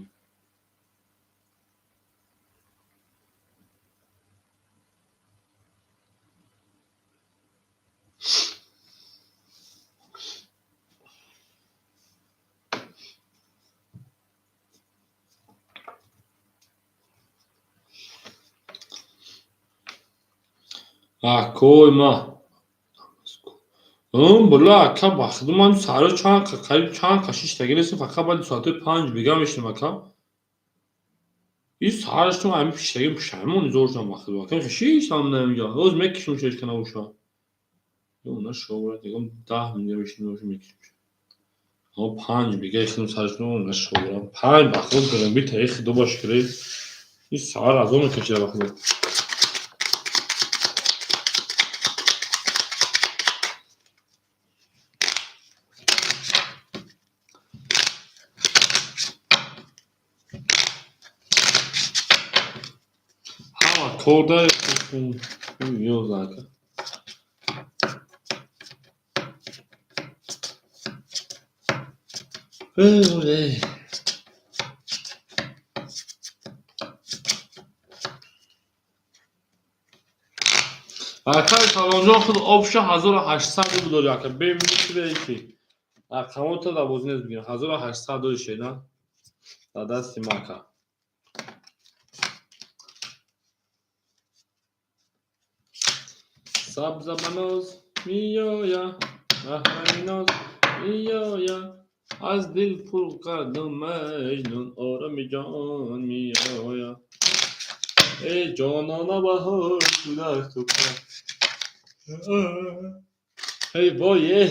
Акой ма. Була, ака, ба худу ман саҳро чанд, қариб чанд қа шиштагӣ нестам, фақат баъди соатҳои 5 бега мешинам, ака. И сарашон ҳами пиштагим пушаймон зоршам ба худо. Акам шиштам намега. Ҳоз мекишам шешка набоша. Ё нашоврад, ягон 10 минут мешинам мекишам. Ҳо 5 бега ихидум сарашон нашоврад. 5 ба худ дорам бита ихиду баш кири. И сар азо мекашида ба худо. Корда ёзака. Акай Салонҷон худ обша 1800 рубл дори ака. Бемини ки рақамота дар бозӣ нест бигирем. 1800 дори шена дар дасти ма ака. Сабза ба ноз меоя, маҳрами ноз меоя, аз дил пур кардум маҷнун, ороми ҷон меоя. Эй ҷонона баҳор шудааст ту эй вой э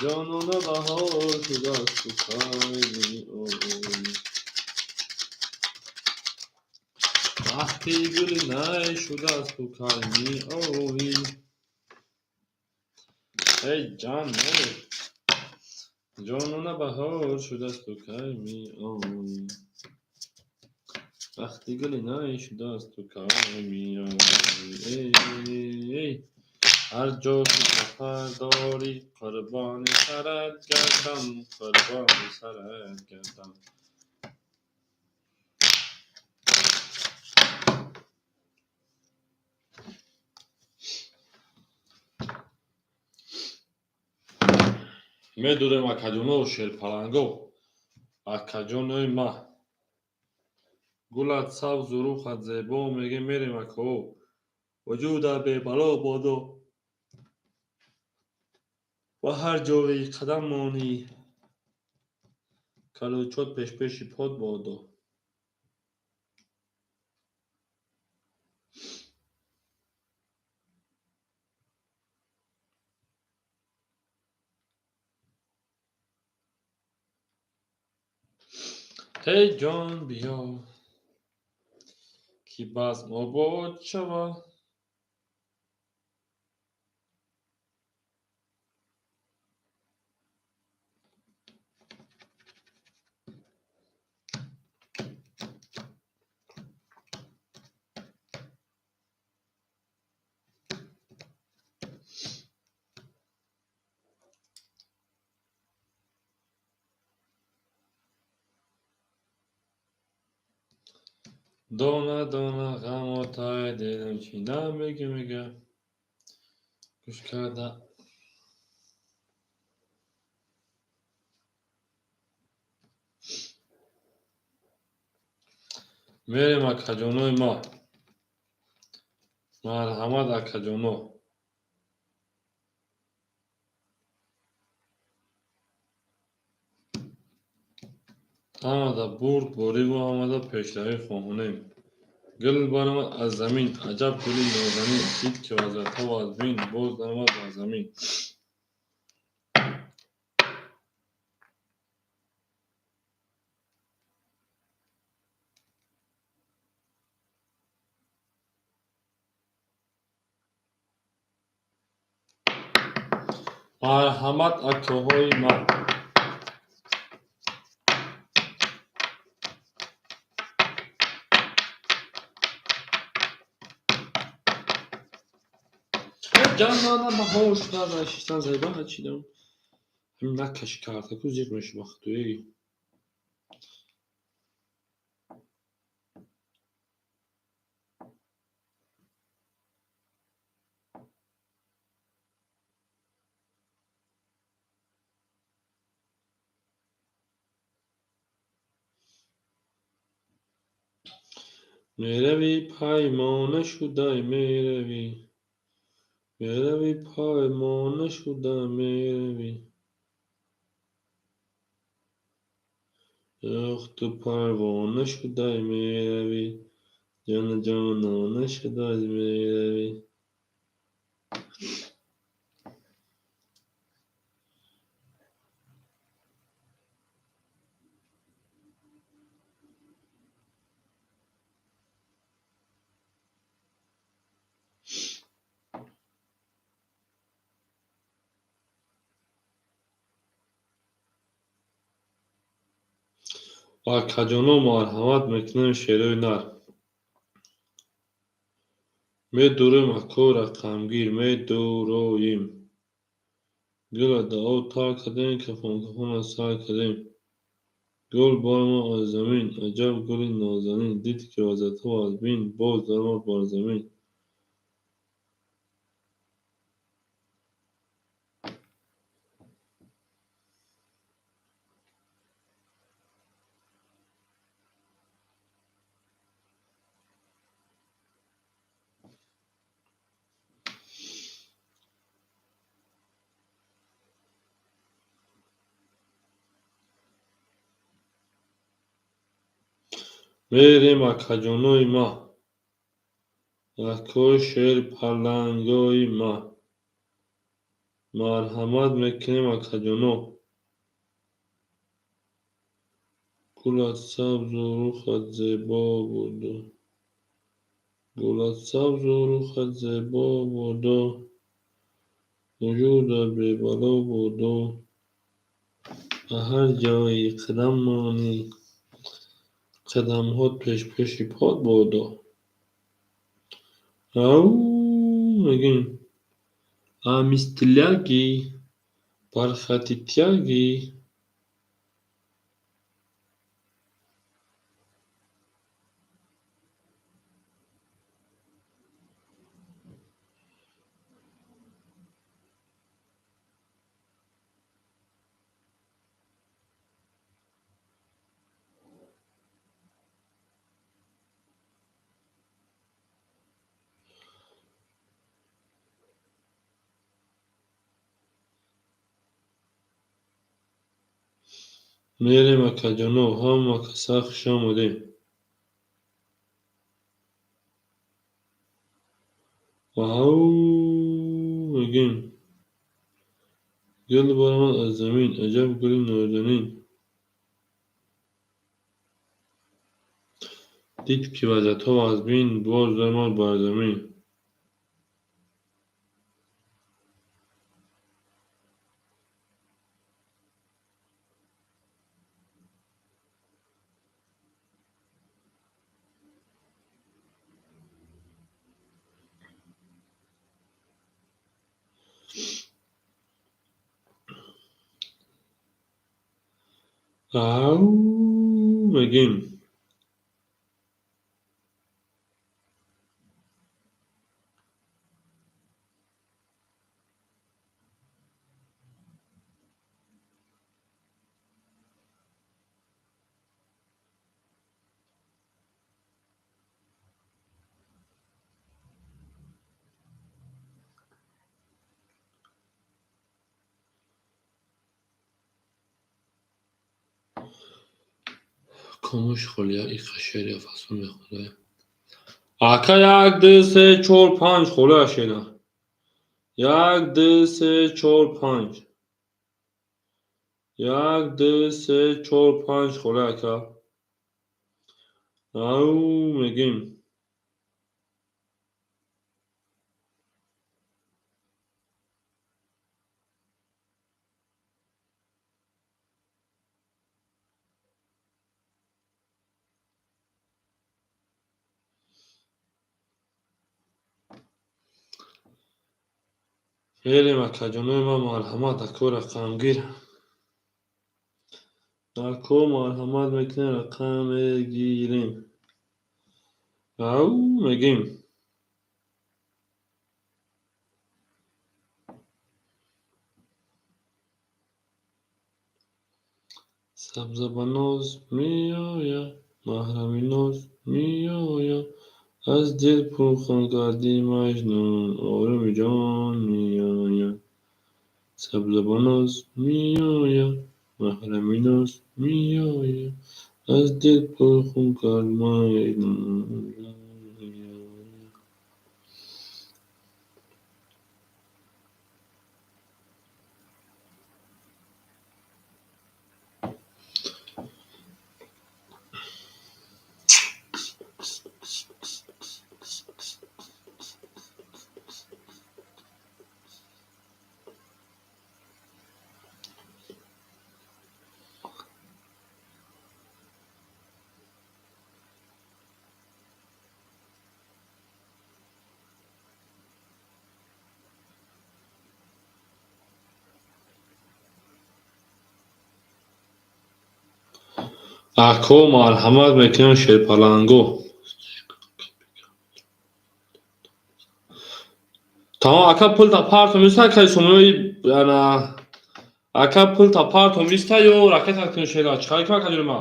ҷонона баҳор шудааст ту кай меоӣ. Вақти гули най шудааст ту кай меоӣ. Эй ҷан эй ҷонона баҳор шудааст ту кай меоӣ. Вақти гули най шудааст ту кай меоӣ. Эй ҳар ҷо ки сафар дорӣ қурбони сарат гардам, қурбони сарат гардам. Медурем акаҷоно шерпаланго, акаҷонои ма. Гулат сабзу рухат зебо мегем мерем ако. Вуҷудат бебало бодо. Ва ҳар ҷое қадам монӣ, калучот пешпеши под бодо. Эй ҷон биё, ки базм обод шавад. Дона дона ғамотай дилам чӣ намеги мега. Гӯш карда. Мерем акаҷонои ма. Марҳамат акаҷоно. Ҳамада бурд бориву ҳамада пешравӣ хоҳонем. Гул баромад аз замин, аҷаб гули нозанин, дид ки вазратҳо аз бин, боз даромад бар замин. Марҳамат акоҳои ман. Ҷанона баҳор шуда шиштан зеба чидам. Ҳамин накаши картаку зиқ меши вақтуи. Меравӣ паймона шудай меравӣ. Меравӣ паймона шуда меравӣ. Ох, ту парвона шудай меравӣ, ҷону ҷонона шудай меравӣ. Акаҷоно, марҳамат мекунем шерои нар. Медурем, ако, рақамгир, медуроем. Гула да об тар кардем, кафон кафона сар кардем. Гул баромад аз замин, аҷаб гули нозанин, дид ки вазъиятҳо аз бин, боз даромад бар замин. Мерем, акаҷонои ма, акои шерпалангои ма. Марҳамат мекунем, акаҷоно. Гулат сабзу рухат зебо буду. Гулат сабзу рухат зебо буду. Вуҷудат бебало буду. Ба ҳар ҷое қадам монӣ, қадамҳот пешпеши под бодо. Ау мегӯем. Амистляги, бархати тяги. Мерем, акаҷоно, ҳама каса хуш омадем. Ау мегӯем. Гул баромад аз замин, аҷаб гули нозанин. Дид ки вазъиятҳо аз бин, боз даромад бар замин. Ау мегӯем. Комуш холия иқа шеъри фасон мехонда. Ака, як, ду, се, чор, панҷ холия шена. Як, ду, се, чор, панҷ. Як, ду, се, чор, панҷ холия, ака. Ау мегӯем. Мерем, акаҷонои ман, марҳамат, ако, рақамгир. Ако, марҳамат мекунем, рақам мегирем. Ау мегӯем. Сабза ба ноз меояд, маҳрами ноз меояд, аз дил пурхон гарди Маҷнун, ороми ҷон меояд. Сабза ба ноз меояд. Маҳрами ноз меояд, аз дил пурхун кард. Ако, марҳамат мекунам, шерпаланго. Тамом, ака, пулта партом иста, кай сомои ана, ака, пулта партом иста ё ракета кун шера. Чӣ кам, ака ҷурима?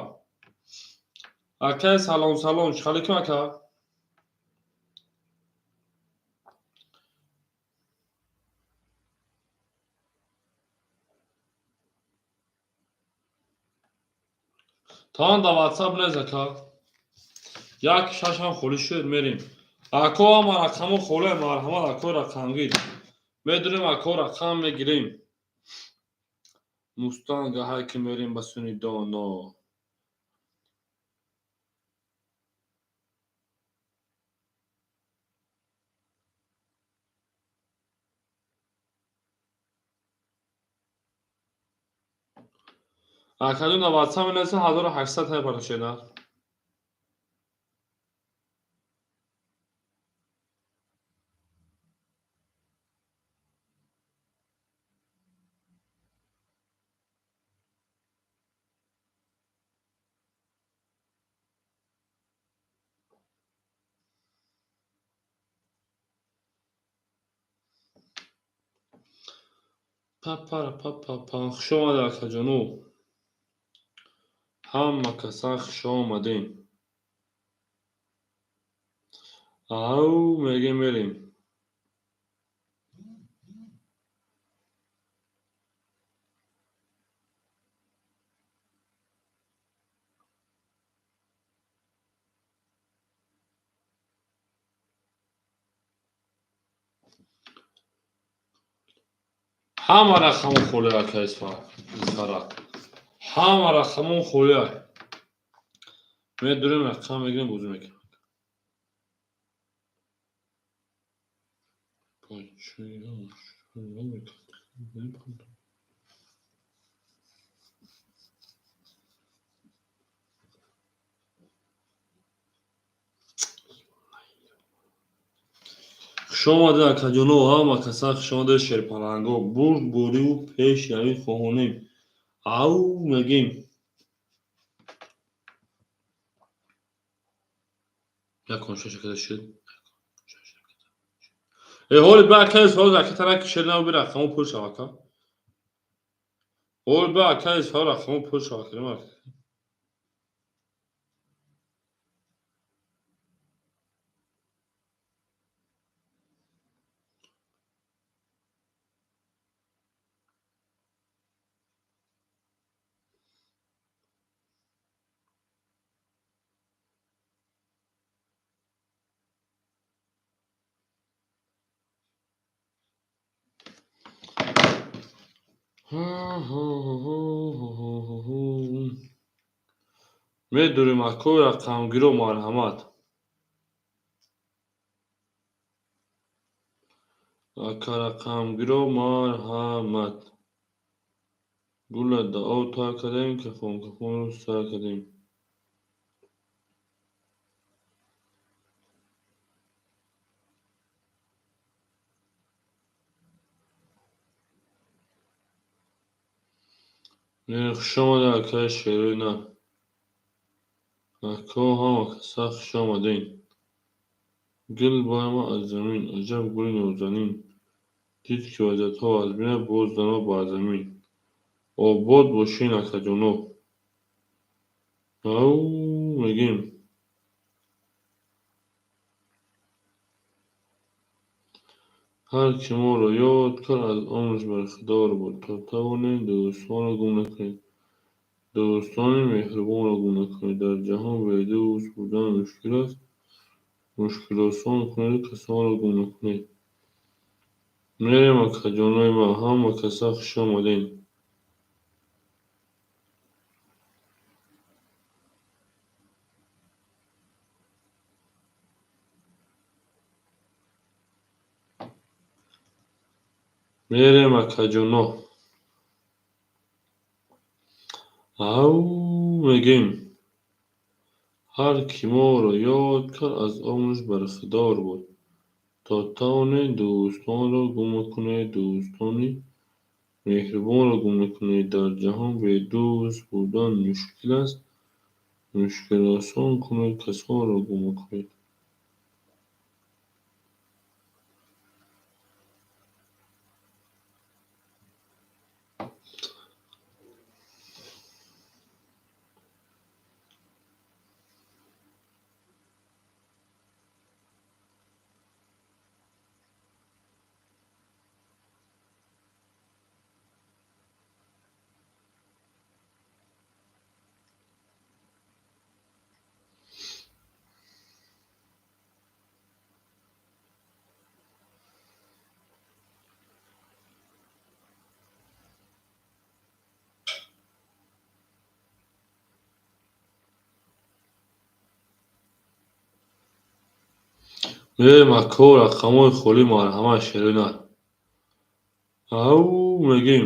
Ака, салом, салом, чӣ кам, ака? Тамом, да ватсап нез, ака. Як шашам холӣ шуд, мерем. Ако, ҳама рақамо холе, марҳамат, ако, рақамгир. Медонем, ако, рақам мегирем. Мустанга ҳай ки мерем ба суни доно. Акаҷон, дар ватсап менависем, 1800 ҳай парашена. Папара папа, хуш омадед, акаҷону. Ҳама каса хуш омадем. Ау мегем, мерем. Ҳама рақамо холӣ, ака Исфара. Ҳама рақамо холӣ. Медурем, рақам мегирем, бозӣ мекунем. Хуш омадед, акаҷоно, ҳама каса хуш омадед, шерпаланго. Бурд бориву пешравӣ хоҳонем. Ау мегем. Якон шаш акада шуд. Э, ҳоли ба акаи соҳиб ракета накишед, нав би рақамо пур шава, ака. Ҳоли ба акаи соҳиб рақамо пур шава, ака. Медурем, ако, рақамгиро, марҳамат. Ака, рақамгиро, марҳамат. Гула да об тар кардем, кафон кафонро сар кардем. Хуш омадед, акаи шерои нар. Ако, ҳама каса хуш омадед. Гул баромад аз замин, аҷаб гули нозанин. Дид ки вазиятҳо аз бина, боз даромад бар замин. Обод бошед, акаҷоно. Ау мегем. Ҳар ки моро ёд кард, аз умраш бархдор буд. То тавонем, дӯстонро гум накунед. Дӯстони меҳрубонро гум накунед. Дар ҷаҳон бедӯст будан мушкил аст. Мушкилосон кунеду касонро гум накунед. Мерем, акаҷонои ман, ҳама каса хуш омадед. Мерем, акаҷоно. Ав мегем. Ҳар ки моро ёд кард, аз умраш бархдор буд. То тавонед дӯстонро гум накунед, дӯстони меҳрубонро гум накунед. Дар ҷаҳон бедӯст будан мушкил аст. Мушкилосон кунед, касонро гум накунед. Мерем, ако, рақамҳои холӣ, марҳамат, шерои нар. Ав мегем.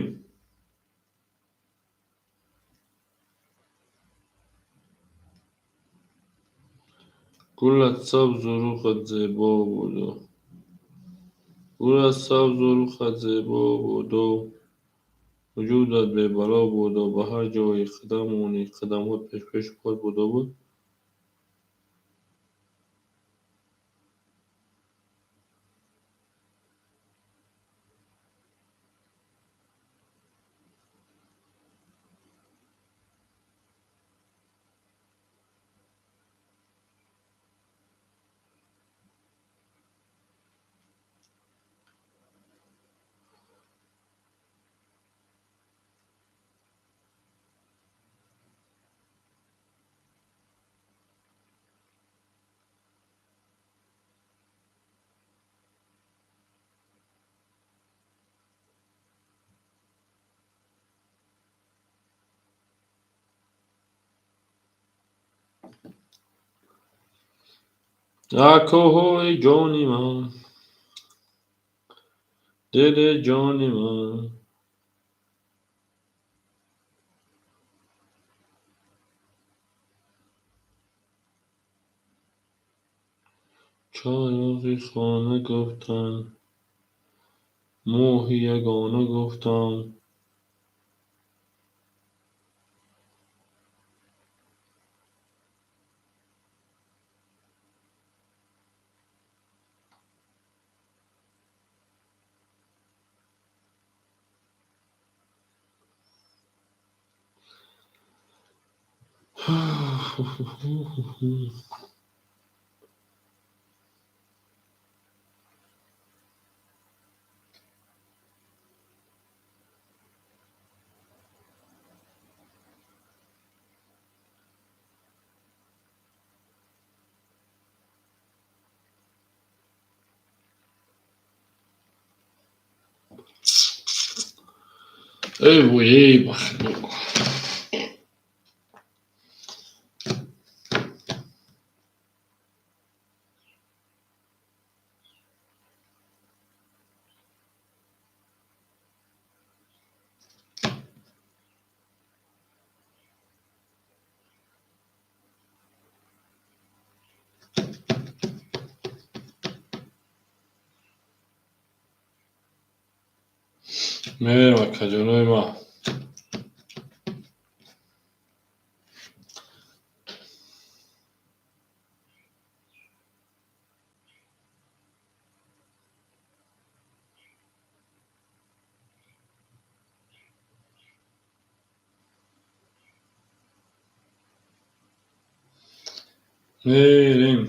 Гулат сабзу рухат зебо бодо. Гулат сабзу рухат зебо бодо. Вуҷудат бебало бодо. Ба ҳар ҷое қадам монӣ, қадамҳоят пешпешу поят бодо буд. Акоҳои ҷони ман, дили ҷони ман. Чароғи хона гуфтам, моҳи ягона гуфтам. Эй вой, эй ба худо. Мерем, акаҷонои ман. Мерем.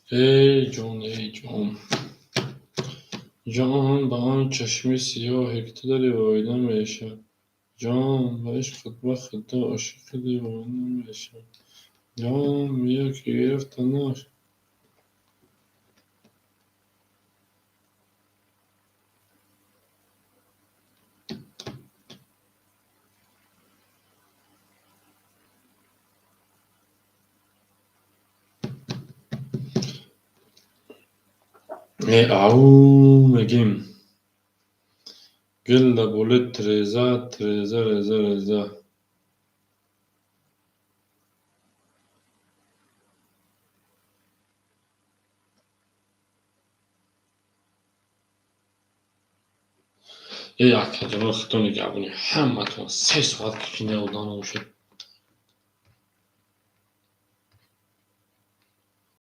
Эй ҷон, эй ҷон, ҷон ба он чашми сиёҳе, ки ту дари оина мешавам. Ҷон ба ишқат, ба худо ошиқи девона мешавам. Ҷон биё, ки гирифта наш. Э ау мегим. Гил да болои тиреза, тиреза, реза, реза. Э акаҷоно, худо нигаҳбони ҳаматон. 3 соат ки одам шуд.